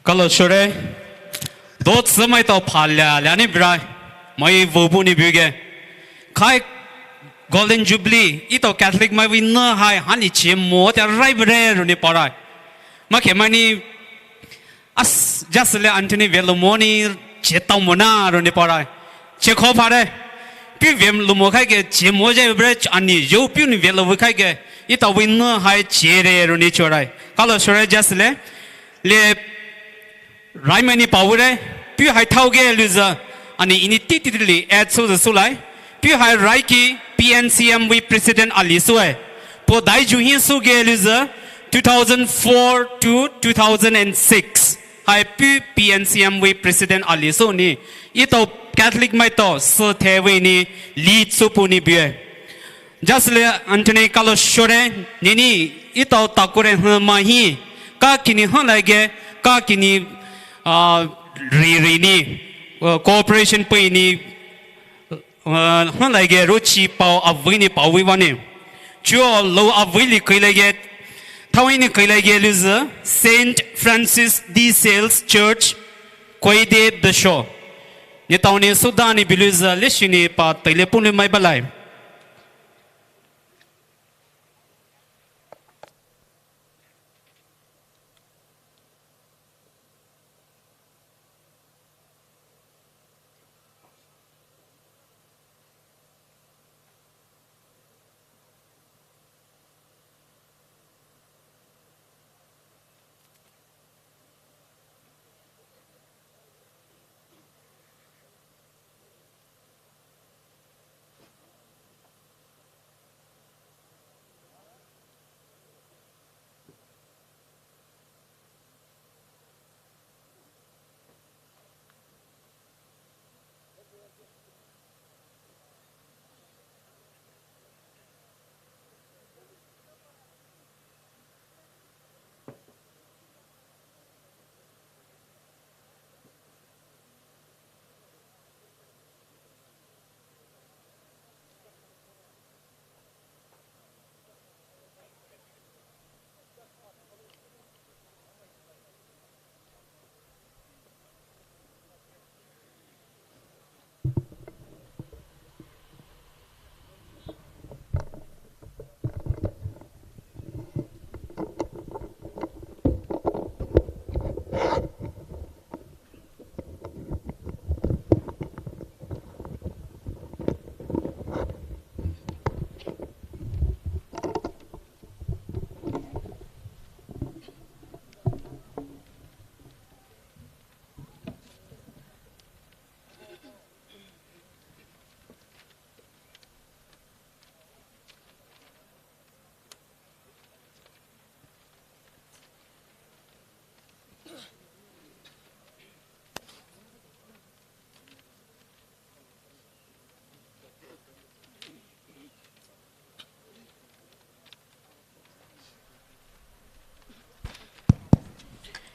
Kalo shore, do tsümai to phala lani brai, mai vubu ni buge. Khai Golden Jubilee, ito Catholic mai vui na hai, hani chemo te rai bre ru ni parai. Make mani as, just le Anthony velo mo ni che tau mo na ro ni parai. Che kho pare. Pi vem lo mo khai ke che mo je bre ani yo pi ni velo vui khai ke. Ita vui na hai che re ro ni chorai. Kalo shore just le. Le rai mai ni pau re. Pi hai thau ge lu za. Ani ini ti ti li at so za sulai. Pi hai rai ki P N C M vui president ali so ai. Po dai ju hin so ge lu za. Two thousand four to two thousand and six. Hai pi P N C M vui president ali so ni. Ito Catholic mai to so the vui ni li tsupu ni bie. Just le Anthony kalo shore ni ni ito takure hma hi. Ka kini hon lai ge, ka kini, ah, ri ri ni, ah, cooperation pui ni, ah, hon lai ge ro chi pau avui ni pau vui va ni. Chuo lo avui li kui lai ge, thawui ni kui lai ge lu za, Saint Francis de Sales Church, Koide Bishop. Ni tau ni suda ni bi lu za, le shi ni pa tele pun lu mai balai.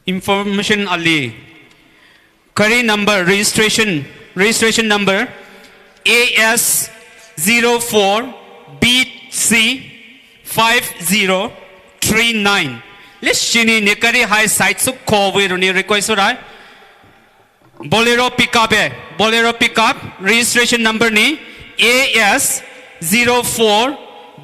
Information ali. Gari number registration, registration number A S zero four B C five zero three nine. List shini ne gari hai side su ko vui ro ni request rai. Bolero pickup e, Bolero pickup, registration number ni A S zero four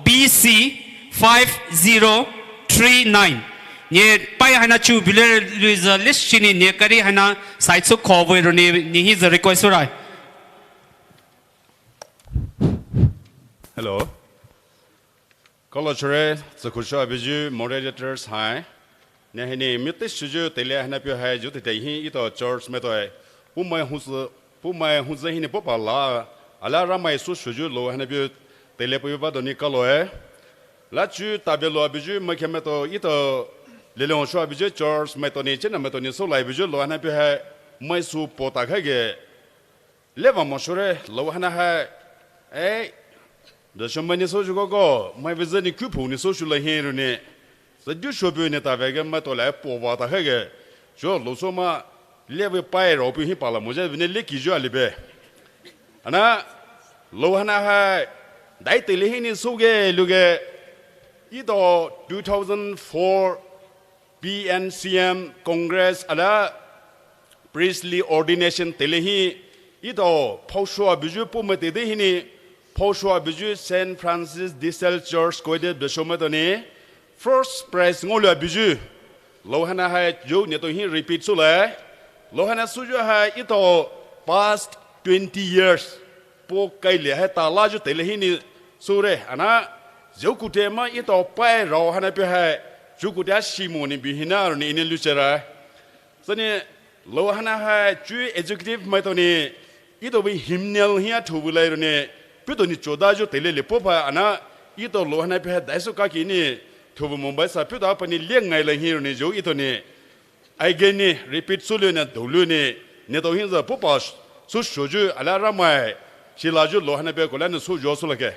B C five zero three nine. Ni pai haina chu bile luiza list shini ni gari haina side su ko vui ro ni, ni hi za request rai. Hello. Kalo shore, tsakusho abiju, moderators hai. Ne hini, mite shuju, tele hana pio hai, ju tete hi, ito church me to hai. Poumai huzü, poumai huzü hinou popa la, alia Ramai soushoyu lou haina peiyu teile peiyu ba doni kaloe. Alia chu tabe lou abuyu mai khemaitao etao lele ong sho abuyu church maitao nou chena maitao nou soulai buyu lou haina peiyu hai mai sou pota khaige. Leva mo shore lou haina hai, eh, dasho mai nou souyu koko, mai veze nou kupu nou soushu la hi rune. Sa du sho peiyu nou tavege maitao la pova ta khaige. Sho lou sou ma, leva pai rao peiyu hi pala mo je vene leki ju alibe. Ana, lou haina hai, dai teile hinou souge luge. Etao two thousand four P N C M Congress alia priestly ordination teile hi, etao phaosho abuyu poumai teide hinou, phaosho abuyu Saint Francis de Sales Church koide dasho maitao nou, first prize ngaolou abuyu. Lou haina hai ju neletao hi repeat soulai. Lou haina souyu hai etao past twenty years. Pou kaile hai tala ju teile hinou soure, ana, ju kute ma etao pai rao haina peiyu hai, ju kute shimo nou bihina rune inou luchera. Sani, lou haina hai chu executive maitao nou, etao bi hymnal hi athobu lai rune, putao nou choda ju teile le popa ana, etao lou haina peiyu hai daisou kaki nou, thobu Mumbai sa putao pani le ngailai hi rune ju etao nou. Aige nou repeat soulou nou doulou nou, neletao hinou za popa soushoyu alia Ramai, shilaju lou haina peiyu kola nou souyu soulake.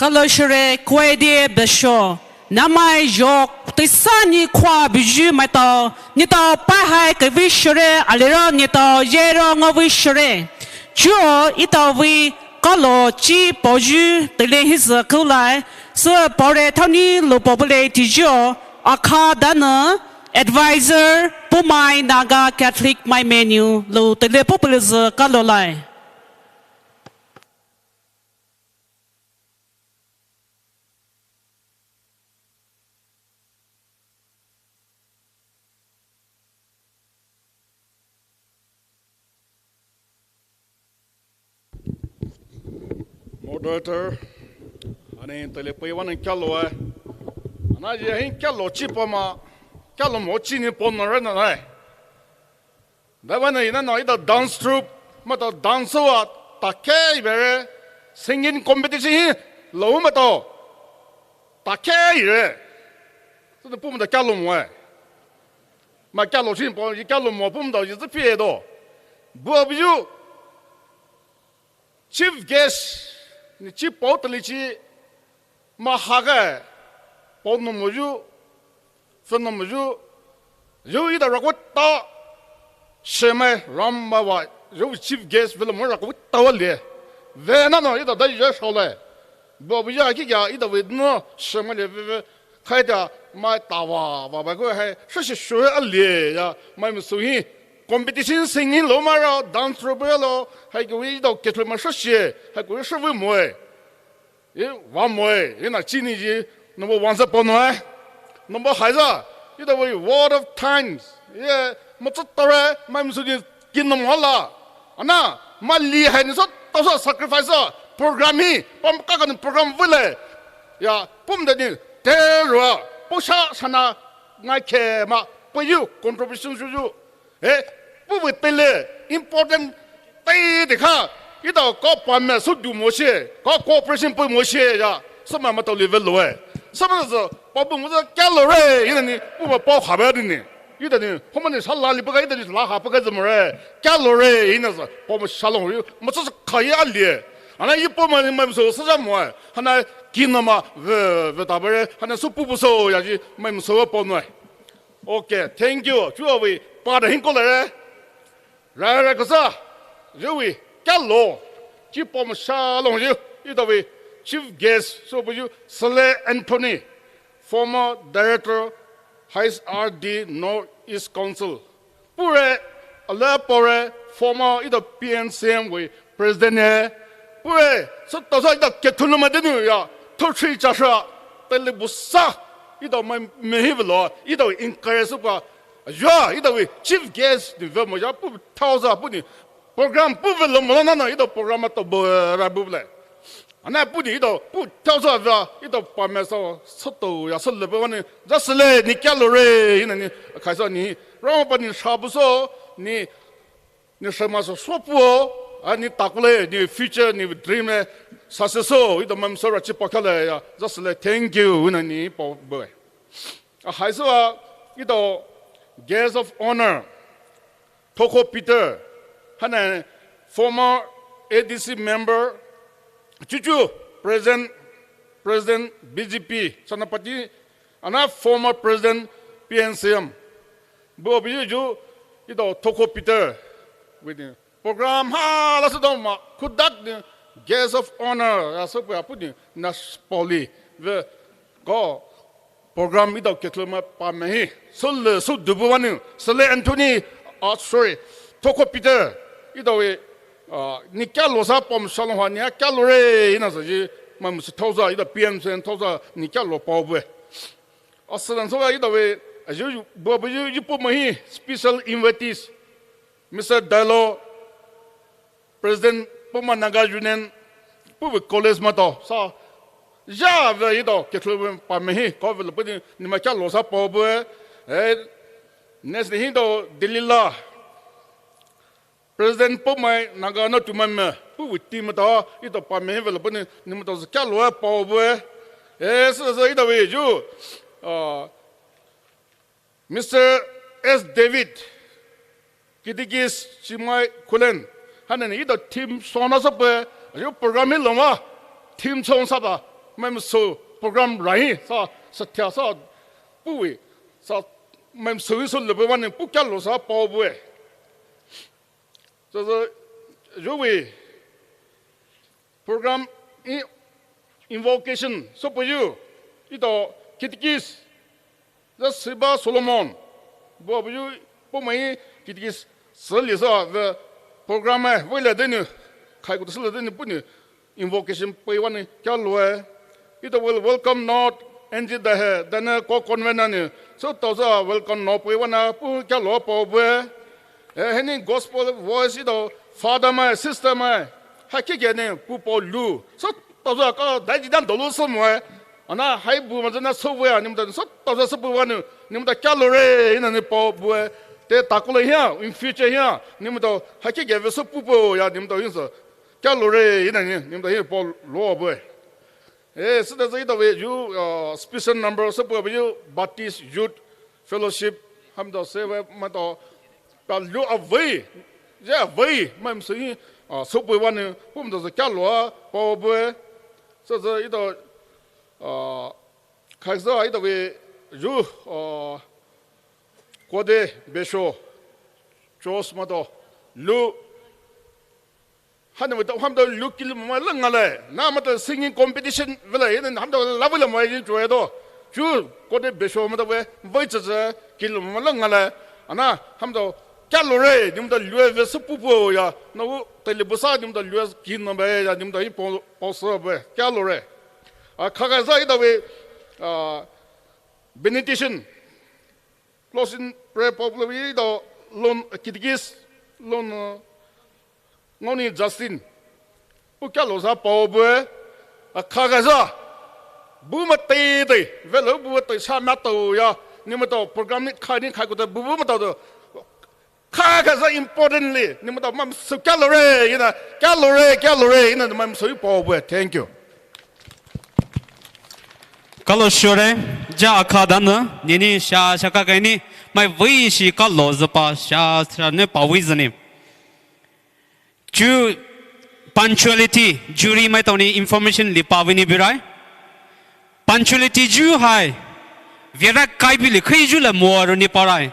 Kalo shure kwede besho. Namai yok teisa ni khwa biju maitao. Nitao pai hai kevi shure aliro nitao yero ngovi shure. Chuo itao vi kalo chi poju tele his kulai. So pore thaoni lo popule tijo. Akha dana advisor Poumai Naga Catholic mai menu lo tele popule ze kalo lai. Moderator, ani tele pei wani kyalo ai. Ana je hin kyalo chi poma, kyalo mo chi ni pon na re na nai. Dawani ina no ida dance troupe, maitao dance wa, take ibere, singing competition hi, lo maitao, take ire. Sini pum da kyalo mo ai. Ma kyalo chi po, yi kyalo mo pum da yi zi pie do. Bua biju, chief guest, ni chi pao tali chi, ma ha ga, pao no mo ju, fe no mo ju, ju ida rakwa ta, shemai, ram ma wa, ju chief guest, ve lo mo rakwa ta wa le. Ve na no, ida da yi shao le. Bua biju a ki ya, ida ve no, shemai le ve ve. Khai ta mai ta wa wa ba ko hai shi shi shu a lie ya mai mu su hi competition singing lo ma ra dance troupe lo hai ko wi do ke ma shi shi hai ko shi wi mo e wa mo e na chi ni ji number one sa po no e number hai za ida wi word of thanks ye mo tsa ta re mai mu su ji kin no mo la Ana, ma li hai ni so, to so sacrifice so, program hi, pom ka ka ni program vile. Ya, pom de ni, te ro, po sha sana, ngai ke ma, po yu, contribution su yu. Eh, po we tele, important, te de ka, ida ko pa me so du mo she, ko cooperation po mo she, ya, so ma ma to level lo eh. So ma so, pa bu mo so, kya lo re, ina ni, po ma po ha ba ni. Ida ni, homa ni sha la li pa ka, ida ni la ha pa ka zemo re. Kya lo re, ina sa, po mo sha lo re, mo sa sa ka ya li. Ana yi po ma ni ma so sa ja mo. Hana ki na ma, ve, ve ta ba re, hana su pu pu so, ya ji, ma so po no. Okay, thank you. Chu a we, pa da hin ko le re. Ra ra ka sa, ju we, kya lo. Chi po mo sha lo ju, ida we, chief guest, so bu ju, Sele Anthony, former director, H R D North East Council. Pure, ala pure, former ida P N C M we president ne. Pure, so to so ida ke thunu ma denu ya, to tri cha sha, tele bu sa, ida mai me hi lo, ida we encourage pa, ya, ida we chief guest ni ve mo ya, pu thao sa pu ni, program pu ve lo mo na na, ida program to bo ra bu le. Ana pu ni ida pu thao sa va ida pa me sa sa to ya sa le ba ni ja sa le ni kya lo re ina ni khai sa ni ra pa ni sha bu so ni ni sha ma so so pu o a ni ta ku le ni future ni dream le sa se so ida mam so ra chi pa kha le ya ja sa le thank you ina ni pa bu a hai so a ida guest of honor Thoko Peter, hana former A D C member, chuchu president, president B J P Senapati, ana former president P N C M. Bu abi ju ito Thoko Peter, with the program ha la sa dong ma kudak ni guest of honor ya so pu apu ni na poli ve ko program ito ketluma pa me hi. So le so dubu wanu. So le Anthony, ah, sorry. Thoko Peter. Ito we, ah, ni kya lo sa pom shalom ha ni kya lo re ina sa ji. Ma musi thosa ito P M sen thosa ni kya lo pa bu. Asalan so ito we, ayu bu bu yu pu ma hi special invitees. Mister Dalo, President Poumai Naga Union, pu ve college ma to, sa, ya ve ito, ke thlu pa me hi, ko ve lo pu ni, ni ma kya lo sa pa bu e, eh, next ni hi to, Delila, President Poumai Naga no tu ma me, pu ve team ma to, ito pa me hi ve lo pu ni, ni ma to kya lo pa bu e, eh, so, so ito ve ju, ah, Mister S David, Kitikis Chimai Kulen, hana ni ito team song na sa pe, ayo program hi lo ma, team song sa ba, Maimai sou program rahi sa, sa thia sa, puwe, sa, maimai sou hi sou lebe wane, pu kyalo sa paowe. So, so, yowe, program in, invocation, so puyu, ito, catechist, the Siba Solomon, bo puyu, po mai, catechist, seli sa, the program, eh, vei le deni, khai kuta seli deni, puni, invocation pei wane kyalo e. Ito will welcome note, N G Dahe, dane ko convener ni. So taoza welcome note pei wane pu kyalo paowe. Eh, heni gospel voice ito father mai, sister mai. Hakhi kene pu paolu. So taoza ka daiji dan dolu so mo e. Ana hai bu ma zana so we a nimta so taoza so pei wane nimta kyalo re ina ni paowe. Te takule hia, in future hia, nimta hakhi keve so pu po ya nimta yin so. Kyalo re, ina ni, nimta hi paoluwe. Eh, sida zai da we yu, uh, special number, so puwe yu Baptist Youth Fellowship, hamda se we mato, paolu avei, ya avei, maimai sou hi, uh, so puwe wane, pumda zai kyalo a, paowe. So zai ito, uh, khaisa ito we yu, uh, Kode Besho, Church mato, lu, Hana wita hamda lu kilu mama la ngale. Na mata singing competition vela, ina hamda la vela mai jin chue do. Chu Kode Besho mata we, vai cha cha kilu mama la ngale. Ana hamda kyalo re, nimta lu ve su pupu ya. Na u tele busa nimta lu kin na be ya, nimta hi po, po sa be. Kyalo re. A, khaga za ida we, a, benediction. Closing prayer paowe ida lon, catechist lon, uh, Ngaoni Justin. Pu kyalo sa paowe, a, khaga sa. Bu ma tei tei, velo bu tei sa ma tao ya. Ni ma tao program ni khai ni khai ko tei bu bu ma tao do. Khaga sa importantly, ni ma tao maimai sou kyalo re, ina, kyalo re, kyalo re, ina maimai sou paowe. Thank you. Kalo sure, ja akha dana, nini sha sha ka kaini, mai vei shi kalo zapa sha sha ne pa vei zani. Chu punctuality, jury maitao ni information li pa vei ni birai. Punctuality ju hai. Viera kai bi li khui ju la mo ro ni parai.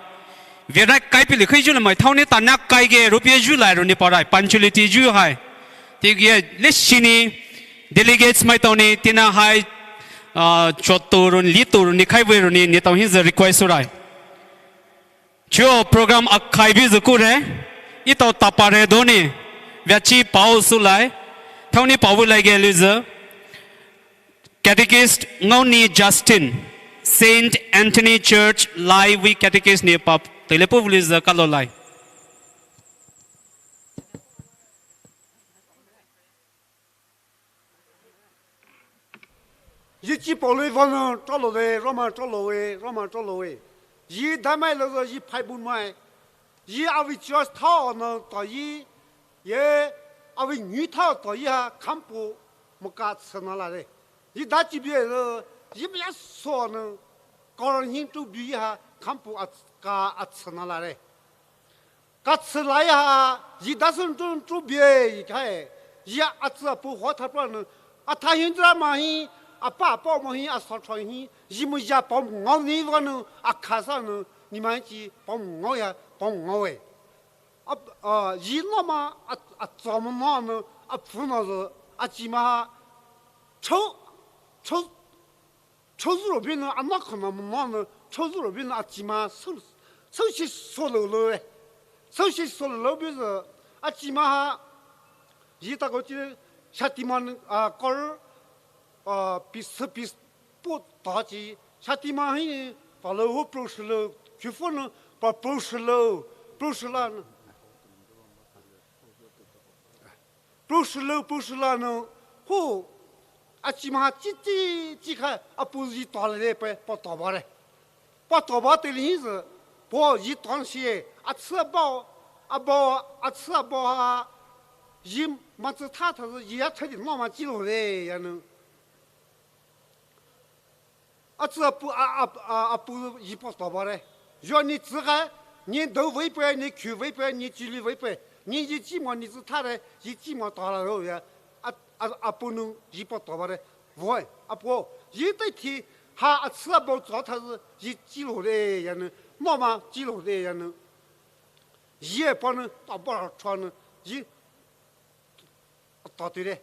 Viera kai bi li khui ju la mai thao ni ta na kai ge ro pie ju la ro ni parai. Punctuality ju hai. Ti ge le shini delegates maitao ni tina hai, ah, choto ro ni lito ro ni khai vei ro ni ni tao hin za request rai. Chuo program akhai bi zu kure, ito tapare doni, viachi pao sulai, thauni pao lai ge luzu. Catechist Ngaoni Justin, Saint Anthony Church, Lai vei catechist ni pap, telepo luzu kalo lai. Yi chi pao lei vana talo de, Roma talo we, Roma talo we. Yi damai lo zo yi phai bun mai. Yi avi church thao na ta yi, ye avi nyu thao ta yi ha kampu maka tsana la de. Yi da chi bie lo, yi bia so na, kor hin tu bi ha kampu a ka a tsana la de. Ka tsü lai ha, yi dasun tun tu bie yi kai, yi a tsü a pu ho tha pra nu, a tha hin dra ma hi, a pa pa ma hi, a sa tra hi, yi mu ya pa ngau ni va nu, a kha sa nu, ni ma chi pa ngau ya, pa ngau e. A, a, yi no ma, a, a tsü ma no nu, a phu no zo, a chi ma ha, cho, cho, Chozu ro bi nu a na khana ma na nu, chozu ro bi nu a chi ma, so, so shi so lo lo e. So shi so lo lo bi zu, a chi ma ha, yi ta ko chi, shati ma nu, a, kor, a, pis, pis, po ta chi, shati ma hi, pa lo ho pro shi lo, kyu fo nu, pa pro shi lo, pro shi la nu. Pushilo, pushila nu, hu, a chi ma chi chi chi kha, a pu yi ta le pe, pa ta ba re. Pa ta ba te li hi zi, po yi ta shi, a chi a bao, a bao, a chi a bao ha, yi ma zi ta ta zi, yi a chi di ma ma chi lo le, ya nu. A zi a pu, a, a, a, a pu yi pa ta ba re. Yo ni zi ga, ni dou vei pe, ni kyu vei pe, ni chi li vei pe, ni yi chi ma ni zi ta re, yi chi ma ta la lo ya. A, a, a pu nu yi pa ta ba re. Voi, apo, yi te thi, ha atsü abo tso tha zi, yi chi lo de ya ne, mo ma chi lo de ya ne. Yi pa ne, ta ba tho ne, yi, ta tu de.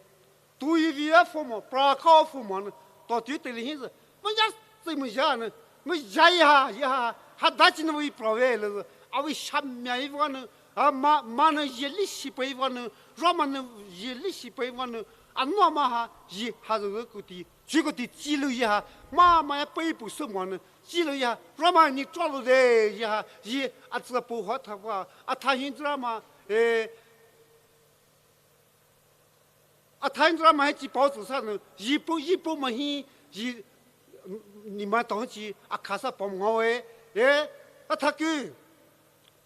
Tu yi vi a fo mo, pra ka fo mo ne, ta tu te li hin zi. Ma ya, zi mo ya ne, mo ya yi ha, yi ha, ha da chi ne vi pra ve le zi. A vi sha mya yi va ne, a ma, ma ne yi li shi pe yi va ne, ra ma ne yi li shi pe yi va ne, a no ma ha, yi ha zi ku ti. Chi ko ti chi lu yi ha, ma ma ya pei pu se mo ne, chi lu yi ha, ra ma ni tro lu de yi ha, yi a tsa pu ha tha wa, a tha hin ra ma, eh, a tha hin ra ma he chi pao tsu sa ne, yi pu, yi pu ma hi, yi, ni ma tong chi, a kha sa pom ngao e, eh, a tha ku,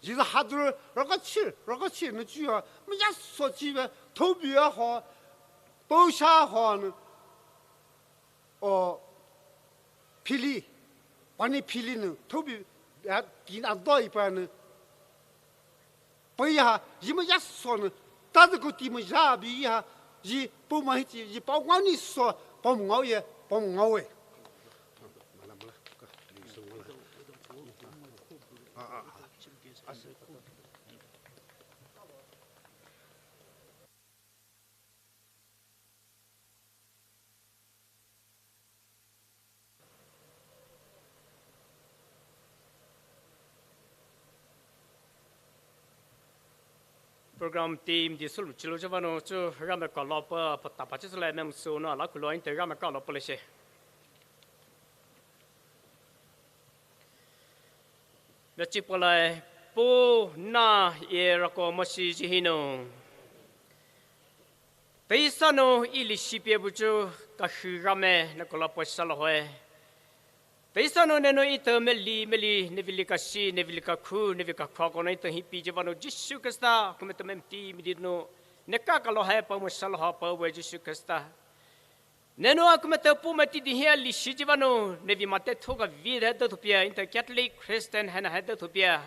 yi za ha du, ra ka chi, ra ka chi ne chi ha, ma ya so chi ve, tho bi a ho, pao sha ho ne, o, phili, pani phili ne, thobi, ya, kin a doi pa ne. Pei ha, yi ma ya so ne, ta de ko ti ma ya bi ha, yi pu ma hi chi, yi pao ngao ni so, pom ngao ye, pom ngao e. Program team di sulu chilo java no chu rame ka lo pa pa ta pa chi sulu mem su no la kulo inte rame ka lo pa le she. Na chi pa lai pu na e ra ko mo shi ji hi no. Teisa no i li shi pie bu chu ka shi rame na ko la pa sa lo hoe. Teisa no ne no i te me li, me li, ne vi li ka shi, ne vi li ka khu, ne vi ka khwa ko no i te hi pi je va no Jisu Krista, ku me te me ti mi di no, ne ka ka lo hai pa mo sa lo ha pa we Jisu Krista. Ne no a ku me te pu me ti di hia li shi je va no, ne vi ma te tho ka vi de te tho pia, i te Catholic Christian hena hai te tho pia.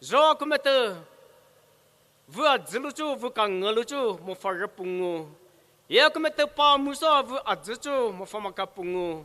Zo a ku me te, vu a zi lu chu, vu ka nge lu chu, mo fa re pu ngu. Ye a ku me te pa mu so, vu a zi chu, mo fa ma ka pu ngu.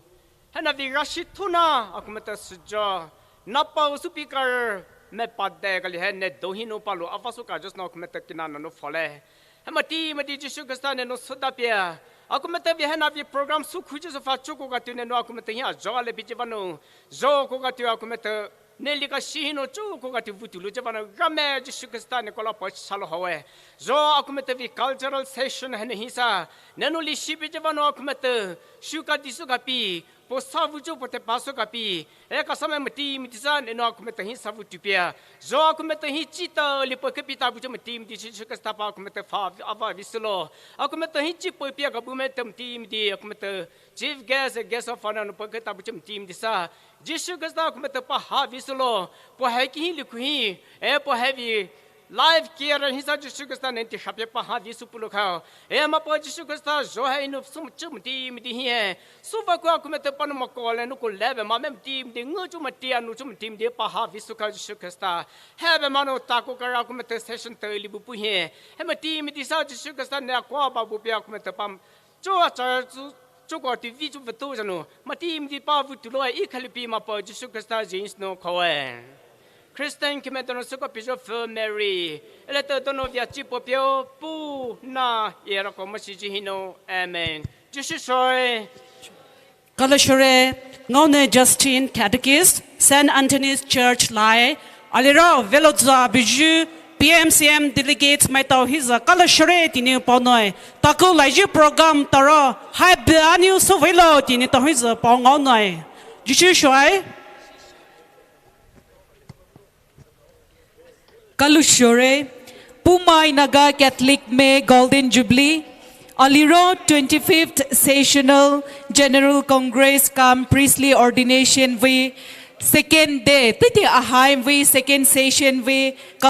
Hena vi ra shi thu na, a ku me te su jo. Na pa u su pi ka re, me pa de ka li he ne do hi no pa lu, a va su ka just na a ku me te kina na no fa le. He ma ti, ma ti Jisu Krista ne no su da pia. A ku me te vi hena vi program su khu Jisu fa chu ko ka tu ne no a ku me te hi a jo le pi je va no. Zo ko ka tu a ku me te Ne li ka shi hi no chu ko ka ti vutu lu je va no rame Jisu Krista ne ko la pa sa lo hawe. Zo a ku me te vi cultural session hene hi sa. Ne no li shi pi je va no a ku me te shu ka di su ka pi. Po sa vu chu po te pa su ka pi. E ka sa me mati mati sa ne no a ku me te hi sa vutu pia. Zo a ku me te hi chi ta li po ke pi ta bu chu mati mati Jisu Krista pa a ku me te fa a va vi su lo. A ku me te hi chi po pia ka bu me te mati mati a ku me te chief guest, guest of honor no po ke ta bu chu mati mati sa. Jisu Krista a ku me te pa ha vi su lo, po hai ki hi li ku hi, e po hai vi life care hi sa Jisu Krista ne ti sha pia pa ha vi su pu lo kha. E ma pa Jisu Krista zo hai no sum chu mati mati hi e. Su va ku a ku me te pa no ma ko le no ku le ve ma me mati mati ngu chu mati a no chu mati mati pa ha vi su kha Jisu Krista. He ve ma no ta ku ka ra ku me te session te li bu pu hi. He mati mati sa Jisu Krista ne a ko ba bu pia ku me te pa Cho a cha chu, cho ko ti vi chu vetu janu. Mati mati pa vutu lo i khalipi ma pa Jisu Krista jins no kowe. Christian kime dono suko pijo fe Mary. Ele to dono via chi po pio pu na i ra ko masi ji hino. Amen. Jisu shoi. Kalashore, ngaone Justin, Catechist, Saint Anthony's Church lai, aliro Veloza Biju, P M C M Delegates mai tau hiza Kalashore tini pau noi, taku laiju program taro, hai be aniu suvilo tini tau hiza pau ngau noi. Jisu shoi. Kalashore, Poumai Naga Catholic May Golden Jubilee, aliro twenty-fifth Sessional General Congress cum Priestly Ordination vei second day, titi ahai vei second session vei